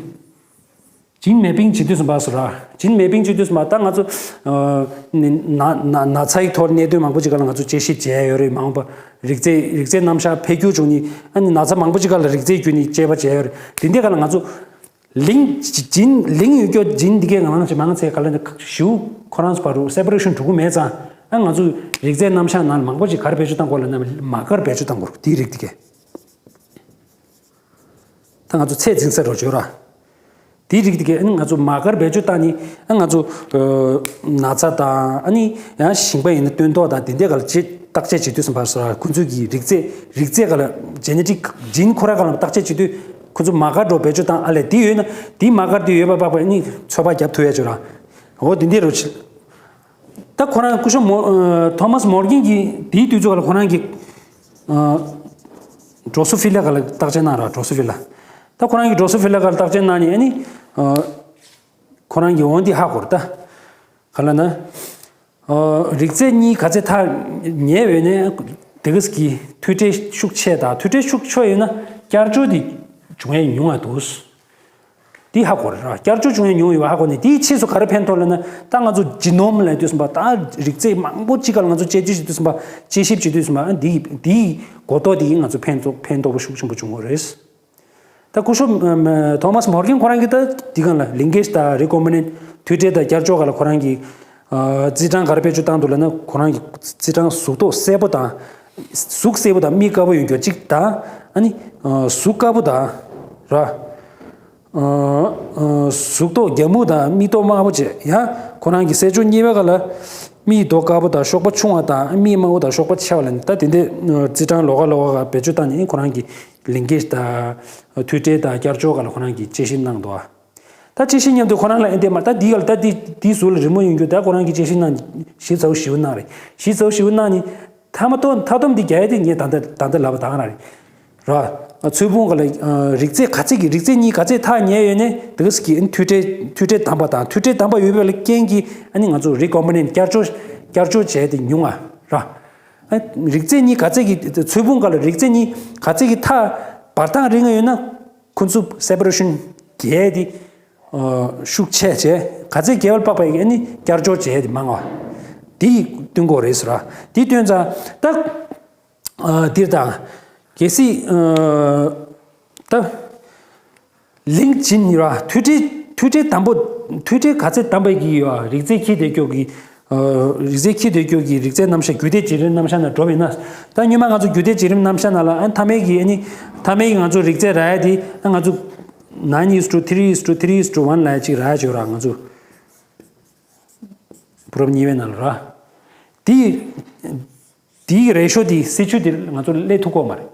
gene mapping བྱེད་དུས་ཙམ་པ་ཟེར་ར། gene mapping བྱེད་དུས་ཙམ་པ་ད་ང་ཚོ་ཨ་ནི་ན་ན་ན་ཚ་ཡི་ཐོག་གནད་དོན་མང་པོ་ཅིག་སྒང་ལ་ང་ཚོ་དཔྱད་ཞིབ་བྱས་ཡོད་རེད། མ་འོངས་པ་རིགས་རྫས་རིགས་རྫས་རྣམ་གཞག་འཕེལ་འགྱུར་བྱུང་ནི་ཨ་ནི་ན་ཚ་མང་པོ་ཅིག་སྒང་ལ་རིགས་རྫས་བརྒྱུད་ནི་དཔྱད་པ་བྱས་ཡོད་རེད། དེ་འདྲའི་སྒང་ལ་ང་ཚོ་link gene link ཡོད་རྒྱུ་gene འདི་གའི་ང་རང་ཚོ་མང་ཚེ་ག་ལ་ནི་ཞིའུ་ཁོ་རང་ཚོ་བར་དུ་separation འགྲོ་གི་མེད་ཙང་ཨ་ང་ཚོ་རིགས་རྫས་རྣམ་གཞག་ནང་ལ་མང་པོ་ཅིག་ག་རེ་བེད་སྤྱོད་བཏང་དགོས་ལབ་ན་མ་ཀར་བེད་སྤྱོད་བཏང་དགོས་རེད། དེའི་རིགས་དེ་གས། ད་ང་ཚོ་ཚད་འཛིན་ས་རོ་བརྗོད་ར། དེའི་རིགས་དེ་གས་ཨ་ནི་ང་ཚོ་མ་ཀར་བེད་སྤྱོད་བཏང་ནི་ཨ་ང་ཚོ་ཨ་ན་ཚ་དང་ཨ་ནི་ཡང་ཞིང་པ་ཡིན་ན་སྟོན་ཐོག་དང་དེ་འདྲའི་སྒང་ལ་བྱེད་བརྟག་དཔྱད་བྱེད་དུས་ཙམ་པ་ཟེར་ར། ཁོ་ཚོའི་གི་རིགས་རྫས་རིགས་རྫས་སྒང་ལ་genetic gene ཁོ་ར་སྒང་ལ་བརྟག་དཔྱད་བྱེད་དུས་ཁོ་ཚོ་མ་ཀར་འདྲ་བོ་བེད་སྤྱོད་བཏང་ཨ་ལས་དེ་ཡོད་ན་དེའི་མ་ཀར་དེ་ཡོད་པ་དཔག་པ་ཨ་ནི་ཚོད་དཔག་རྒྱབ་ཐུབ་ཡ་བྱོས་ར། འོ་དེ་འདྲའི་རོ་ཆེ། ད་ཁོ་རང་སྐུ་ཞབས་མོ་ཨ་Thomas Morgan གིས་དེའི་དུས་ཚོད་ལ་ཁོ་རང་གིས་ཨ་Drosophila སྒང་ལ་བརྟག་དཔྱད་གནང་ར། Drosophila། ད་ཁོ་རང་གིས་Drosophila སྒང་ལ་བརྟག་དཔྱད་གནང་ནས་ཨ་ནི་ཨ་ཁོ་རང་གིས་འོ་འདི་ཧ་གོ་ར། ད་ག་ལབ་ན་ཨ་རིགས་རྫས་གཉིས་ག་ཚད་ཐག་ཉེ་བས་ནས་དེ་ག་གི་མཐུད་འབྲེལ་ཤུགས་ཆེ་དང་མཐུད་འབྲེལ་ཤུགས་ཆེ་ཡོད་ན་བསྐྱར་སྦྱོར་དེ་འབྱུང་ཡས་ཉུང་བ་འདུག། འདི་ཧ་གོ་ར། བསྐྱར་སྦྱོར་བྱུང་ཡས་ཉུང་ཡོད་པ་ཧ་གོ་ནས་དེའི་ཕྱིས་སུ་ག་རེ་ཕན་ཐོགས་ལབ་ན་ད་ང་ཚོ་genome ལབ་དུས་ཙམ་པ་ད་རིགས་རྫས་མང་པོ་གཅིག་སྒང་ལ་ང་ཚོ་དཔྱད་བསྡུར་བྱེད་དུས་ཙམ་པ་དཔྱད་ཞིབ་བྱེད་དུས་ཙམ་པ་འདི་འདིའི་གོ་རྟོགས་འདི་ང་ཚོ་ཕན་ཐོགས་ཕན་ཐོགས་པོ་ཤུགས་ཆེན་པོ་བྱུང་ཡོད་རེད། ད་སྐུ་ཞབས་Thomas Morgan ཁོ་རང་གིས་ད་འདི་སྒང་ལ་linkage དང་recombinant མཐུད་འབྲེལ་དང་བསྐྱར་སྦྱོར་སྒང་ལ་ཁོ་རང་གིས་ཨ་རྩིས་གྲངས་ག་རེ་བེད་སྤྱོད་བཏང་འདུག་ལབ་ན་ཁོ་རང་གིས་རྩིས་གྲངས་གཟུགས་མདོག་སེར་པོ་དང་གཟུགས་སེར་པོ་དང་མིག་དཀར་པོ་ཡོད་རྒྱུ་གཅིག་དང་ཨ་ནི་ཨ་གཟུགས་དཀར་པོ་དང་ར། ཨ་ཨ་གཟུགས་མདོག་རྒྱ་སྨུག་དང་མིག་མདོག་དམར་པོ་བཅས་ཡང་ཁོ་རང་གི་གསལ་སྦྱོར་གཉིས་པའི་སྒང་ལ་མིག་མདོག་དཀར་པོ་དང་གཤོག་པ་ཆུང་བ་དང་མིག་དམར་པོ་དང་གཤོག་པ་ཆེ་བ་ལ་ནི་ད་དེ་འདྲའི་རྩིས་གྲངས་ལོགས་ཀ་ལོགས་ཀ་བེད་སྤྱོད་བཏང་ནས་ཁོ་རང་གི་linkage དང་མཐུད་འབྲེལ་དང་བསྐྱར་སྦྱོར་སྒང་ལ་ཁོ་རང་གིས་དཔྱད་ཞིབ་གནང་འདུག་ཨ། ད་དཔྱད་ཞིབ་མཉམ་དུ་ཁོ་རང་ལ་ཨེ་འདྲས་མ་ད་འདི་ག་ལ་ད་འདི་འདི་ཟུར་ལ་རི་མོ་ཡོང་རྒྱུ་ད་ཁོ་རང་གིས་དཔྱད་ཞིབ་གནང་ཞིབ་ཚགས་ཞིབ་གནང་རེད། ཞིབ་ཚགས་ཞིབ་གནང་ནས་མཐའ་མ་ཐོག་མཐའ་སྡོམ་འདི་རྒྱག་ཡ་དེ་ངས་ད་ལྟ་ད་ལྟ་ལབ་པ་ད་ག་རང་རེད། ར། ཚོས་ཕུང་ག་ལ་རིགས་རྫས་ག་ཚད་ཀྱི་རིགས་རྫས་གཉིས་ག་ཚད་ཐག་ཉེ་ཡོད་ནས་དེ་ག་ཟིག་གི་མཐུད་འབྲེལ་མཐུད་འབྲེལ་དམ་པ་དང་མཐུད་འབྲེལ་དམ་པ་ཡོད་པའི་རྐྱེན་གྱིས་ཨ་ནི་ང་ཚོ་recombinant བསྐྱར་སྦྱོར་བསྐྱར་སྦྱོར་བྱས་ཏེ་ཉུང་ང་ར། རིགས་རྫས་གཉིས་ག་ཚད་ཀྱི་ཚོས་ཕུང་ག་ལ་རིགས་རྫས་གཉིས་ག་ཚད་ཀྱི་ཐག་བར་ཐག་རིང་ང་ཡོད་ན་ཁོ་ཚོ་separation རྒྱས་ཏེ་ཤུགས་ཆེ་བྱས་ག་ཚད་རྒྱས་པར་དཔག་པའི་ཨ་ནི་བསྐྱར་སྦྱོར་བྱས་ཏེ་མང་བ་དེ་སྟོན་གོ་རེད་ཟེར་ར། དེ་སྟོན་ཙང་ད། ཨ་འདིར་དང་། གལ་སྲིད་ཨ་ད། link gene ཡོད་ར་མཐུད་འབྲེལ་མཐུད་འབྲེལ་དམ་པོ་མཐུད་འབྲེལ་ག་ཚད་དམ་པའི་གི་ཡོད་ར་རིགས་རྫས་ཁྱི་དེ་སྐྱོ་གི་ཨ་རིགས་རྫས་ཁྱི་དེ་སྐྱོ་གི་རིགས་རྫས་རྣམ་གཞག་རྒྱུད་སྡེ་བྱེད་རིམ་རྣམ་གཞག་ནང་འགྲོ་བས་ན། ད་སྔོན་མ་ང་ཚོ་རྒྱུད་སྡེ་བྱེད་རིམ་རྣམ་གཞག་ནང་ལ་ཨ་མཐའ་མའི་གི་ཨ་ནི་མཐའ་མའི་གི་ང་ཚོ་རིགས་རྫས་རག་ཡ་དེ་ཨ་ང་ཚོ་nine is to three is to three is to one ལབ་ཡ་ཅིག་རག་ཡ་ཅིག་ཡོད་ར་ང་ཚོ་བུ་རབས་གཉིས་པའི་ནང་ལ་ར། དེ། དེའི་ratio དེ་སྲིད་ཇུས་དེ་ང་ཚོ་སླེབས་ཐུབ་ཀྱི་ཡོད་མ་རེད།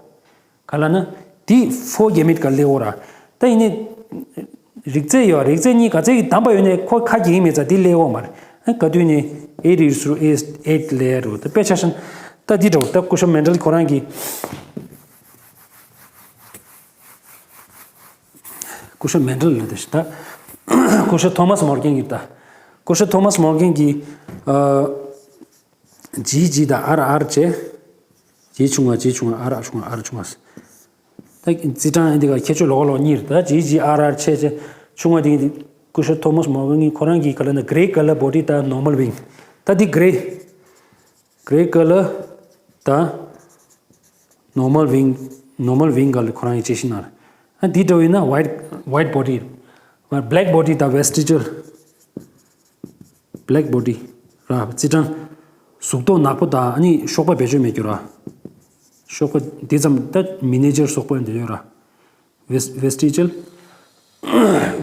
ག་ལབ་ན། དེ་four gamete ག་སླེབས་ཡོད་ར། ད་ཡིན་ནའི། རིགས་རྫས་ཡོད་རིགས་རྫས་གཉིས་ག་ཚད་ཀྱི་དམ་པ་ཡོད་ནའི་ཁོ་ཁ་གྱེས་མེད་ཙང་དེ་སླེབས་ཡོད་མ་རེད། ཨ་ག་དུས་ནས་eight is to eight ལབ་ཡ་རེད། ད་དཔེ་ཆ་བཞག་ན། ད་འདི་འདྲ་བོ་ད་སྐུ་ཞབས་Mendel ཁོ་རང་གིས། སྐུ་ཞབས་Mendel ལབ་དེ་ད། སྐུ་ཞབས་Thomas Morgan གིས་ད། སྐུ་ཞབས་Thomas Morgan གིས། ཨ། G G དང་R R བྱས། G ཆུང་བ་G ཆུང་བ་R ཆུང་བ་R ཆུང་བ། ད་རྩིས་གྲངས་འདི་ག་ཁྱད་ཆོས་ལོགས་ཀ་ལོགས་གཉིས་རེད། ད་G G R R བྱས་བྱས་ཆུང་བ་དེ་གི་སྐུ་ཞབས་Thomas Morgan གིས་ཁོ་རང་གི་ག་ལབ་ན་grey colour body དང་normal wing ད་འདི་grey grey colour དང་normal wing normal wing ག་ལ་ཁོ་རང་གིས་དཔྱད་ཞིབ་གནང་རེད། ཨ་འདི་འདྲ་བོ་ཡིན་ན་white white body black body དང་vestigial black body ར་རྩིས་གྲངས། གཟུགས་མདོག་ནག་པོ་དང་ཨ་ནི་གཤོག་པ་བེད་སྤྱོད་མེད་རྒྱུ་ར། གཤོག་པ་འདི་ཙམ་ད་miniature གཤོག་པ་འདི་ཡོད་ར། Ves- vestigial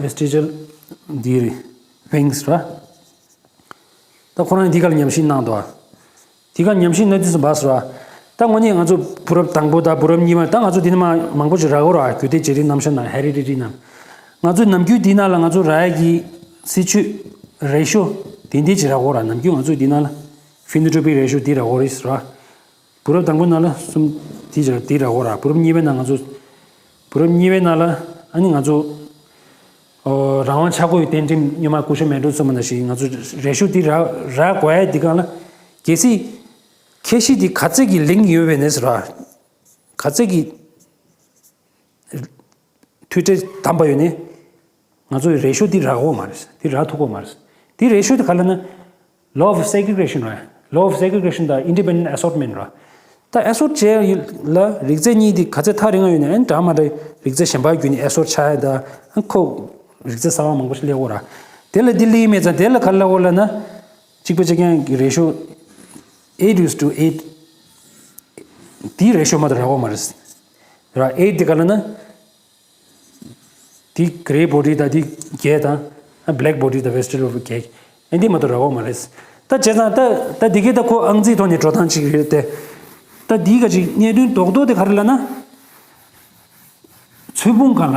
vestigial འདི་རེད། wings ར། ད་ཁོ་རང་འདི་ག་ལ་ཉམས་ཞིབ་གནང་འདུག་ཨ། འདི་ག་ཉམས་ཞིབ་གནང་དུས་སུ་བ་སུ་ར། ད་དངོས་གནས་ང་ཚོ་བུ་རབས་དང་པོ་དང་བུ་རབས་གཉིས་པ། ད་ང་ཚོ་འདི་ནས་མ་མང་པོ་ཞིག་རག་གོ་ར། རྒྱུད་སྡེ་བྱེད་རིམ་རྣམ་གཞག་ནང་ཧེ་རི་ཌི་ཊི་ནང་། ང་ཚོའི་ནམ་རྒྱུན་འདི་ནང་ལ་ང་ཚོ་རག་ཡ་གི་སྲིད་ཇུས་རེ་ཤོ་དེ་འདི་ཅིག་རག་གོ་ར། ནམ་རྒྱུན་ང་ཚོ་འདི་ནང་ལ་ཕི་ནོ་ཊོ་པིག་རེ་ཤོ་འདི་རག་གོ་རེད་ར། བུ་རབས་དང་པོ་ནང་ལ་གསུམ་འདི་ཅིག་འདི་རག་གོ་ར། བུ་རབས་གཉིས་པའི་ནང་ང་ཚོ་བུ་རབས་གཉིས་པའི་ནང་ལ་ཨ་ནི་ང་ཚོ་ཨོ་རང་དབང་ཆག་སྒོ་ཡི་བསྟན་ཁྲིམས་སྔོན་མ་སྐུ་ཞབས་མན་ཌེལ་གསུངས་པ་ནང་བཞིན་ང་ཚོ་རེ་ཤོ་འདི་རག་རག་དགོས་ཡ་འདི་སྒང་ལ་གལ་སྲིད་ཁྱད་གཞི་འདི་ག་ཚད་ཀྱི་ལིང་ཡོད་པའི་ནས་ར། ག་ཚད་ཀྱི་མཐུད་འབྲེལ་དམ་པ་ཡོད་ནས་ང་ཚོའི་རེ་ཤོ་འདི་རག་གོ་མ་རེད། འདི་རག་ཐུབ་གོ་མ་རེད། འདི་རེ་ཤོ་འདི་ག་ལ་ན་law of segregation ར། law of segregation དང་independent assortment ར། ད་ཨེ་སོར་བྱས་ལ་རིགས་རྫས་གཉིས་འདི་ག་ཚད་ཐག་རིང་ང་ཡོད་ནས་ཨན་འདྲ་མ་འདྲ་རིགས་རྫས་གཞན་པ་བརྒྱུད་ནས་ཨེ་སོར་ཆགས་ཡ་ད་ཨན་ཁོ་རིགས་རྫས་གསར་བ་མང་པོ་ཞིག་སླེབས་གོ་ར། དེ་ལ་འདི་སླེབས་མེད་ཙང་དེ་ལ་ག་ལ་གོ་ལ་ན་གཅིག་པ་གཅིག་རྐྱང་གི་རེ་ཤོ་eight is to eight འདི་རེ་ཤོ་མ་གཏོགས་རག་གོ་མ་རེད། ར་eight འདི་ག་ལ་ན། དེ་grey body དང་དེ་བརྒྱད་དང་black body དང་Western བརྒྱད། ཨ་འདི་མ་གཏོགས་རག་གོ་མ་རེད། ད་བྱས་ཙང་ད་ད་འདི་གའི་ད་ཁོ་ཨང་རྩིས་ཐོག་ནས་འགྲོ་སྟངས་གཅིག་རེད་དེ། ད་འདི་ག་ཅིག་གནད་དོན་རྡོག་རྡོག་དེ་ག་རེ་ལབ་ན། ཚོས་ཕུང་ག་ལ་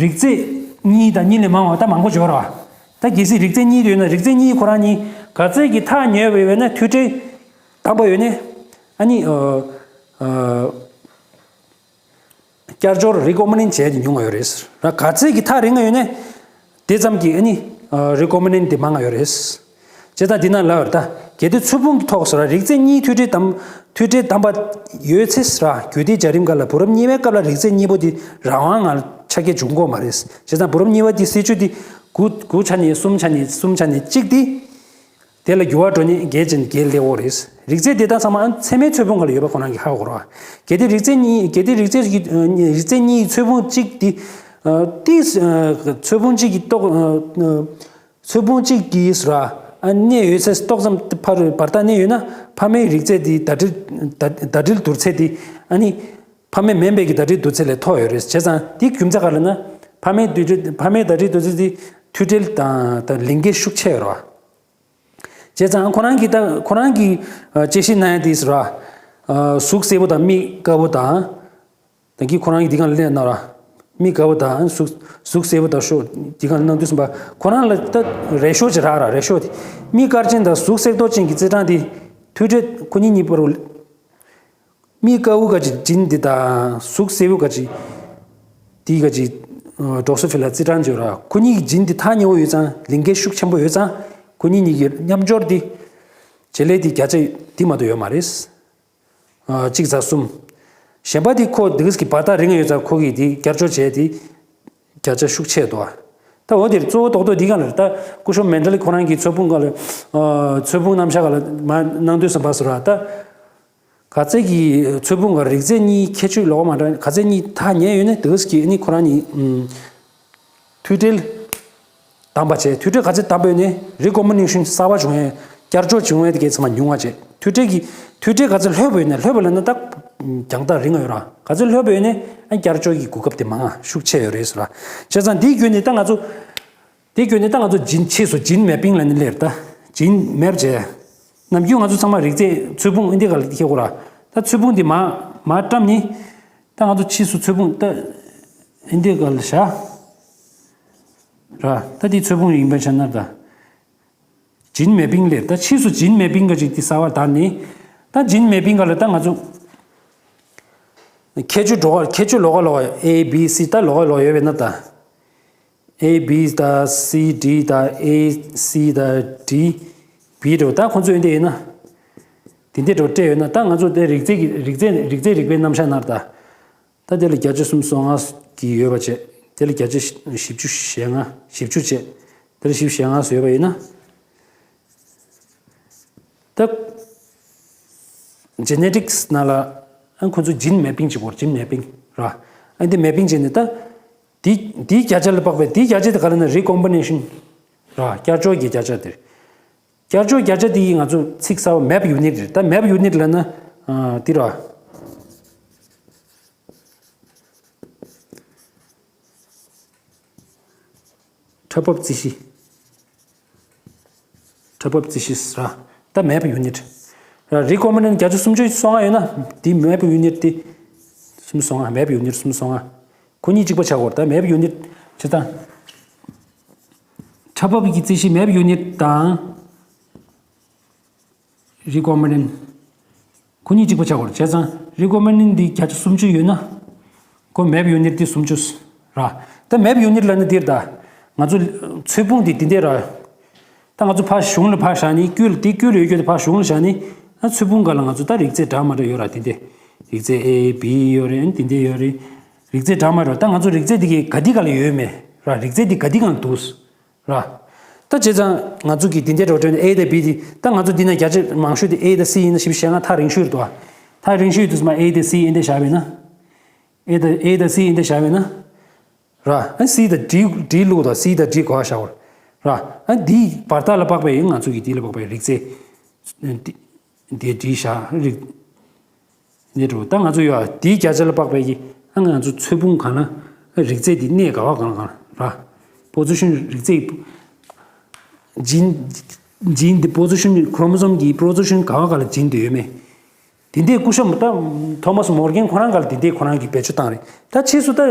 རིགས་རྫས་གཉིས་དང་གཉིས་ལས་མང་བ་ད་མང་པོ་འབྱོར་བ། ད་གལ་སྲིད་རིགས་རྫས་གཉིས་ཡོད་ན་རིགས་རྫས་གཉིས་ཁོ་རང་གཉིས་ག་ཚད་ཀྱི་ཐག་ཉེ་བའི་ཡོད་ན་མཐུད་འབྲེལ་དམ་པ་ཡོད་ནས་ཨ་ནི་ཨ་ཨ། བསྐྱར་སྦྱོར་recombinant བྱས་ཏེ་ཉུང་ང་ཡོད་རེད། ར་ག་ཚད་ཀྱི་ཐག་རིང་ང་ཡོད་ནས་དེ་ཙམ་གྱིས་ཨ་ནི་recombinant དེ་མང་ང་ཡོད་རེད། བྱས་ཙང་འདི་ན་ལབ་ར་ད་གལ་ཏེ་ཚོས་ཕུང་གི་ཐོག་སོ་ར་རིགས་རྫས་གཉིས་མཐུད་འབྲེལ་དམ་མཐུད་འབྲེལ་དམ་པ་ཡོད་ཚེ་ར་རྒྱུད་སྡེ་སྦྱར་རིམ་སྒང་ལ་བུ་རབས་གཉིས་པའི་སྐབས་ལ་རིགས་རྫས་གཉིས་པོ་དེ་རང་དབང་ངང་ཆ་རྐྱེན་འབྱུང་གོ་མ་རེད། བྱས་ཙང་བུ་རབས་གཉིས་པ་དེ་སྲིད་ཇུས་དེ་དགུ་དགུ་ཆ་ནས་གསུམ་ཆ་ནས་གསུམ་ཆ་ནས་གཅིག་དེ། དེ་ལ་འགྱུར་བ་འགྲོ་ཉེན་བརྒྱད་ཅན་བརྒྱད་སླེབས་འོ་རེད། རིགས་རྫས་དེ་དག་ཚང་མ་ཚད་མའི་ཚོས་ཕུང་སྒང་ལ་ཡོད་པ་ཁོ་རང་གིས་ཧ་གོ་རོགས། གལ་ཏེ་རིགས་རྫས་གཉིས་གལ་ཏེ་རིགས་རྫས་ཀྱི་རིགས་རྫས་གཉིས་ཚོས་ཕུང་གཅིག་དེ་ཏིས་ཚོས་ཕུང་གཅིག་གི་ཏོག་ཚོས་ཕུང་གཅིག་གིས་ར་གནས་ཡོད་ཚད་ཏོག་ཙམ་ཕར་བར་ཐག་གནས་ཡོད་ན་ཕ་མའི་རིགས་རྫས་དེ་ཟླ་སྒྲིལ་ཟླ་སྒྲིལ་བསྡུར་ཚད་དེ་ཨ་ནི་ཕ་མ་མིན་པའི་གི་ཟླ་སྒྲིལ་བསྡུར་ཚད་ལས་མཐོ་ཡོད་རེད། བྱས་ཙང་དེའི་རྒྱུ་མཚན་ག་རེ་ན་ཕ་མའི་ཟླ་སྒྲིལ་ཕ་མའི་ཟླ་སྒྲིལ་བསྡུར་ཚད་དེ་མཐུད་འབྲེལ་དང་ད་ལིང་གེ་ཤུགས་ཆེ་ཡོད་རེད་བ། བྱས་ཙང་ཁོ་རང་གིས་ད་ཁོ་རང་གིས་དཔྱད་ཞིབ་གནང་ཡ་དེ་ཟེར་བ། གཟུགས་སེར་པོ་དང་མིག་དཀར་པོ་དང་། ད་གིན་ཁོ་རང་གིས་འདི་གང་ལ་གླེང་གནང་ར། མིག་དཀར་པོ་དང་གཟུགས་གཟུགས་སེར་པོ་དང་ཤོ་འདི་གང་ལ་གནང་དུས་ཙམ་པ་ཁོ་རང་ལ་ད་རེ་ཤོ་ཅིག་རག་ར་རེ་ཤོ་དེ། མིག་དཀར་ཅན་དང་གཟུགས་སེར་ཏོག་ཅན་གྱི་རྩི་གྲངས་དེ་མཐུད་འབྲེལ་ཁོ་གཉིས་གཉིས་བར་དུ། མིག་དཀར་པོ་ག་ཅིག་ཇིན་འདི་དང་གཟུགས་སེར་པོ་ག་ཅིག་དེའི་ག་ཅིག་ཌོག་སི་ཕི་ལ་རྩི་གྲངས་བརྗོད་ར། ཁོ་གཉིས་ཀྱི་ཇིན་འདི་ཐག་ཉེ་བོ་ཡོད་ཙང་ལིང་གེ་ཤུགས་ཆེན་པོ་ཡོད་ཙང་ཁོ་གཉིས་གཉིས་ཀྱི་མཉམ་སྦྱོར་འདི་བྱེད་ལས་འདི་བརྒྱ་ཆ་འདི་མ་གཏོགས་ཡོད་མ་རེད། གཅིག་ཙམ་གསུམ། གཞན་པ་འདི་ཁོ་འདི་ག་གི་བར་ཐག་རིང་ཡོད་ཙང་ཁོ་གིས་འདི་བསྐྱར་སྦྱོར་བྱས་ཏེ་བརྒྱ་ཆ་ཤུགས་ཆེ་འདུག་ད་འོ་དེར་གཙོ་བོ་རྡོག་རྡོག་འདི་གང་ལ་ད་སྐུ་ཞབས་མན་ཌེ་ལི་ཁོ་རང་གི་ཚོས་ཕུང་ག་ལ་ཚོས་ཕུང་རྣམ་གཞག་ག་ལ་མ་གནང་དུས་ཙམ་པ་ཟེར་བ་ད། ག་ཚད་ཀྱི་ཚོས་ཕུང་ག་རིགས་རྫས་གཉིས་ཁྱད་ཆོས་ལོགས་མ་འདྲ་ག་ཚད་གཉིས་ཐག་ཉེ་ཡོད་ན་དེ་ག་གི་ཨ་ནི་ཁོ་རང་གཉིས་མཐུད་འབྲེལ་དམ་པ་བྱས། མཐུད་འབྲེལ་ག་ཚད་དམ་པ་ཡོད་ན་རི་ཀོམ་བི་ནེ་ཤན་གསར་པ་བྱུང་ཡས་བསྐྱར་སྦྱོར་བྱུང་ཡས་དེ་གའི་ཚང་མ་ཉུང་བ་བྱས། མཐུད་འབྲེལ་གྱི་མཐུད་འབྲེལ་ག་ཚད་ལྷོད་པོ་ཡོད་ན་ལྷོད་པོ་ལབ་ན་ད་རྒྱང་ཐག་རིང་ང་ཡོད་ར། ག་ཚད་ལྷོད་པོ་ཡོད་ན་ཨ་བསྐྱར་སྦྱོར་གྱི་གོ་སྐབས་དེ་མང་ང་ཤུགས་ཆེ་ཡོད་རེད་ཟེར་བ། བྱས་ཙང་འདིའི་བརྒྱུད་ནས་ད་ང་ཚོ། དེ་བརྒྱུད་ནས་ད་ང་ཚོ་ཇིན་ཕྱིས་སུ་ཇིན་མེ་པིང་ལ་ནི་སླེབས་ད། ཇིན་མེབ་བྱས། ནམ་རྒྱུན་ང་ཚོ་ཚང་མ་རིགས་རྫས་ཚོས་ཕུང་ཨིན་དེ་ག་ལ་ཁྱེད་གོ་ར། ད་ཚོས་ཕུང་འདི་མ་མ་བཀྲམ་ནི། ད་ང་ཚོ་ཕྱིས་སུ་ཚོས་ཕུང་ད་ཨིན་དེ་ག་ལ་བཞག་ར། ད་དེ་ཚོས་ཕུང་ཡིན་པའི་ཆ་ན་ད། ཇིན་མེ་པིང་སླེབས་ད་ཕྱིས་སུ་ཇིན་མེ་པིང་ག་ཅིག་དེ་གསར་བ་ད་ནི། ད་ཇིན་མེ་པིང་ག་ལ་ད་ང་ཚོ། ཁྱད་ཆོས་འགྲོ་ག་ཁྱད་ཆོས་ལོགས་ཀ་ལོགས་ཀ་A B C ད་ལོགས་ཀ་ལོགས་ཡོད་པས་ན་ད། A B དང་C D དང་A C དང་D B འགྲོ་ད་ཁོང་ཚོས་འདི་ཡིན་ན། དེ་འདྲ་འགྲོ་སྤྲད་ཡོད་ན་ད་ང་ཚོ་དེ་རིགས་རྫས་ཀྱི་རིགས་རྫས་རིགས་རྫས་རིག་པའི་རྣམ་གཞག་ནར་ད། ད་དེ་ལ་བརྒྱ་ཆ་སུམ་སོ་ལྔ་གི་ཡོད་པ་བྱས། དེ་ལ་བརྒྱ་ཆ་བཞི་བཅུ་ཞེ་ལྔ་བཞི་བཅུ་བྱས། དེ་ལ་བཞི་བཅུ་ཞེ་ལྔ་སུ་ཡོད་པ་ཡིན་ན། ད་ཇེ་ནེ་ཊིག་སི་ནང་ལ་ཨ་ཁོ་ཚོ་ཇིན་མེ་པིང་བྱེད་དགོས་ཇིན་མེ་པིང་ར། ཨ་འདི་མེ་པིང་བྱས་ནས་ད་འདི་འདིའི་བརྒྱ་ཆ་ལ་དཔག་པའི་འདིའི་བརྒྱ་ཆ་དེ་ག་ལ་ན་རི་ཀོམ་བི་ནེ་ཤན་ར་བསྐྱར་སྦྱོར་གྱི་བརྒྱ་ཆ་དེ་རེད། བསྐྱར་སྦྱོར་བརྒྱ་ཆ་དེ་ཡིས་ང་ཚོ་ཚིག་གསར་པ་མེབ་ཡུ་ནིཊ་རེད། ད་མེབ་ཡུ་ནིཊ་ལབ་ན་ཨ་འདི་ར། ཁྲ་འབབ་རྩི་གཞི། ཁྲ་འབབ་རྩི་གཞི་ར། ད་མེབ་ཡུ་ནིཊ། རེ་ཀོ་མེན་ཌེན་བརྒྱད་ཅུ་སུམ་ཅུ་སོ་ལྔ་ཡོད་ན། དེ་མེབ་ཡུ་ནིཊ་དེ་སུམ་ཅུ་སོ་ལྔ། མེབ་ཡུ་ནིཊ་སུམ་ཅུ་སོ་ལྔ། ཁོ་གཉིས་གཅིག་པ་ཆགས་དགོས་རེད། ད་མེབ་ཡུ་ནིཊ་བྱེད་སྟངས། ཁྲ་འབབ་ཀྱི་རྩིས་གཞི་མེབ་ཡུ་ནིཊ་དང་། རེ་ཀོ་མེན་ཌེན། ཁོ་གཉིས་གཅིག་པ་ཆགས་དགོས་རེད། བྱས་ཙང་རེ་ཀོ་མེན་ཌེན་འདི་བརྒྱ་ཆ་སུམ་ཅུ་ཡོད་ན། ཁོ་མེབ་ཡུ་ནིཊ་འདི་སུམ་ཅུ་ར། ད་མེབ་ཡུ་ནིཊ་ལབ་ན་འདིར་ད། ང་ཚོ་མཚོ་སྤུང་འདི་འདི་འདྲ་ར། ད་ང་ཚོ་ཕར་གཞུང་ལ་ཕར་བཞག་ནི། ཀུན་འདི་ཀུན་ལ་ཡོད་རྒྱུ་དེ་ཕར་གཞུང་ལ་བཞག་ནི། ཨ་མཚོ་སྤུང་སྒང་ལ་ང་ཚོ་ད་རིགས་རྫས་འདྲ་མི་འདྲ་ཡོད་ར། འདི་འདྲ། རིགས་རྫས་ཨེ་བི་ཡོད་རེད། འདི་འདྲ་ཡོད་རེད། རིགས་རྫས་འདྲ་མི་འདྲ། ད་ང་ཚོ་རིགས་རྫས་འདི་གི་ག་འདི་སྒང་ལ་ཡོད་མེད་ར། རིགས་རྫས་འདི་ག་འདི་སྒང་འདུག་ར། ད་བྱས་ཙང་ང་ཚོ་གི་འདི་འདྲའི་རོ་ཊོན་ཨེ་དང་བི་དེ། ད་ང་ཚོ་འདི་ན་བརྒྱ་ཆ་མང་ཤོས་དེ་ཨེ་དང་སི་ཡིན་ན། ཞིབ་བཤད་ང་ཐག་རིང་ཤོས་རེད་དོ། ཐག་རིང་ཤོས་དུས་མ་ཨེ་དང་སི་ཨེ་འདྲ་བཞག་པས་ན། ཨེ་དང་ཨེ་དང་སི་ཨེ་འདྲ་བཞག་པས་ན། ར། ཨ་སི་དང་ཌི་ཌི་བླུགས་དང་། སི་དང་ཌི་གོ་བ་བཞག་པར། ར། ཨ་འདི་བར་ཐག་ལ་དཔག་པའི་ཡིན། ང་ཚོ་གི་འདི་ལ་དཔག་པའི་རིགས་རྫས། འདི་ཌི་བཞག་རིགས། འདི་འགྲོ། ད་ང་ཚོ་ཡོད་ཨ། དེའི་བརྒྱ་ཆ་ལ་དཔག་པའི་གི། ཨ་ང་ཚོ་མཚོ་སྤུང་སྒང་ལ་རིགས་རྫས་འདི་གནས་ག་བ་གང་གང་ར། པོ་ཛི་ཤན་རིགས་རྫས། ཇིན་ཇིན་འདི་པོ་ཛི་ཤན། ཁོ་རོ་མོ་སོམ་གི་པོ་ཛི་ཤན་ག་བ་ག་ལ་ཇིན་འདི་ཡོད་མེད། དེ་འདྲའི་སྐུ་ཞབས་ད་ཐོ་མཱས་མོར་གྷན་ཁོ་རང་ག་ལ་དེ་འདྲའི་ཁོ་རང་གི་བེད་སྤྱོད་བཏང་རེད། ད་ཕྱིས་སུ་ད་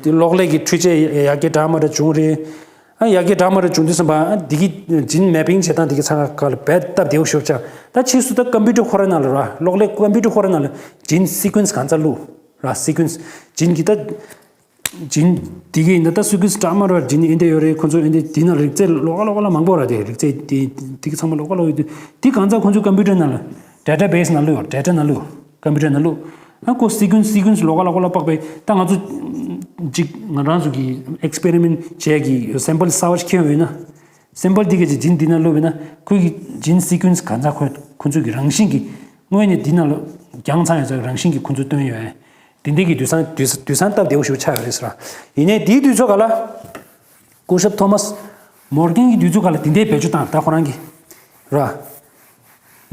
གློག་ཀླད་ཀྱི་འཕྲུལ་ཆས་ཡར་རྒྱས་འདྲ་མི་འདྲ་བྱུང་རེད། ཨ་ཡར་རྒྱས་འདྲ་མི་འདྲ་བྱུང་དུས་ཙམ་པ། ཨ་འདི་གི་ཇིན་མེ་པིང་བྱེད་སྟངས་འདི་གི་ཚང་ག་ལ་རྦད་སྟབས་བདེ་བོ་ཞེ་པོ་ཆགས། ད་ཕྱིས་སུ་ད་ཀམ་པུ་ཊར་ཁོ་རང་ནང་ལ་ར། གློག་ཀླད་ཀམ་པུ་ཊར་ཁོ་རང་ནང་ལ་ཇིན་སི་ཀུན་སི་གང་ཚ་བླུགས་ར། སི་ཀུན་སི་ཇིན་གྱི་ད་ཇིན་འདི་གི་ཡིན་ན་ད་སི་ཀུན་སི་འདྲ་མི་འདྲ་ཇིན་ཨེ་འདྲ་ཡོད་རེད། ཁོ་ཚོ་ཨེ་འདྲ་འདི་ནང་རིགས་རྫས་ལོགས་ཀ་ལོགས་ཀ་ལ་མང་པོ་ར། དེ་རིགས་རྫས་འདི་འདི་གི་ཚང་མ་ལོགས་ཀ་ལོགས་ཡོད་དུས། འདི་གང་ཚ་ཁོ་ཚོ་ཀམ་པུ་ཊར་ནང་ལ་ཌེ་ཊ་བེ་སི་ནང་བླུགས་ཡོད། ཌེ་ཊ་ནང་བླུགས། ཨ་ཁོ་སི་ཀུན་སི་སི་ཀུན་སི་ལོགས་ཀ་ལོགས་ཀ་ལ་དཔག་པའི། ད་ང་ཚོ་ཅིག་ང་རང་ཚོ་གི་ཨེག་སི་པེ་རི་མེན་ཊི་བྱས་ཀྱི་སེམ་པལ་གསར་པ་ཞིག་ཁྱེར་ཡོང་ཡོད་ན། སེམ་པལ་འདི་ག་ཅིག་ཇིན་འདི་ནང་བླུགས་པས་ན། ཁོའི་གི་ཇིན་སི་ཀུན་སི་གང་ཚ་ཁོ་ཁོ་ཚོ་གི་རང་བཞིན་གྱི་དངོས་གནས་འདི་ནང་ལ་རྒྱང་ཚང་ཡོད་ཚད་རང་བཞིན་གྱི་ཁོ་ཚོ་བཏོན་ཡོད། དེ་འདི་གི་དུས་སང་དུས་དུས་སང་སྟབས་བདེ་བོ་ཞིག་ཆགས་ཡོད་རེད་ཟེར། ཡིན་ནའི་དེའི་དུས་ཚོད་ག་ལ་སྐུ་ཞབས་ཐོ་མཱས་མོར་གྷན་གྱི་དུས་ཚོད་ག་ལ་དེ་འདྲའི་བེད་སྤྱོད་བཏང་། ད་ཁོ་རང་གི་ར།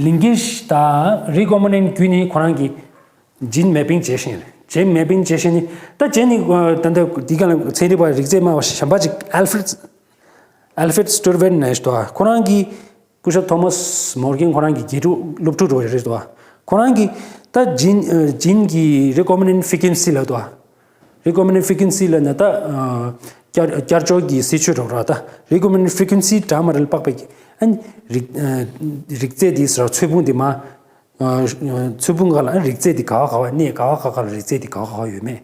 ལིང་གེ་ཤི་དང་རེ་ཀོ་མེན་ཌེན་བརྒྱུད་ནས་ཁོ་རང་གི་ཇིན་མེ་པིང་བྱས་ཤིང་རེད། ཇིན་མེ་པིང་བྱས་ཤིང་ནི། ད་ཇིན་ནི་ད་ལྟ་འདི་ག་ལ་ཚན་རིག་པ་རིགས་རྫས་སྨྲ་བ་གཞན་པ་ཅིག་ཨལ་ཧྥེ་རེད། ཨལ་ཧྥེ་རེད་སི་ཊུར་ཝེན་ནས་ཤི་དོ། ཁོ་རང་གིས་སྐུ་ཞབས་ཐོ་མཱས་མོར་གྷན་ཁོ་རང་གི་དགེ་ཕྲུག་སློབ་ཕྲུག་རོ་རེད་དོ། ཁོ་རང་གིས་ད་ཇིན་ཇིན་གྱི་རེ་ཀོ་མེན་ཌེན་ཕི་ཀུན་སི་ལབ་དོ། རེ་ཀོ་མེན་ཌེན་ཕི་ཀུན་སི་ལབ་ན་ད་བསྐྱར་བསྐྱར་སྦྱོར་གྱི་སྲིད་ཇུས་རོ་ར། ད་རེ་ཀོ་མེན་ཌེན་ཕི་ཀུན་སི་འདྲ་མི་འདྲ་ལ་དཔག་པའི་ཨ་ནི་རིགས་རིགས་རྫས་འདི་ཟེར་མཚོ་སྤུང་འདི་མ། མཚོ་སྤུང་སྒང་ལ་རིགས་རྫས་འདི་ག་བ་ག་བ་གནས། ག་བ་ག་ག་ལ་རིགས་རྫས་འདི་ག་བ་ག་བ་ཡོད་མེད།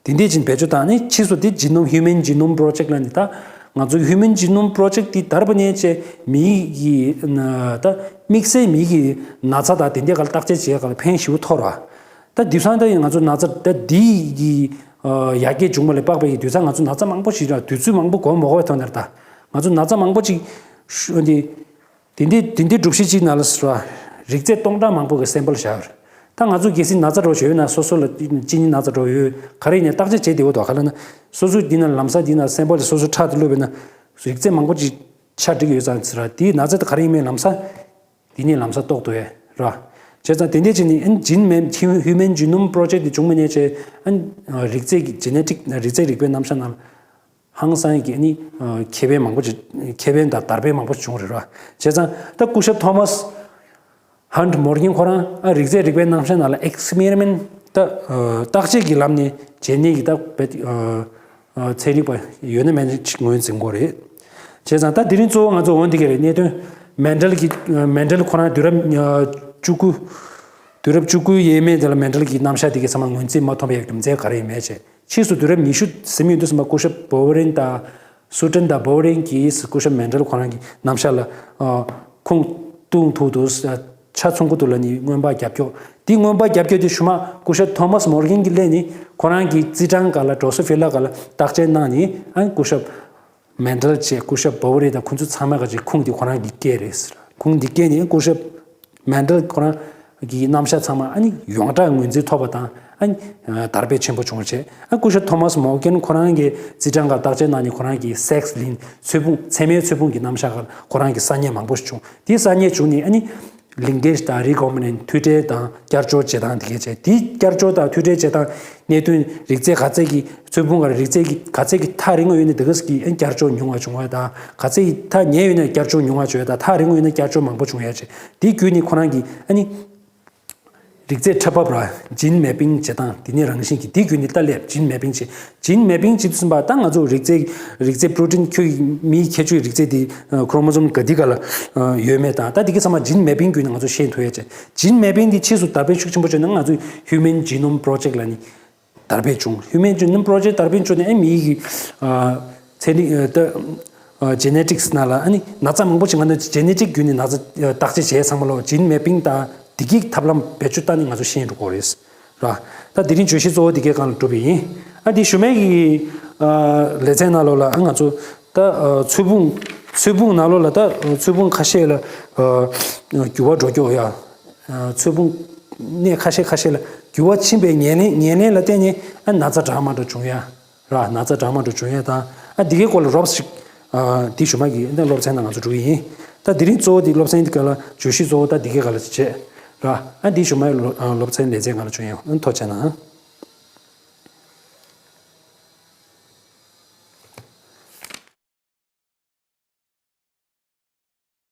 དེ་འདྲས་ཅིག་བེད་སྤྱོད་བཏང་ནས། ཕྱིས་སུ་དེ་ཇི་ནོམ་ཧིའུ་མན་ཇི་ནོམ་པོ་རོ་ཇེག་ལབ་ནས། ད་ང་ཚོ་ཧིའུ་མན་ཇི་ནོམ་པོ་རོ་ཇེག་དེ་དར་བ་ནས་བྱས་མིའི་གི་ད་དམིགས་བསལ་མིའི་གི་ན་ཚ་དང་དེ་འདྲས་ག་ལ་བརྟག་དཔྱད་བྱེད་ག་ལ་ཕན་ཞེ་པོ་ཐོགས་ར། ད་དེང་སང་ད་ང་ཚོ་ན་ཚ་ད་འདི་གི་ཡར་རྒྱས་བྱུང་བ་ལས་དཔག་པའི་གི་དུས་ཚོད་ང་ཚོ་ན་ཚ་མང་པོ་ཞིག་ར། དུས་ཚོད་མང་པོ་འགོར་མ་འགོར་བའི་ཐོག་ནས་ར། ད་ང་ཚོ་ན་ཚ་མང་པོ་ཅིག་ཤོ་འདི། དེ་འདྲའི་དེ་འདྲའི་སྒྲུབ་བྱེད་ཅིག་ནང་ལ་སོ་རིགས་རྫས་སྟོང་ཕྲག་མང་པོ་གི་སེམ་པལ་བཞག་ཡོད་རེད། ད་ང་ཚོ་གལ་སྲིད་ན་ཚ་འདྲ་བོ་ཞིག་ཡོད་ན། སོ་སོ་ལ་གཅིན་སྙི་ན་ཚ་འདྲ་བོ་ཡོད། ག་རེ་ཡིན་ནའི་བརྟག་དཔྱད་བྱེད་བདེ་བོ་འདུག་ག་ལབ་ན། སོ་སོ་འདི་ན་ལམ་སང་འདི་ན་སེམ་པལ་སོ་སོ་ཁྲག་དེ་བླུགས་པས་ན་རིགས་རྫས་མང་པོ་ཅིག་ཆ་འགྲིག་ཡོད་ཙང་ཟེར་ར། དེའི་ན་ཚ་དེ་ག་རེ་ཡིན་མིན་ལམ་སང་འདི་ནས་ལམ་སང་རྟོགས་ཐུབ་ཡས་ར། བྱས་ཙང་དེ་འདྲས་བྱས་ནས་ཨན་ཇིན་མེ་ཧིའུ་མན་ཇི་ནོམ་པོ་རོ་ཇེག་དེ་བྱུང་མ་ནས་བྱས་ཨན་རིགས་རྫས་ཀྱི་ཇེ་ནེ་ཊིག་རིགས་རྫས་རིག་པའི་རྣམ་གཞག་ནང་ལ། ཧང་སང་གི་ནི་ཁེ་ཕན་མང་པོ་ཅིག་ཁེ་ཕན་དང་དར་སྤེལ་མང་པོ་བྱུང་རེད་ར། བྱས་ཙང་ད་སྐུ་ཞབས་ཐོ་མཱས་ཧན་མོར་གྷན་ཁོ་རང་ཨ་རིགས་རྫས་རིག་པའི་རྣམ་གཞག་ནང་ལ་ཨེག་སི་པེ་རི་མེན་ཊི་ད་བརྟག་དཔྱད་ཀྱི་ལམ་ནས་བྱས་ནས་ཀྱི་ད་བེད་ཚན་རིག་པ་ཡོད་ན་མེད་ན་ཅིག་ངོས་འཛིན་དགོས་རེད། བྱས་ཙང་ད་དེ་རིང་གཙོ་བོ་ང་ཚོ་འོ་འདི་ག་རེད། གནད་དོན་མན་ཌལ་གྱི་མན་ཌལ་ཁོ་རང་དུས་རབས་བཅུ་དགུ། དུས་རབས་བཅུ་དགུའི་ཡས་མས་དེ་ལ་མན་ཌལ་གྱི་རྣམ་གཞག་དེ་གའི་ཚང་མ་ངོས་འཛིན་མ་ཐོབ་པའི་རྒྱུ་མཚན་ག་རེ་ཡིན་མེད་ཅེས། ཕྱིས་སུ་དུས་རབས་ཉི་ཤུ་ཟིན་ཡོང་དུས་ཙམ་པ་སྐུ་ཞབས་བོ་ཝེ་རིན་དང་སུ་ཏྲན་དང་བོ་ཝེ་རིན་གྱིས་སྐུ་ཞབས་མན་ཌལ་ཁོ་རང་གི་རྣམ་གཞག་ལ་ཁུངས་གཏུགས་ཐུབ་འདུག་ཆ་ཚང་གི་འདུག་ལབ་ནས་མངོན་པ་རྒྱབ་སྐྱོར། དེ་མངོན་པ་རྒྱབ་སྐྱོར་དེ་ཤུ་མ་སྐུ་ཞབས་ཐོ་མཱས་མོར་གྷན་གྱིས་སླེབས་ནས་ཁོ་རང་གི་རྩིས་གྲངས་སྒང་ལ་ཌོ་སོ་ཕི་ལ་སྒང་ལ་བརྟག་དཔྱད་གནང་ནས་ཨ་སྐུ་ཞབས་མན་ཌལ་བཅས་སྐུ་ཞབས་བོ་ཝེ་རི་དང་ཁོང་ཚོ་ཚང་མ་ག་ཅིག་ཁུངས་འདི་ཁོ་རང་གིས་བཀལ་རེད་ཟེར། ཁུངས་འདི་བཀལ་ནས་སྐུ་ཞབས་མན་ཌལ་ཁོ་རང་གི་རྣམ་གཞག་ཚང་མ་ཨ་ནི་ཡོངས་གྲགས་ངོས་འཛིན་ཐོབ་པ་དང་ཨ་ནི་དར་སྤེལ་ཆེན་པོ་བྱུང་བྱས། ཨ་སྐུ་ཞབས་ཐོ་མཱས་མོར་གྷན་ཁོ་རང་གི་རྩིས་གྲངས་ཁག་བརྟག་དཔྱད་གནང་ནས་ཁོ་རང་གི་སེག་སི་ལིན་ཚོས་ཕུང་མཚན་མའི་ཚོས་ཕུང་གི་རྣམ་གཞག་ཁག་ཁོ་རང་གི་གསར་རྙེད་མང་པོ་ཞིག་བྱུང་། དེའི་གསར་རྙེད་བྱུང་ནས་ཨ་ནི། linkage དང་recombinant མཐུད་སྦྲེལ་དང་བསྐྱར་སྦྱོར་བྱེད་སྟངས་དེ་གས་བྱས། དེའི་བསྐྱར་སྦྱོར་དང་མཐུད་སྦྲེལ་བྱེད་སྟངས་གནད་དོན་རིགས་རྫས་ག་ཚད་ཀྱི་ཚོས་ཕུང་ག་རིགས་རྫས་ཀྱི་ག་ཚད་ཀྱི་ཐག་རིང་བ་ཡོད་ན་དེ་གས་ཀྱི་ཨ་བསྐྱར་སྦྱོར་ཉུང་བ་བྱུང་བ་དང་། ག་ཚད་ཀྱི་ཐག་ཉེ་བ་ཡོད་ན་བསྐྱར་སྦྱོར་ཉུང་བ་བྱུང་བ་དང་། ཐག་རིང་བ་ཡོད་ན་བསྐྱར་སྦྱོར་མང་པོ་བྱུང་ཡ་བྱས། དེའི་བརྒྱུད་ནས་ཁོ་རང་གི་ཨ་ནི་རིགས་རྫས་འཕྲལ་ཕབ་ར། gene mapping བྱེད་སྟངས་དེ་ནས་རང་བཞིན་གྱི་དེའི་བརྒྱུད་ནས་ལྟ་ལེབ་gene mapping བྱེད། gene mapping བྱེད་དུས་ཙམ་པ་ད་ང་ཚོ་རིགས་རྫས་རིགས་རྫས་protein ཁྱོད་ཀྱི་མིའི་ཁྱད་ཆོས་རིགས་རྫས་དེ་chromosome ག་དེ་ག་ལ་ཡོད་མེད་དང་། ད་དེ་གས་ཚང་མ་gene mapping བརྒྱུད་ནས་ང་ཚོ་ཤེས་ཐུབ་ཡ་བྱས། gene mapping དེ་ཕྱིས་སུ་དར་སྤེལ་ཤུགས་ཆེན་པོ་བྱུང་ན་ང་ཚོའི་human genome project ལ་ནི་དར་སྤེལ་བྱུང་། human genome project དར་སྤེལ་བྱུང་ནས་ཨ་མིའི་གི་ཚན་རིག་ད་genetics ནང་ལ་ཨ་ནི་ན་ཚ་མང་པོ་ཞིག་ང་ཚོ་genetic བརྒྱུད་ནས་ན་ཚ་བརྟག་དཔྱད་བྱས་ཚང་མ་ལོ་gene mapping དང་དེ་གི་ཐབས་ལམ་བེད་སྤྱོད་བཏང་ནས་ང་ཚོ་ཤེས་འགྲོ་གི་རེད། ར། ད་དེ་རིང་བརྗོད་གཞི་གཙོ་བོ་དེ་གའི་སྒང་ལ་གྲུབ་པ་ཡིན། ཨ་དེ་ཞུ་མེད་ཀྱི་ལེ་ཚན་ནང་ལོགས་ལ་ཨ་ང་ཚོ་ད་ཚོས་ཕུང་ཚོས་ཕུང་ནང་ལོགས་ལ་ད་ཚོས་ཕུང་ཁ་ཤས་ལ་འགྱུར་བ་འགྲོ་རྒྱུ་ཡ། ཚོས་ཕུང་གནས་ཁ་ཤས་ཁ་ཤས་ལ་འགྱུར་བ་ཕྱིན་པའི་ངོས་ལེན་ངོས་ལེན་ལ་བརྟེན་ནས་ཨ་ན་ཚ་འདྲ་མི་འདྲ་བྱུང་ཡ། ར། ན་ཚ་འདྲ་མི་འདྲ་བྱུང་ཡ་དང་། ཨ་དེ་གའི་སྐོར་ལ་རོབ་ཞིག་དེ་ཞུ་མ་གི་ཨ་སློབ་ཚན་ནང་ང་ཚོ་འགྲོ་གི་ཡིན། ད་དེ་རིང་གཙོ་བོ་དེ་སློབ་ཚན་དེ་ག་ལ་བརྗོད་གཞི་གཙོ་བོ་ད་དེ་གའི་ག་ལ་བྱེད། ར། ཨ་དེ་ཞུ་མ་གི་སློབ་ཚན་ལེ་ཚན་ག་ལ་བྱུང་ཡ། ཨ་ཐུགས་རྗེ་གནང་།